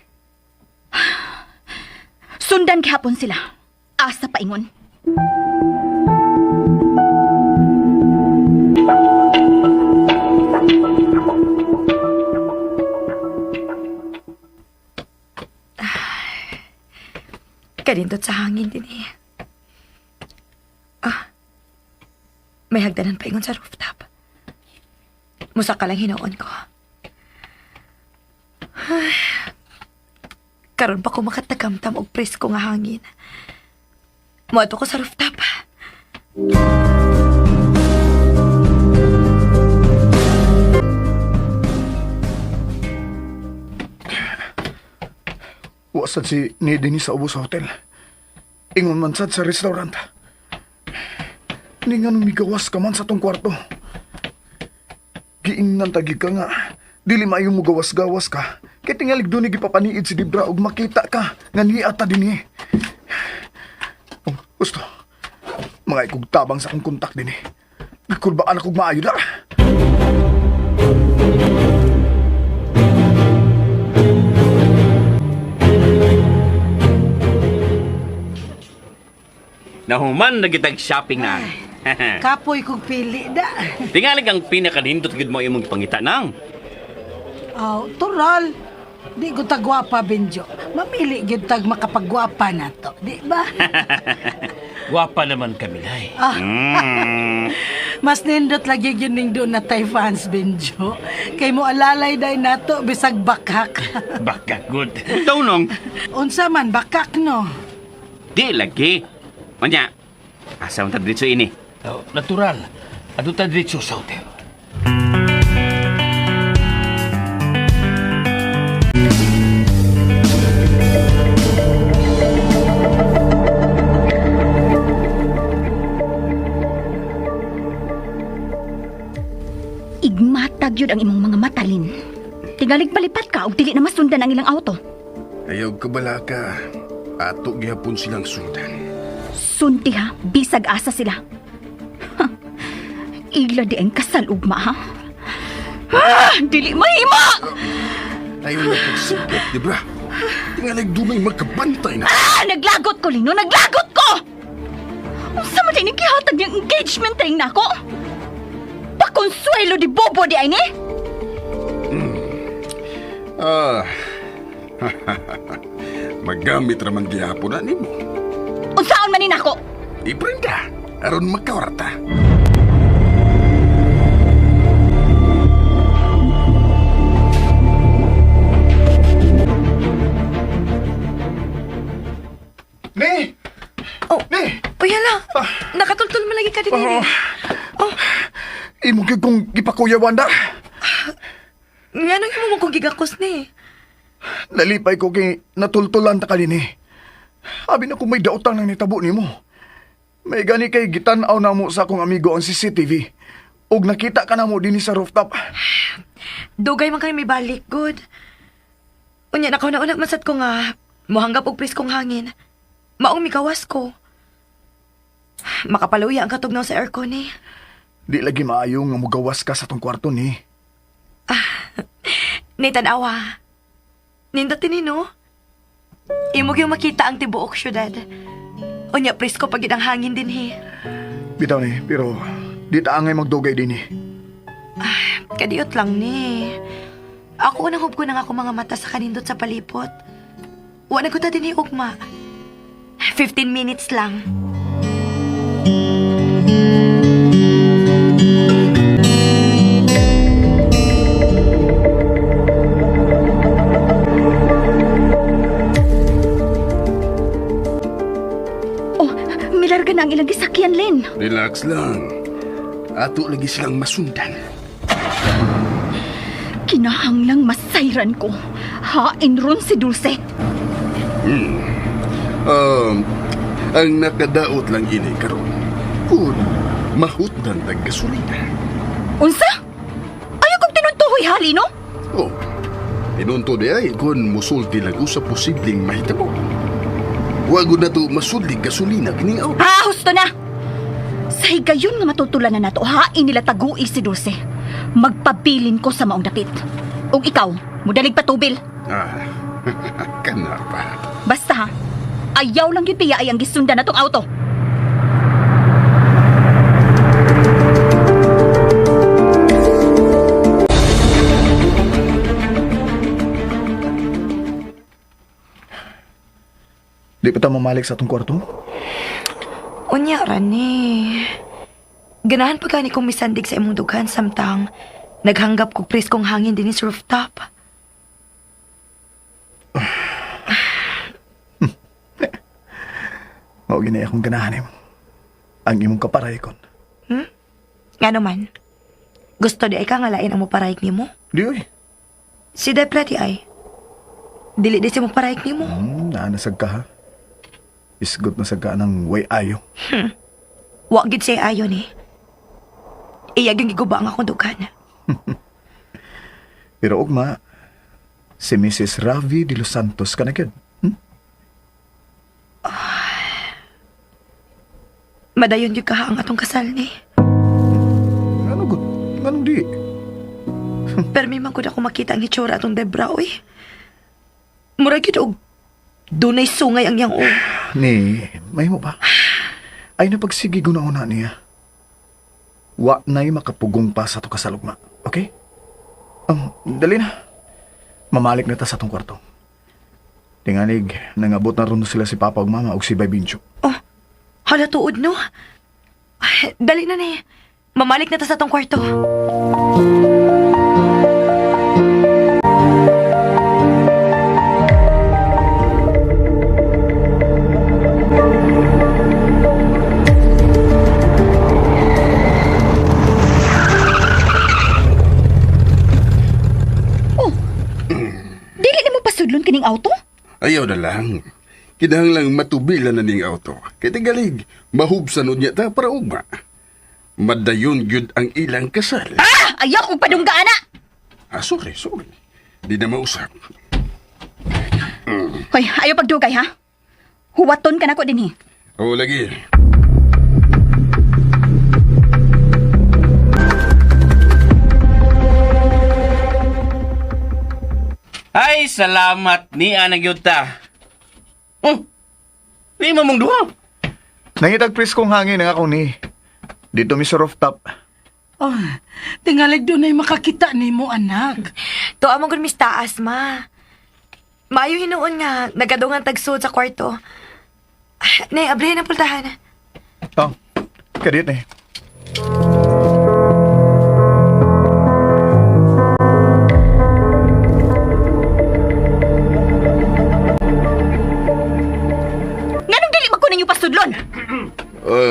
Sundan gihapon sila. Asa paingon. Kanindot sa hangin din eh. Ah, may hagdanan pa ingon sa rooftop. Musa ka lang hinoon ko. Ay, karon pa ko makatagamtam og presko nga hangin. Moadto ko sa rooftop. Wa sad si ni dinhi sa ubos sa hotel. Ingon man sad sa restaurant. Ni nga migawas ka man sa tong kwarto. Giingnan tagi ka nga. Dili maayo mo gawas-gawas ka. Kay tingalig doon gipapaniid si Debra og makita ka nga niata dinhi. Oh, gusto. Mga ikog tabang sa akong kontak dinhi. Gikurbaan akong maayo na. Nahuman na kitag shopping na. Kapoy kog pili da. Tingalig ang pinakanindot gid mo imong gipangita nang. Aw, tural. Di ko tagwapa, Benjo. Mamili gyud tag makapagwapa na to, di ba? Gwapa naman kami, Nay. Mas nindot lagi gyud ning doon na tay fans, Benjo. Kay mo alalay day nato bisag bakak. Baka good. Daw nong, Unsa man bakak no? di lagi. Manya, asa man ta diretso ini? Oh, natural. Ato ta diretso sa hotel. Igmatag yun ang imong mga matalin. Tingalig palipat ka og dili na masundan ang ilang auto. Ayaw kabala ka. Ato gihapon silang sundan. Sunti ha, bisag asa sila. Ha, ila di ang kasal ugma ha. Ah, dili mahima! Ayaw na pagsikat, di ba? Tingalig dunay magkabantay na. Ah, naglagot ko, Lino! Naglagot ko! Unsa man din gihatag niyang engagement ring nako? Pakonsuelo di bobo di ay ni? Ah. Magamit raman gihapon na nimo. Unsaon man ni nako? Iprenda, aron makawarta. Ni! Oh. Ni! Uy, hala. Nakatultul man lagi ka din eh. Oh, Imo gyud kong gipakuyawan da. nga nang imo mo kong gigakos ni. Nalipay ko kay natultulan ta ka dinhi. Abi na kung may daotang nang nitabo nimo. May gani kay gitan-aw na mo sa akong amigo ang CCTV. Ug nakita ka na mo dinhi sa rooftop. Dugay man kayo may balik, good. Unya, nakauna-una man sad ko nga, muhanggap og preskong hangin. Maong mikawas ko. Makapaluya ang katugnaw sa aircon eh. Di lagi maayo nga mugawas ka sa tong kwarto ni. Nathan, awa. Nindot ni no? Imo gyud makita ang tibuok syudad. Unya, presko pag ang hangin din he. Bitaw ni, pero di ta angay magdugay dinhi. Kadiyot lang ni. Ako unang hubko ng ako mga mata sa kanindot sa palipot. Wa na ko ta dinhi ugma. 15 minutes lang. Oh, milarga na ang ilang gisakyan, Lin. Relax lang. Ato lagi silang masundan. Kinahanglang masayran ko. Hain ron si Dulce. Ang nakadaot lang ini karon. Kun mahutdan tag gasolina. Unsa? Ayaw kong tinuntuhoy hali, no? Oh. Tinunto di ay kun musulti lang usa posibleng mahitabo. Wa gud na to masudlig gasolina kining auto. Ha, husto na! Sa higayon nga matutulan na nato, hain nila tagui si Dulce. Magpabilin ko sa maong dapit. Ug ikaw, mudalig patubil. Ah, kana pa. Basta ha, ayaw lang yung piya ay ang gisundan na tong auto. Di pa ta mamalik sa atong kwarto? Unya ra ni. Ganahan pa gani kong misandig sa imong dughan samtang naghanggap kog preskong hangin dinhi sa rooftop. Mao gini akong ganahan nimo. Ang imong kaparaygon. Ngano man? Gusto di ay ka nga lain ang moparayik nimo? Di oy. Si Debra di ay. Dili di siya moparayik nimo. Naa nasag ka ha. Isgot na sad ka ng way ayo. Wa gid siya ayo ni. Iya gyud giguba ang akong dughan. Pero ugma, si Mrs. Ravi de Los Santos ka na gyud. Madayon gyud kaha ang atong kasal ni. Ano gud? Anong di? Pero may man gud ako makita ang hitsura atong Debra oy. Mura gyud og dunay sungay ang iyang ulo. Ni, may mo ba? Ay napagsige guna-una niya. Wa na'y makapugong pa sa to kasalugma. Okay? Dali na. Mamalik na ta sa tong kwarto. Tingalig, nangabot na ron sila si Papa ug Mama ug si Bay Bincho. Oh, hala tuod no. Ay, dali na ni. Mamalik na ta sa tong kwarto. Oh, dili nimo pasudlon kining auto? Ayaw na lang. Kinahanglang matubilan na ning auto. Kay tingalig, mahubsan unya ta para ugma. Madayon gyud ang ilang kasal. Ah, ayaw kong padunggaan na! Ah, sorry, sorry. Di na mausap. Hoy, ayaw pagdugay ha? Huwaton ka na ko dinhi. Oo, lagi. Ay, salamat ni Anang Yuta. Oh, ni mo mong duha. Nangitag preskong hangin ang ako ni. Dito mi sa rooftop. Oh, tingalig doon ay makakita nimo anak. Tuwa mo gud mis taas ma. Maayo hinuon nga nagadungan tagsud sa kwarto. Ah, Nay, abrihin ang pultahan. Oh, kadit ni. Nganong dili man ko ninyo pasudlon?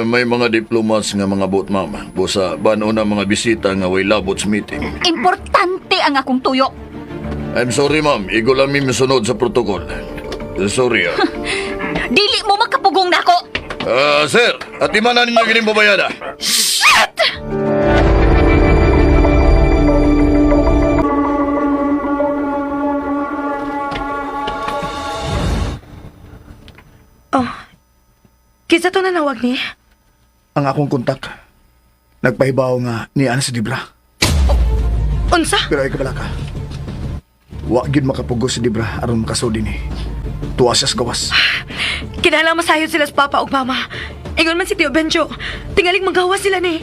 May mga diplomats nga mga bot, ma'am. Busa, bano na mga bisita nga way labot sa meeting. Importante ang akong tuyo. I'm sorry, ma'am. Igo lang mi misunod sa protocol. Sorry, ah. Dili mo makapugong nako. Ah, sir, at na ninyo gining babayada. Shit! Oh. Kinsa to nanawag ni? Ang akong kontak, nagpahibaw nga ni Ana si Debra. Unsa? Pero ay kabala ka. Wa gyud makapugos si Debra aron makasudi ni. Tuwa siya sa gawas. Kinahanglan masayod sila sa papa ug mama. Ingon man si Tio Benjo. Tingalig magawas sila ni.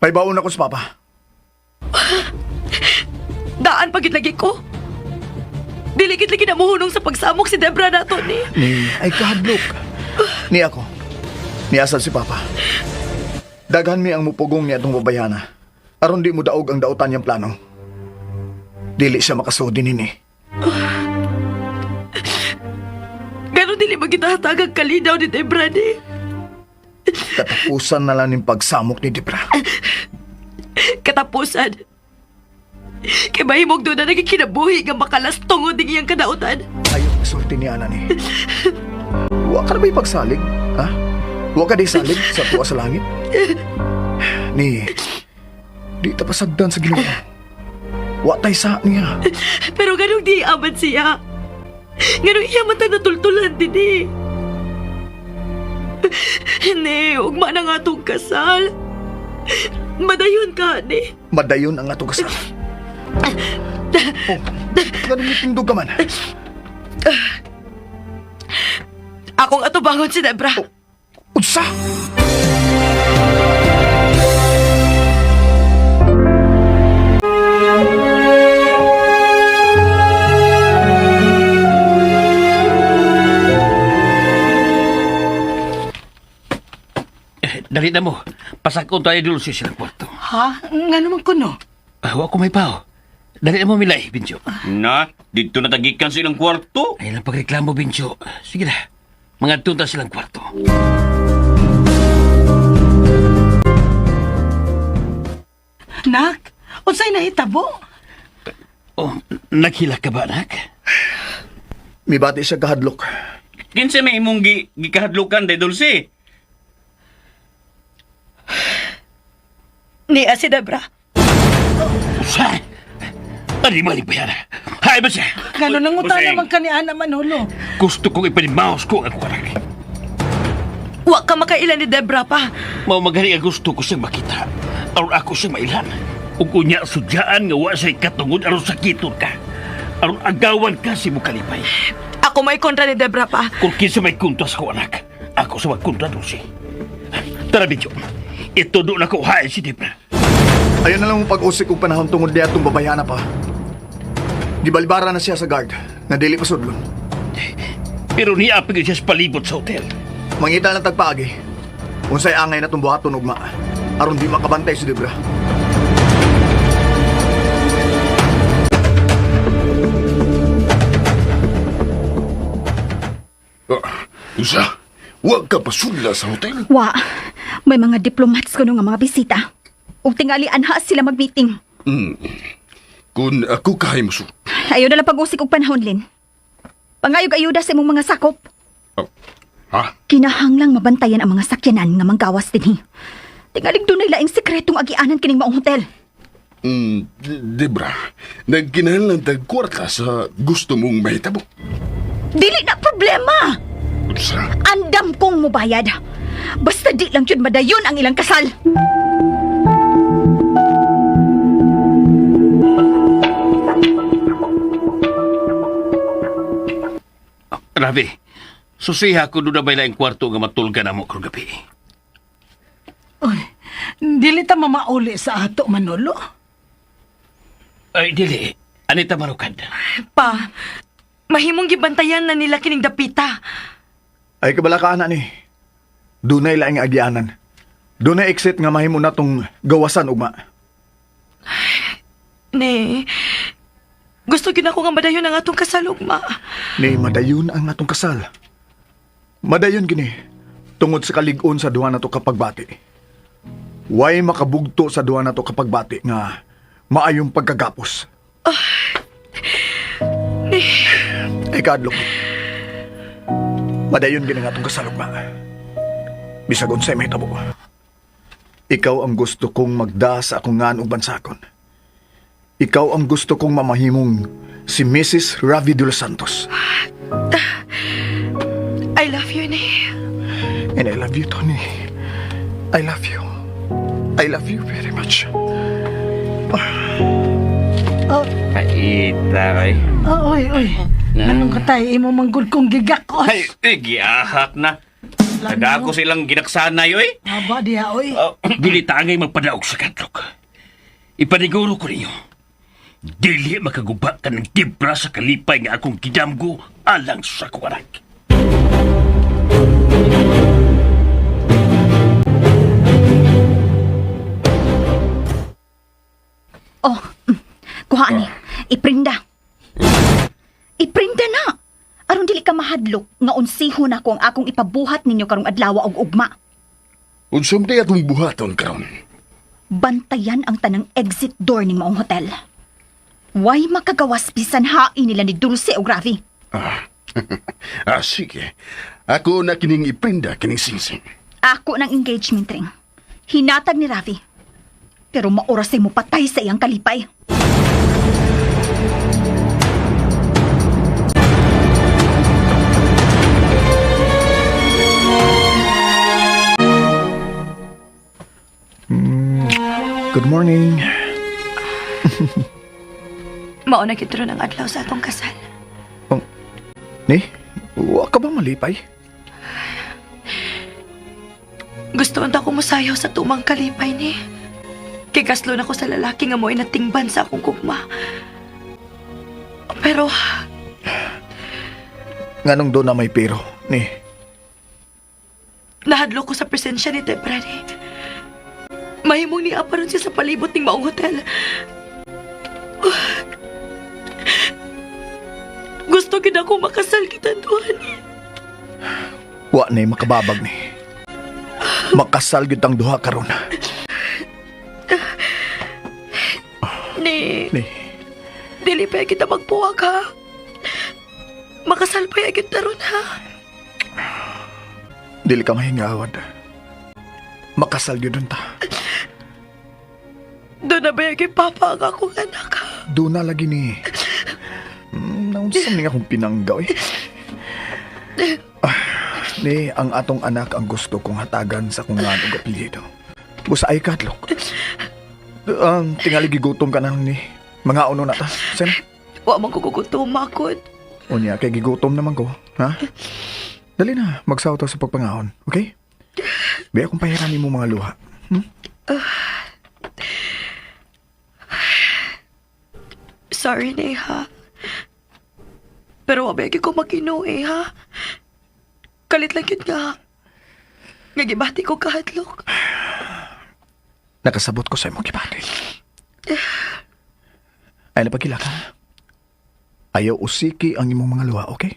Pahibaw na ko sa papa. Daan pagid lagi ko. Dili gid lagi namuhunong sa pagsamok si Debra nato ni. Ni ay kahadlok. Ni ako. Ni asal si papa. Daghan mi ang mupugong ni atong babayhana. Aron di mo daog ang dautan niyang plano. Dili siya makasudi nini. Pero dili magitahatag ang kalinaw ni Debra ni. Katapusan na lang ning pagsamok ni Debra. Katapusan. Kay mahimog doon na naging kinabuhi nga makalas tungod ng iyang kadautan. Ayaw sulti ni Ana ni. Wa ka na ba'y pagsalig? Ha? Wa ka di salig sa tuwa sa langit? Ni, di ta pasagdan sa Ginoo. Wa tay sa niya. Pero ganong di aman siya. Ganong iya man ta natultulan din eh. Ne, ugma na nga tong kasal. Madayon ka, ne. Madayon ang atong kasal. Oh, ganun itindog ka man. Akong atubangon si Debra. Unsa? Eh, dali na mo. Pasakon tayo dulce silang kwarto. Ha? Nga naman kuno. Ah, wa ko may pao. Dali na mo, Milay, Binjo. Na, dito na tagikan sa ilang kwarto. Ay lang pagreklamo, Binjo. Sige na. Mga tunta silang kwarto. Nak, unsay nahitabo? Oh, naghila ka ba, anak? Mibati siya kahadlok. Kinsa may imong gikahadlukan day Dulce? Niya si Debra. Usa! Animal ba yan? Hay ba siya? Ngano nangutan Busing. naman ka ni Ana Manolo? Gusto kong ipanimaos ko ang akong anak. Wa ka makailan ni Debra pa. Mao magani ang gusto ko siyang makita. Aron ako siyang mailhan. Ug unya sudyaan nga wa siya'y katungod aron sakiton ka. Aron agawan ka si kalipay. Ako may kontra ni Debra pa. Kung kinsa may kontra sa ko anak, ako sa magkontra Dulce. Tara, Binjo. Ito doon ako hain si Debra. Ayaw na lang mo pag-usik og panahon tungod niya atong babayhana pa. Gibalibara na siya sa guard na dili pa sudlon. Pero niya apig siya sa palibot sa hotel. Mangita lang tagpaagi. Unsay angay na itong buhaton ugma. Aron di makabantay si Debra. Ah, Usa, wa ka pasudla sa hotel. Wa, may mga diplomats kuno nga mga bisita. Ug tingali anha sila mag-meeting. Kung ako kahay musu. Ayaw na lang pag-usik og panahon, Lin. Pangayog ayuda sa imong mga sakop. Oh, ha? Kinahanglang mabantayan ang mga sakyanan nga manggawas dinhi. Tingalig dunay laing sekretong agianan kining maong hotel. Debra, nagkinahanglan tag kwarta sa gusto mong mahitabo. Dili na problema. Unsa? Andam kong mubayad. Basta di lang yun madayon ang ilang kasal. Rabi, susiha ko doon na ba ang kwarto nga matulga na mo karong gabi. Oy, dili ta mamauli sa ato Manolo. Ay, dili. Anita Marukad. Pa, mahimong gibantayan na nila kining dapita. Ay kabala ka ana ni. Dunay laing agianan. Dunay exit nga mahimo na tong gawasan ugma. Ne, gusto gyud ako nga madayon ang atong kasalugma. Ni madayon ang atong kasal. Madayon gini tungod sa kalig-on sa duha nato kapagbati. Way makabugto sa duha nato kapagbati nga maayong pagkagapos. Ay kaadlok. Madayon gini ang atong kasal ugma. Bisag unsay mahitabo. Ikaw ang gusto kong magda sa akong ngan ug bansakon. Ikaw ang gusto kong mamahimong si Mrs. Ravi de los Santos. I love you, ni. And I love you, Tony. I love you. I love you very much. Oh, Kaita, ay. oh, oy, oy. Anong katay imo manggod kong gigakos? Ay, eh, giahak na. Nagako silang ginaksanay, oy. Aba diha, oy. Oh, Dili tangay magpadaog sa kadlok. Ipaniguro ko ninyo. Dili makaguba ka ng Debra sa kalipay nga akong gidamgo alang sa akong anak. Oh, kuha ani. Iprinda. Iprinda na. Aron dili ka mahadlok nga unsiho na ko ang akong ipabuhat ninyo karong adlaw og ugma. Unsa man day atong buhaton karon? Bantayan ang tanang exit door ning maong hotel. Way makagawas bisan hain nila ni Dulce o Ravi. Ah, ah sige. Ako na kining iprinda kining singsing. Ako ng engagement ring. Hinatag ni Ravi. Pero maoras ay mupatay sa iyang kalipay. Good morning. Mao na gid ron ang adlaw sa atong kasal. Ni, wa ka ba malipay? Gusto unta ko mosayaw sa tumang kalipay ni. Kay kaslon ako sa lalaki nga mo'y natingban sa akong gugma. Pero Nganong doon na may pero, ni? nahadlok ko sa presensya ni Debra ni. Mahimong niya pa ron siya sa palibot ng maong hotel. Gusto gid ako makasal kita duha ni. Wa ni makababag ni. Makasal gyud ang duha karon. Ni, Ni, dili pa kita magpuwag ha. Makasal pa kita ron ha. dili ka mahingawad. Makasal gyud ta. Doon na ba yung papa ang akong anak ha? Doon na lagi ni. Naunsa ni akong pinanggaw eh. Ah, ni, ang atong anak ang gusto kong hatagan sa kong ngan og apelyido. Busa ay kadlok. Tingali gigutom ka na lang ni. Mga uno na ta. Sen? Wa man ko gugutom makod. Unya, kay gigutom naman ko. Ha? Dali na, magsaw ta sa pagpangahon. Okay? Biya akong pahirami mo mga luha. Sorry, Neha. Pero wa ba ko makinuwi, ha? Kalit lang yun nga. Nga gibati ko kahadlok. Nakasabot ko sa imong gibati. Ay, napagkila ka. Ayaw usiki ang imong mga luha, okay?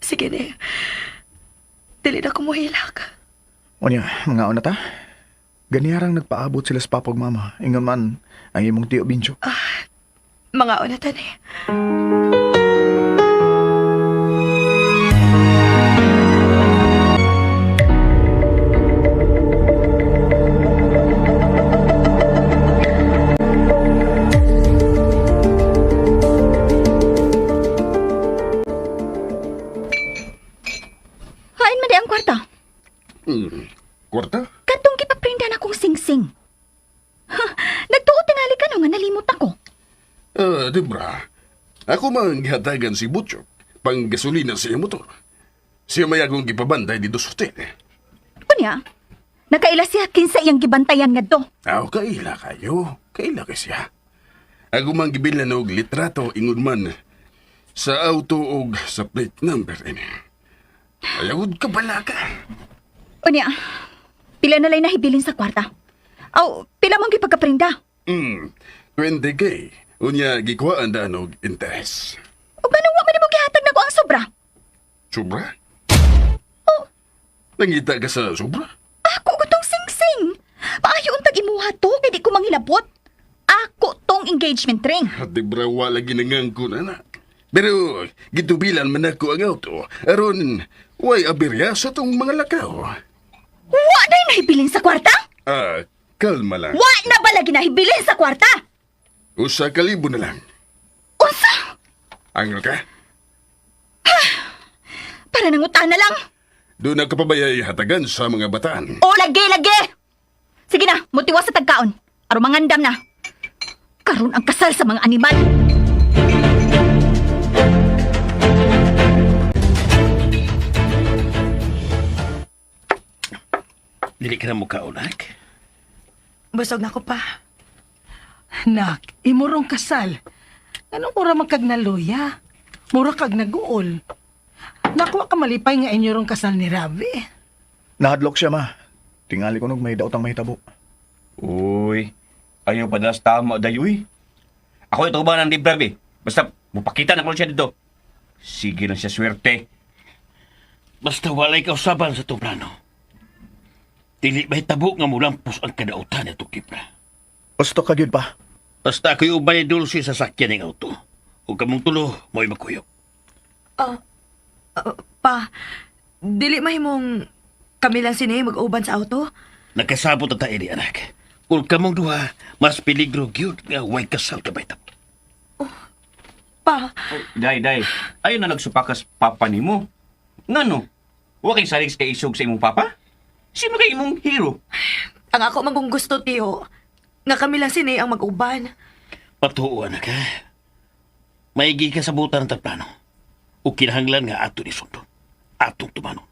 Sige, ne. Dili na ko mohilak. Unya, mga una ta. Ganiyarang nagpaabot sila sa papag mama. Ingon man, ang imong tiyo Binjo. Mga una ta, ne. Hain man di ang kwarta. Kwarta? Katong gipaprinda na kong singsing. Ha, nagtuo tingali ka no nga nalimot ako. Ah, Debra. Ako man gihatagan si Butchok pang gasolina sa iyang motor. Siya may akong gipabanday dito sa hotel. Unya, nakaila siya kinsa iyang gibantayan ngadto. Aw, kaila kayo. Kaila kay siya. Ako man gibilan og litrato ingon man sa auto og sa plate number ini. Ayaw ka bala ka. Unya, pila na lay nahibilin sa kwarta. Aw, pila mong gipagkaprinda. 20K. Unya gikuhaan daan og interest. O ganun wa man mo gihatag nako ang sobra. Sobra? Nangita ka sa sobra? Ako gutong singsing. Paayo untag imuha to kay di ko manghilabot. Ako tong engagement ring. Ate bra, wala ginangang ko na na. Pero gitubilan man ako ang auto. Aron, Way aberya sa tong mga lakaw. Wa na nahibilin sa kwarta? Ah, kalma lang. Wa na ba lagi nahibilin sa kwarta? 1,000 na lang. Unsa? Angel ka? Para nangutan na lang. Doon na kapabayay hatagan sa mga bataan. O lagi, lagi! Sige na, mutiwa sa tagkaon. Aron mangandam na. Karon ang kasal sa mga animal. Dili ka na mukha, anak. Busog na ko pa. Nak, imurong kasal. Anong mura man kag naluya? Mura kag naguol. Nakuha ka malipay nga inyorong kasal ni Ravi. Nahadlok siya, ma. Tingali ko nog may daotang mahitabo. Uy, ayaw padalas tama dayo uy. Ako ito ba ng libre, be? Basta, mupakita na ko siya dito. Sige lang siya swerte. Basta walay kausaban sa itong plano. Dili mahitabo nga mulampos ang kadautan nitong Debra. Gusto ka gyud pa. Basta ako'y uban ni Dulce sa sakyan ng auto. Huwag kamong tulo, mo'y makuyog. Pa, dili mahimong kami lang sini mag-uban sa auto. Nakasabot na tayo ni anak. Kung kamong duha, mas peligro gyud nga way kasal ka mahitabo. Pa, Day, day. Ayaw na nagsupakas papa nimo. Ngano? Wa kay salig kay isog sa imong papa? Sino kay imong hero? ang ako man kung gusto, tiyo. Nga kami lang sini ang mag-uban. Patuo, anak, ha? Maigi ka sa butan ng plano. O kinahanglan nga ato ni Sundo. Atong tumano.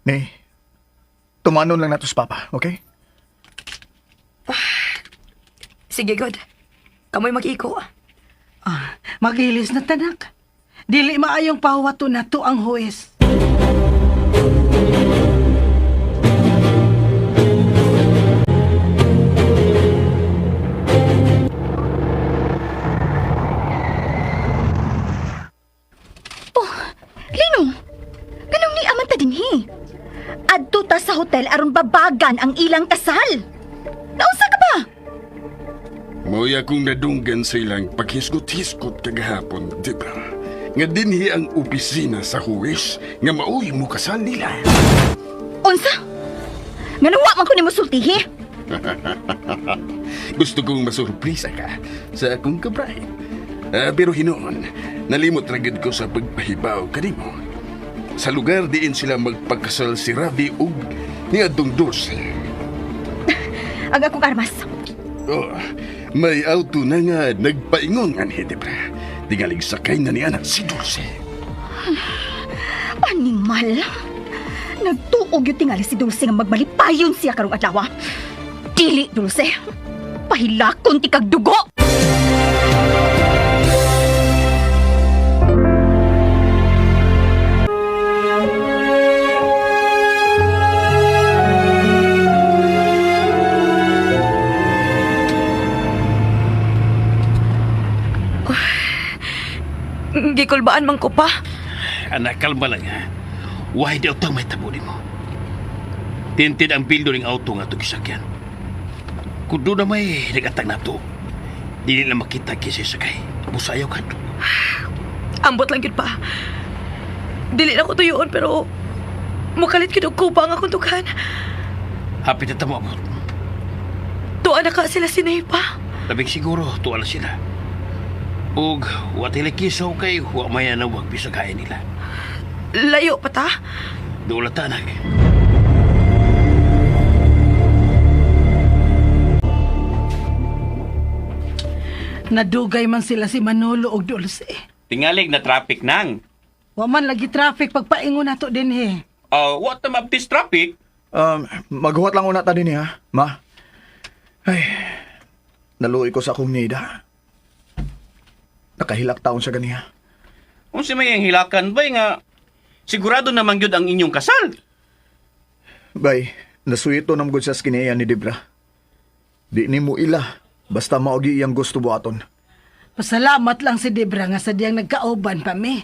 Nay, tumanon lang nato sa papa, okay? Sige, God. Kamoy mag-iko. Ah, magilis na tanak. Dili maayong pahuwato na to ang huwes. Oh, Lino, ganong ni aman ta dinhi. Adto ta sa hotel aron babagan ang ilang kasal. Naunsa ka ba? Mo'y akong nadunggan sa ilang paghisgot-hisgot kagahapon, di ba? Nga dinhi ang opisina sa huwes nga maoy mo kasal nila. Unsa? Ngano wa man ko nimo sultihi? Gusto kong masurpresa ka sa akong kabray. Ah, pero hinoon, nalimot ra gid ko sa pagpahibaw kanimo. Sa lugar diin sila magpagkasal si Ravi ug niadtong Dulce. Ang akong armas. Oh, may auto na nga nagpaingon nga ni Debra. Tingalig sakay na ni anak si Dulce. Animal. Nagtuog yung tingali si Dulce nga magmalipayon siya karong adlaw. Dili, Dulce. Pahilakon ti kag dugo. Gikulbaan man ko pa. Anak, kalma lang, ha? Why di utang may tabo nimo? Tintin ang bildo ng auto nga itong isakyan. Kung doon na may nagatang na to, dili na makita kisay sakay. Busayaw ka to. Ambot lang gyud pa. Dili na ko tuyoon pero mukalit gyud og kuba ang akong dughan. Hapit na tamo abot. Tuwa na ka sila sinay pa. Labing siguro, tuwa na sila. Ug, wa tila kisaw kay, wa may nanawag bisag kaya nila. Layo pa ta. Doon ta, anak. Nadugay man sila si Manolo og Dulce. Tingalig na traffic nang. Wa man lagi traffic pagpaingon nato dinhi. What the mabtis traffic? Maghuwat lang una ta din ha, ma. Ay, naluoy ko sa akong nida. Nakahilak taon siya ganiha. Unsa may ang hilakan bay nga sigurado naman gyud ang inyong kasal. Bay, nasuito nam gud sa skineya ni Debra. Di ni mo ila, basta maogi iyang gusto buhaton. Pasalamat lang si Debra nga sadyang nagkauban pa mi.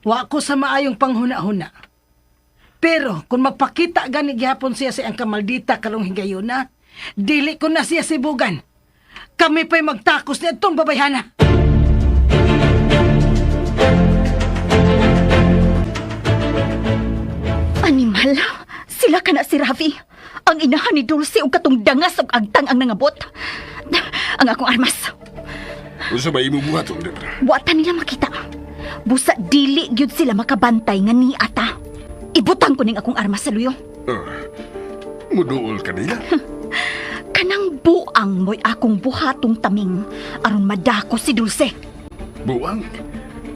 Wa ko sa maayong panghuna-huna. Pero kung magpakita gani gihapon siya sa iyang kamaldita karong higayuna, dili ko na siya sibugan. Kami pa'y magtakos ni atong babayhana. Animal, sila ka na si Ravi. Ang inahan ni Dulce ug katong dangas ug agtang ang nangabot. Ang akong armas. Unsa ba imo buhaton, Debra? Wata nila makita. Busa dili gyud sila makabantay nga ni ata. Ibutang ko ning akong armas sa luyo. Muduol ka nila. Kanang buang mo'y akong buhatong taming aron madako si Dulce. Buang?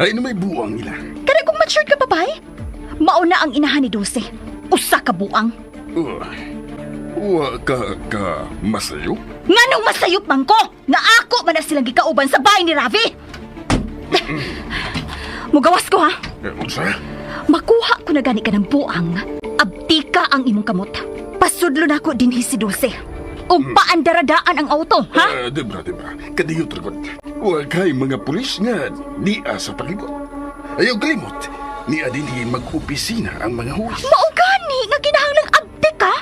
Ay, ano may buang nila? Kada kung matured ka pa bay, mauna ang inahan ni Dulce. Usa ka buang. Wa ka ka masayo? Nganong masayop man ko nga ako man na silang gikauban sa bahay ni Ravi. Mugawas ko ha. Unsa? Makuha ko na gani ka ng buang. Abtika ang imong kamot. Pasudlo na ko dinhi si Dulce. Ug paandaradaan ang auto, ha? Debra, Debra, kadiyot ra gud. Wa kay mga pulis nga niya sa palibot. Ayaw kalimot, niya dinhi mag-opisina ang mga huwes. Mao gani nga kinahanglang abtik ka.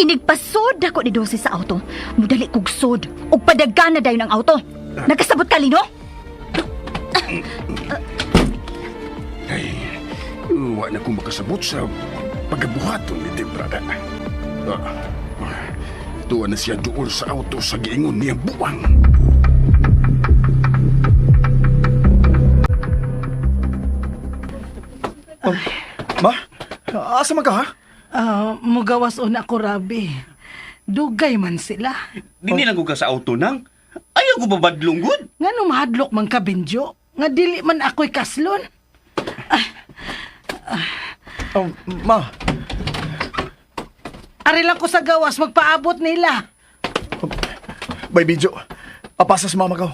Inigpasod ako ni Dulce sa auto. Mudali kog sod ug padagana dayon ang auto. Nagkasabot ka, Lino? Ay, wa na ko makasabot sa pagabuhaton ni Debra da. Tuwa na siya duol sa auto sa giingon niya buang. Ma, asa man ka ha? Mugawas una ko, Rabi. Dugay man sila. Dini lang ko ka sa auto nang. Ayaw ko babadlong gud. Nga no mahadlok man ka, Benjo. Nga dili man ako'y kaslon. Oh, ma, Ari lang ko sa gawas, magpaabot nila. Bay video. Apasa sa mama ko.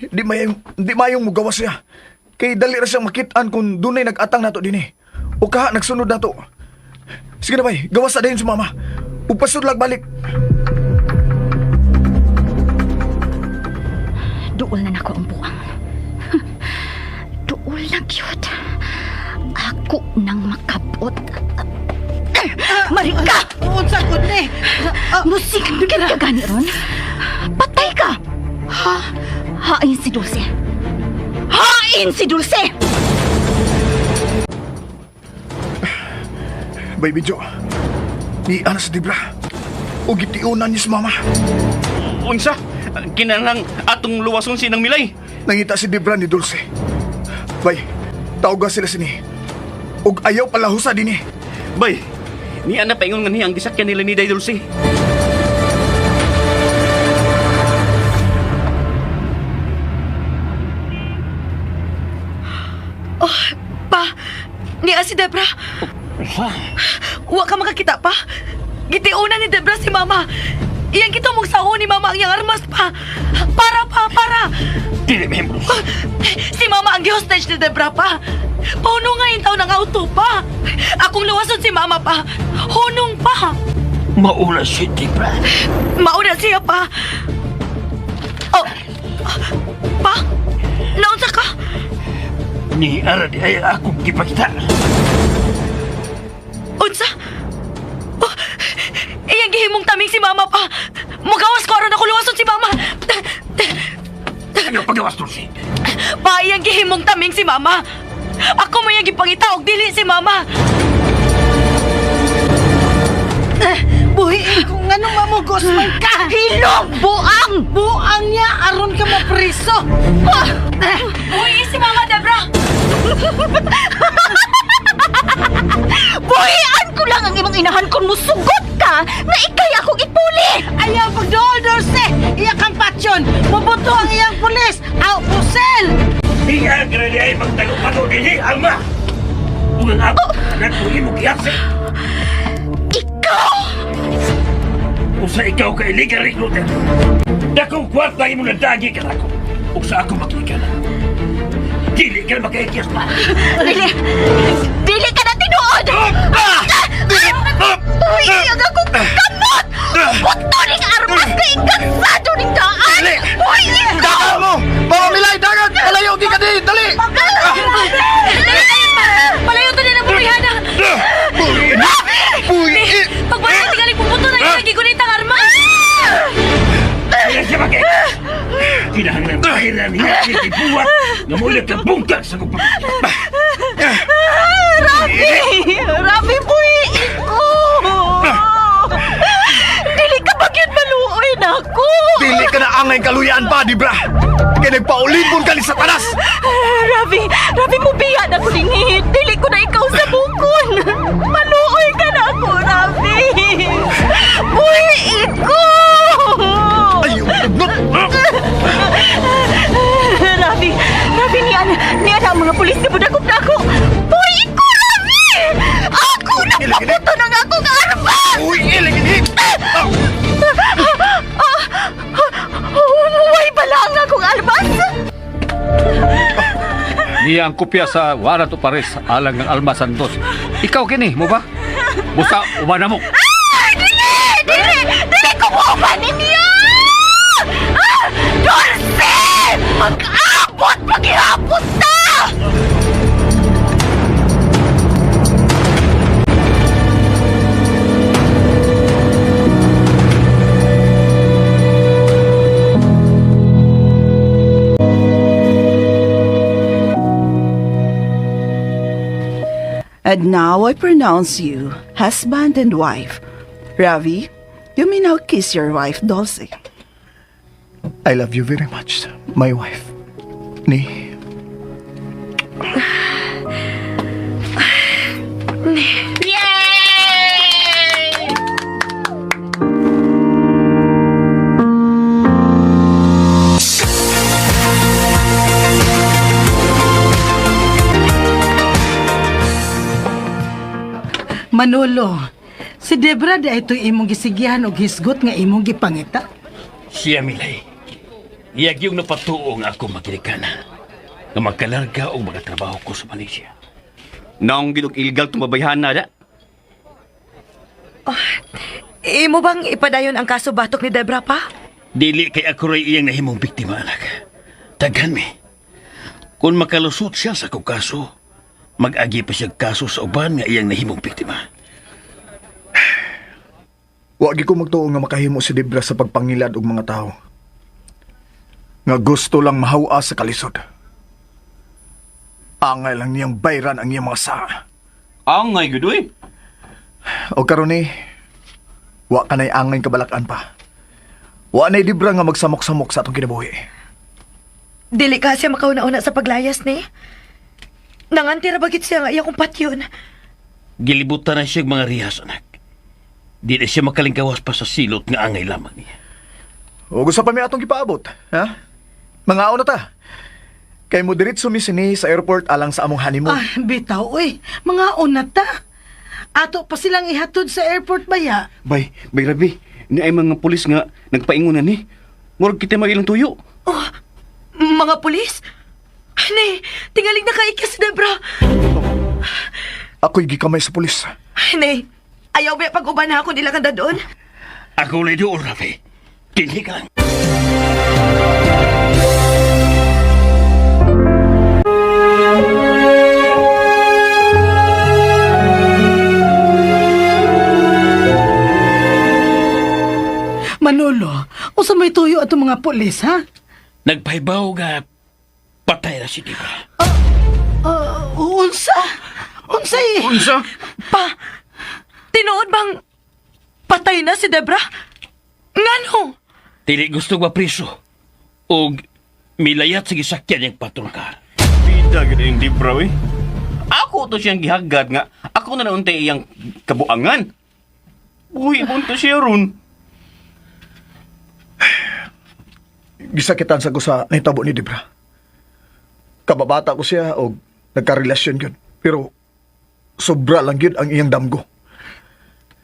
Di mayong mugawas siya. Kay dali ra siyang makitaan kung dunay nag-atang nato dinhi. O kaha nagsunod nato. Sige na bay, gawas sa dayon sa mama. Upasudlag balik. Duol na nako ang buang. Duol na gyud. Ako nang makabot. Marika! Unsa gud ni? Musikit ka gani ron? Patay ka! Ha? Hain si Dulce. Hain si Dulce! Bay video. Ni ana sa Debra. O gitiunan niya sa mama. Unsa? Kinahanglang atong luwason sinang milay. Nangita si Debra ni Dulce. Bay, tawga sila sini. Og ayaw palahusa dinhi. Bay, niya na paingon nga niya ang gisakyan nila ni Day Dulce. Oh, pa, niya si Debra. Wa ka makakita pa. Gitiunan ni Debra si Mama. Iyang kita mong sao ni Mama ang iyang armas pa. Para pa, para. Dili membros. Si Mama ang gi-hostage ni Debra pa. Pauno nga yung taon ng auto pa. Akong luwason si Mama pa. Hunong pa. Maula si Debra. Mauna siya pa. Oh, pa? Naunsa ka? Ni ara di ay akong gipakita. Unsa? Oh, iyang gihimong taming si Mama pa. Mugawas ko aron ako luwason si Mama. Ano pagawas Dulce? Pa, iyang gihimong taming si Mama. Ako may iyang gipangita og dili si Mama. Buhiin ko nga nung mamugos man ka. Hilong! Buang! Buang niya aron ka mapriso. Uy, si Mama Debra! Buhian ko lang ang imong inahan kung musugot ka na ikay akong ipuli! Ayaw pagdool, Dulce. Iya kang patsyon. Mubuto ang iyang pulis. Aw, pusel. Iya ka na di ay magtago-tago dinhi, Alma. Ug ang ako, anak ko imo giyase. Ikaw! Usa ikaw ka illegal recruiter. Dakong kwarta imo nadagi ka nako. Ug sa ako makikala. Dili ka na makaikiyas pa. Dili! Dili ka na tinuod! Uy, ang akong kamot! Buto ning armas ka ingansado ning daan! Uy, ikaw! Dagan mo! Mama Milay, dagan! Palayo, di ka di! Dali! Palayo to nila bumihana! Uy! Pagbalik tingali pupunto na yung gigunitang armas! Kaya siya bakit? Kinahanglan pahira niya ni ibuhat nga mula ka bungkag sa kong pamilya. Ravi! Rabi! Rabi, buhiin ko! Dili ka ba gyud maluoy nako? Dili ka na angay kaluyaan pa, Debra! Kaya nagpaulipon ka ni Satanas! Rabi, Rabi, mubiya na ko dinhi. Dili ko na ikaw sa bukon. Maluoy ka na ako, Rabi. Buhiin ko! Ay, ugnot! Rabi, Rabi, niyan, niyan ang mga pulis ni Budakop na ako. Buhiin ko, Rabi! Ako na paputo ng akong armas! Uy, ilig! Way bala ang akong armas! Niya ang kopya sa warrant of arrest alang ng Alma Santos. Ikaw kini mo ba? Busa uban na mo. Ah, dili! Dili! Dili ko mo ninyo! Ah! Dulce! Mag-abot! Paghihapon ta! And now I pronounce you husband and wife. Ravi, you may now kiss your wife, Dulce. I love you very much, my wife. Ni, Yay! Manolo, si Debra di ito'y imong gisigihan og hisgot nga imong gipangita. Siya milay. Iyag yung napatuo nga ako maginikana. Nga magkalarga o magatrabaho ko sa Malaysia. Naong ginog illegal tumabayhan na da. Imo bang ipadayon ang kaso batok ni Debra pa? Dili kay ako ray iyang nahimong biktima, anak. Daghan mi. Kung makalusot siya sa akong kaso, mag-agi pa siya kaso sa uban nga iyang nahimong biktima. wagi ko magtuo nga makahimo si Debra sa pagpangilad og mga tao. Nga gusto lang mahawa sa kalisod. Angay lang niyang bayran ang iyang mga saa. Angay gud uy. O karon ni, wa ka na'y angay kabalakan pa. Wa na'y Debra nga magsamok-samok sa atong kinabuhi. Dili ka siya makauna-una sa paglayas ni. Nangantira bagit siya nga iya kong patyon. Gilibutan na siya og mga rihas, anak. Di na siya makalingkawas pa sa silot nga angay lamang niya. O gusto pa mi atong gipaabot, ha? Mga na ta. Kay mo diretso mi sini sa airport alang sa among honeymoon. Ah, bitaw, uy. Mga una ta. Ato pa silang ihatod sa airport baya. Bay, bay Rabi, ni ay mga pulis nga nagpaingon na ni. Murag kita magilang tuyo. Oh, mga pulis? Ni, tingaling nakaikya si Debra. Ako'y gikamay sa pulis. Ni, ayaw ba pag-uban na ako nila kanda doon? Ako na doon, Rafi. Dinhi ka lang. Manolo, usa may tuyo atong mga pulis, ha? Nagpahibaw nga patay na si Debra. Ah, unsa? Unsa eh? Unsa? Pa, tinuod bang patay na si Debra? Ngano? Dili gusto mapriso. Og milayat sa gisakyan niyang patrol car. Bida gid yung Debra uy. Ako to siyang gihagad nga ako na nauntay iyang kabuangan. Buhi mo to siya ron. Gisakitan sa ko sa nahitabo ni Debra. Kababata ko siya og nagkarelasyon yun. Pero sobra lang yun ang iyang damgo.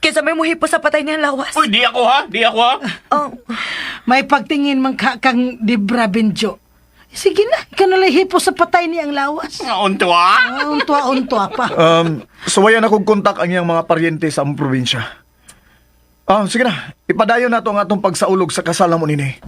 Kaysa may muhipo sa patay niyang lawas. Uy, di ako ha, di ako ha. Oh, May pagtingin man ka kang Debra Benjo. Sige na, ikaw na lang hipo sa patay niyang lawas. Unto ha. Ah, untua-untua pa. Suwayan akong kontak ang iyang mga paryente sa among probinsya. Ah, sige na. Ipadayon na to ang atong pagsaulog sa kasalan mo nini.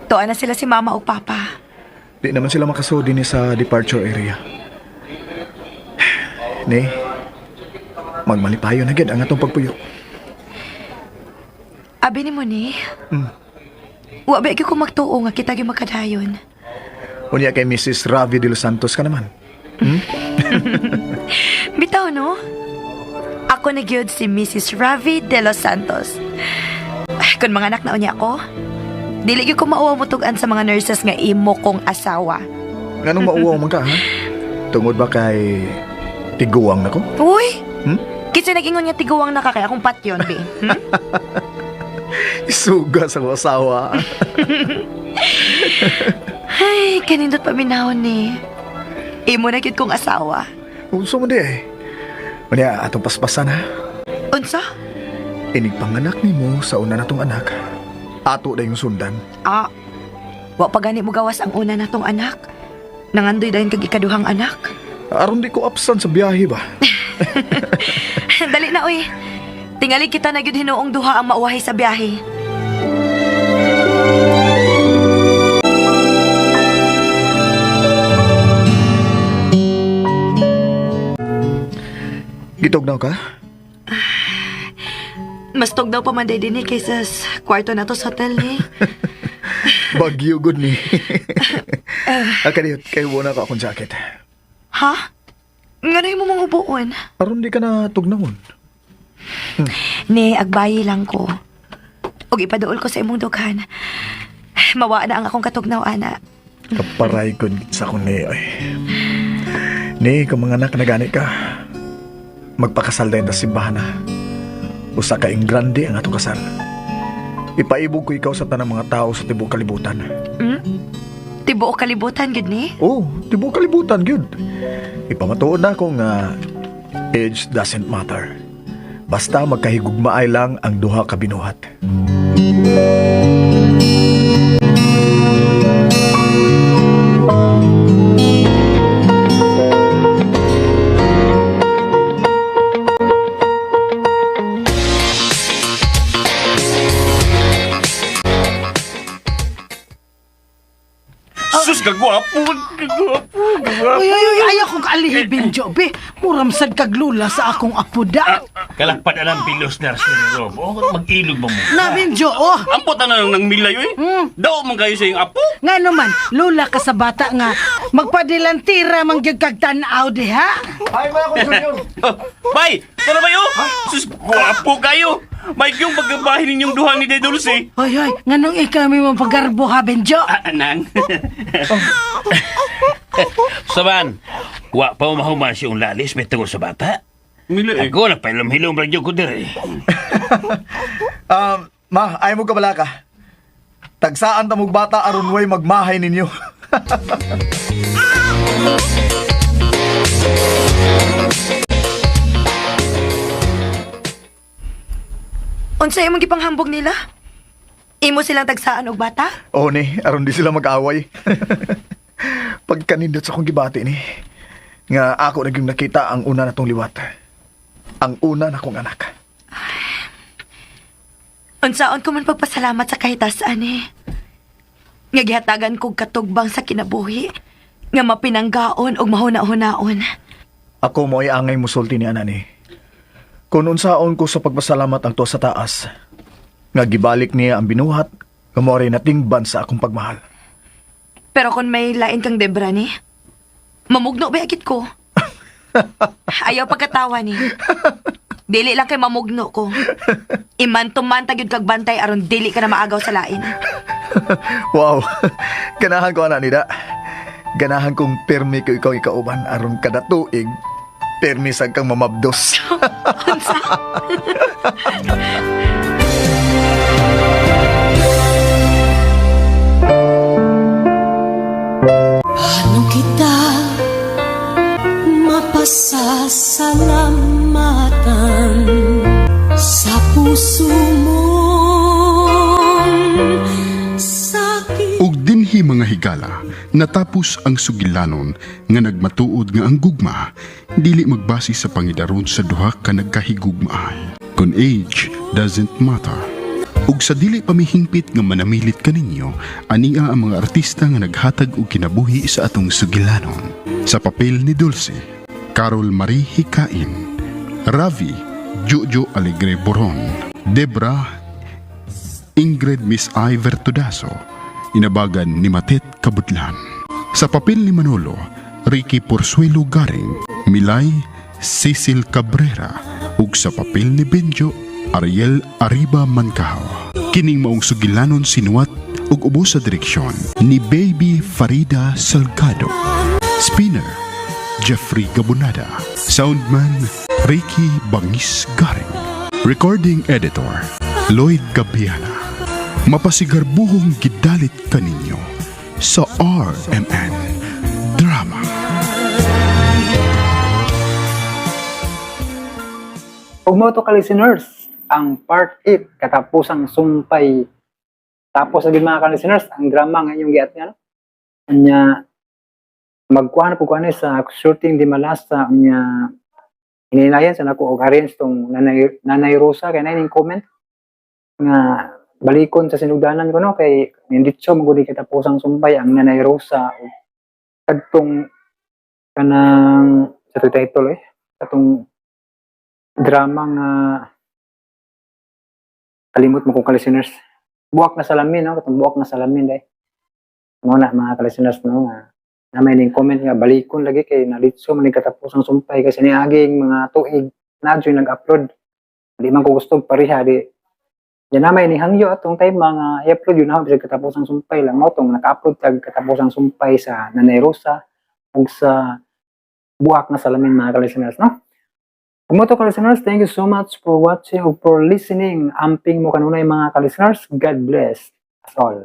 Tuwa na sila si Mama o Papa. Di naman sila makasudi ni sa departure area. Ni, magmalipayo na gid ang atong pagpuyo. Abi ni mo ni. Wa ba gyud ko magtuo nga kita gyud makadayon. Unya kay Mrs. Ravi de los Santos ka naman. Bitaw no? Ako na gyud si Mrs. Ravi de los Santos. Ay, kung mga anak na unya ko, dili gyud ko mauwaw mutug-an sa mga nurses nga imo kong asawa. Nganong mauwaw man ka, ha? Tungod ba kay tiguang na ko? Uy! Hmm? Kasi nag-ingon nga tiguang na ka kay akong patyon, be. Hmm? Isuga sa akong asawa. Ay, kanindot pa minahon ni. Imo na gyud kong asawa. Unsa man di eh. Unya, atong paspasan ha. Unsa? Inig panganak nimo sa una natong anak. Ato na yung sundan. Ah, wa pa gani mo gawas ang una natong anak. Nangandoy dayon kag ikaduhang anak. Aron di ko absent sa biyahe ba? Dali na, uy. Tingali kita na gyud hinuong duha ang mauwahi sa biyahe. Gitugnaw ka? Mas tugnaw pa man day dinhi kaysa sa kwarto na to sa hotel ni. Bagyo gud ni. Ah, kaniyot, kay na ka akong jacket. Ha? Ngano mo mong ubuon? Aron di ka na tugnawon. Ni, agbayi lang ko. Og ipaduol ko sa imong dughan. Mawa na ang akong katugnaw, ana. Kaparay gud sa akong ni ay. Ni, kung mga anak na gani ka, magpakasal din ta simbahan na. Usa ka grande ang atong kasal. Ipaibog ko ikaw sa tanang mga tao sa tibuok kalibutan. Hmm? Tibuok kalibutan, gud ni? Oh, tibuok kalibutan gyud. Ipamatuod na ko nga age doesn't matter. Basta magkahigugmaay lang ang duha ka binuhat. Sus, kagwapo! Kagwapo! Kagwapo! Uy, uy, uy, ayaw kong alihibin, Jobe. Muramsad kag lula sa akong apuda. Kalakpan na ng bilos na si Rob. Oh, mag-ilog ba mo? Na, Benjo, oh. Ampot na lang ng milay, oy. Daw man kayo sa iyong apo. Nga naman, lula ka sa bata nga. Magpadilantira mang gyud kag tan-aw diha. Ay, mga akong junior. Oh, bay, tara bayo. Sus, gwapo kayo. May yung pagkabahin ninyong duha ni De Dulce. Hoy, hoy, nganong ikaw may mapagarbo ha, Benjo? Ah, anang. Saban, wa pa mahuman siyong lalis may tungod sa bata. Mila eh. Ako, nagpahilom-hilom radyo ko dire. Ma, ayaw mo kabala ka. Tagsaan ta mong bata aron way magmahay ninyo. Unsa imong gipanghambog nila? Imo silang tagsaan og bata? Oo ni, aron di sila mag-away. Pagkanindot sa akong gibati ni, nga ako na gyud nakita ang una natong liwat. Ang una na kong anak. Unsaon ko man pagpasalamat sa kahitasan eh. Nga gihatagan kog katugbang sa kinabuhi, nga mapinanggaon og mahuna-hunaon. Ako mo ay angay musulti ni ana ni. Kung unsaon ko sa pagpasalamat ang tuwa sa taas, nga gibalik niya ang binuhat, nga mo rin natingban sa akong pagmahal. Pero kung may lain kang Debra ni, mamugno ba agit ko? Ayaw pagkatawa ni. Dili lang kay mamugno ko. Iman-tuman gyud kag bantay aron dili ka na maagaw sa lain. Wow, ganahan ko ana nida. Ganahan kong permi ko ikaw ikauban aron kada tuig, permi sa kang mamabdos. Paano kita mapasasalamatan sa puso mong sakit? Ug dinhi mga higala, natapos ang sugilanon nga nagmatuod nga ang gugma dili magbase sa pangidaron sa duha ka nagkahigugmaay. Kun age doesn't matter. Ug sa dili pa mihingpit nga manamilit kaninyo, ania ang mga artista nga naghatag og kinabuhi sa atong sugilanon. Sa papel ni Dulce, Carol Marie Hikain, Ravi, Jojo Alegre Boron, Debra, Ingrid Miss I Vertudaso, inabagan ni Matet Kabutlan. Sa papel ni Manolo, Ricky Porsuelo Garing, Milay, Cecil Cabrera, ug sa papel ni Benjo, Ariel Arriba Mancao. Kining maong sugilanon sinuwat ug ubos sa direksyon ni Baby Farida Salgado. Spinner, Jeffrey Gabunada. Soundman, Ricky Bangis Garing. Recording Editor, Lloyd Gabiana. Mapasigarbuhong gidalit kaninyo sa RMN Drama. Ug mao to ka listeners, ang part 8, katapusang sumpay. Tapos sa mga ka-listeners, ang drama nga inyong giat nga, no? Anya, magkuha na po ko ani sa shooting di malasa, anya, hininayan sa nako og arrange tong Nanay Rosa kay nay ning comment nga balikon sa sinugdanan ko, no, kay ninditso magudi katapusang sumpay ang Nanay Rosa ug kadtong kanang sa to title eh katong drama nga kalimot mo kung ka-listeners, Buwak na Salamin, no, katong Buwak na Salamin dai mo na, mga ka-listeners, no, nga na may ning comment nga balikon lagi kay nalitso man ni katapusang sumpay kasi niaging mga tuig na joy nag-upload, di man ko gusto pareha di yan na may ni hangyo atong time mga i-upload yun ako bisag katapusang sumpay lang mo tong naka-upload tag katapusang sumpay sa Nanay Rosa ug sa Buhak na Salamin, mga ka-listeners, no. Kung to ka-listeners, thank you so much for watching or for listening. Amping mo kanunay, mga ka-listeners. God bless us all.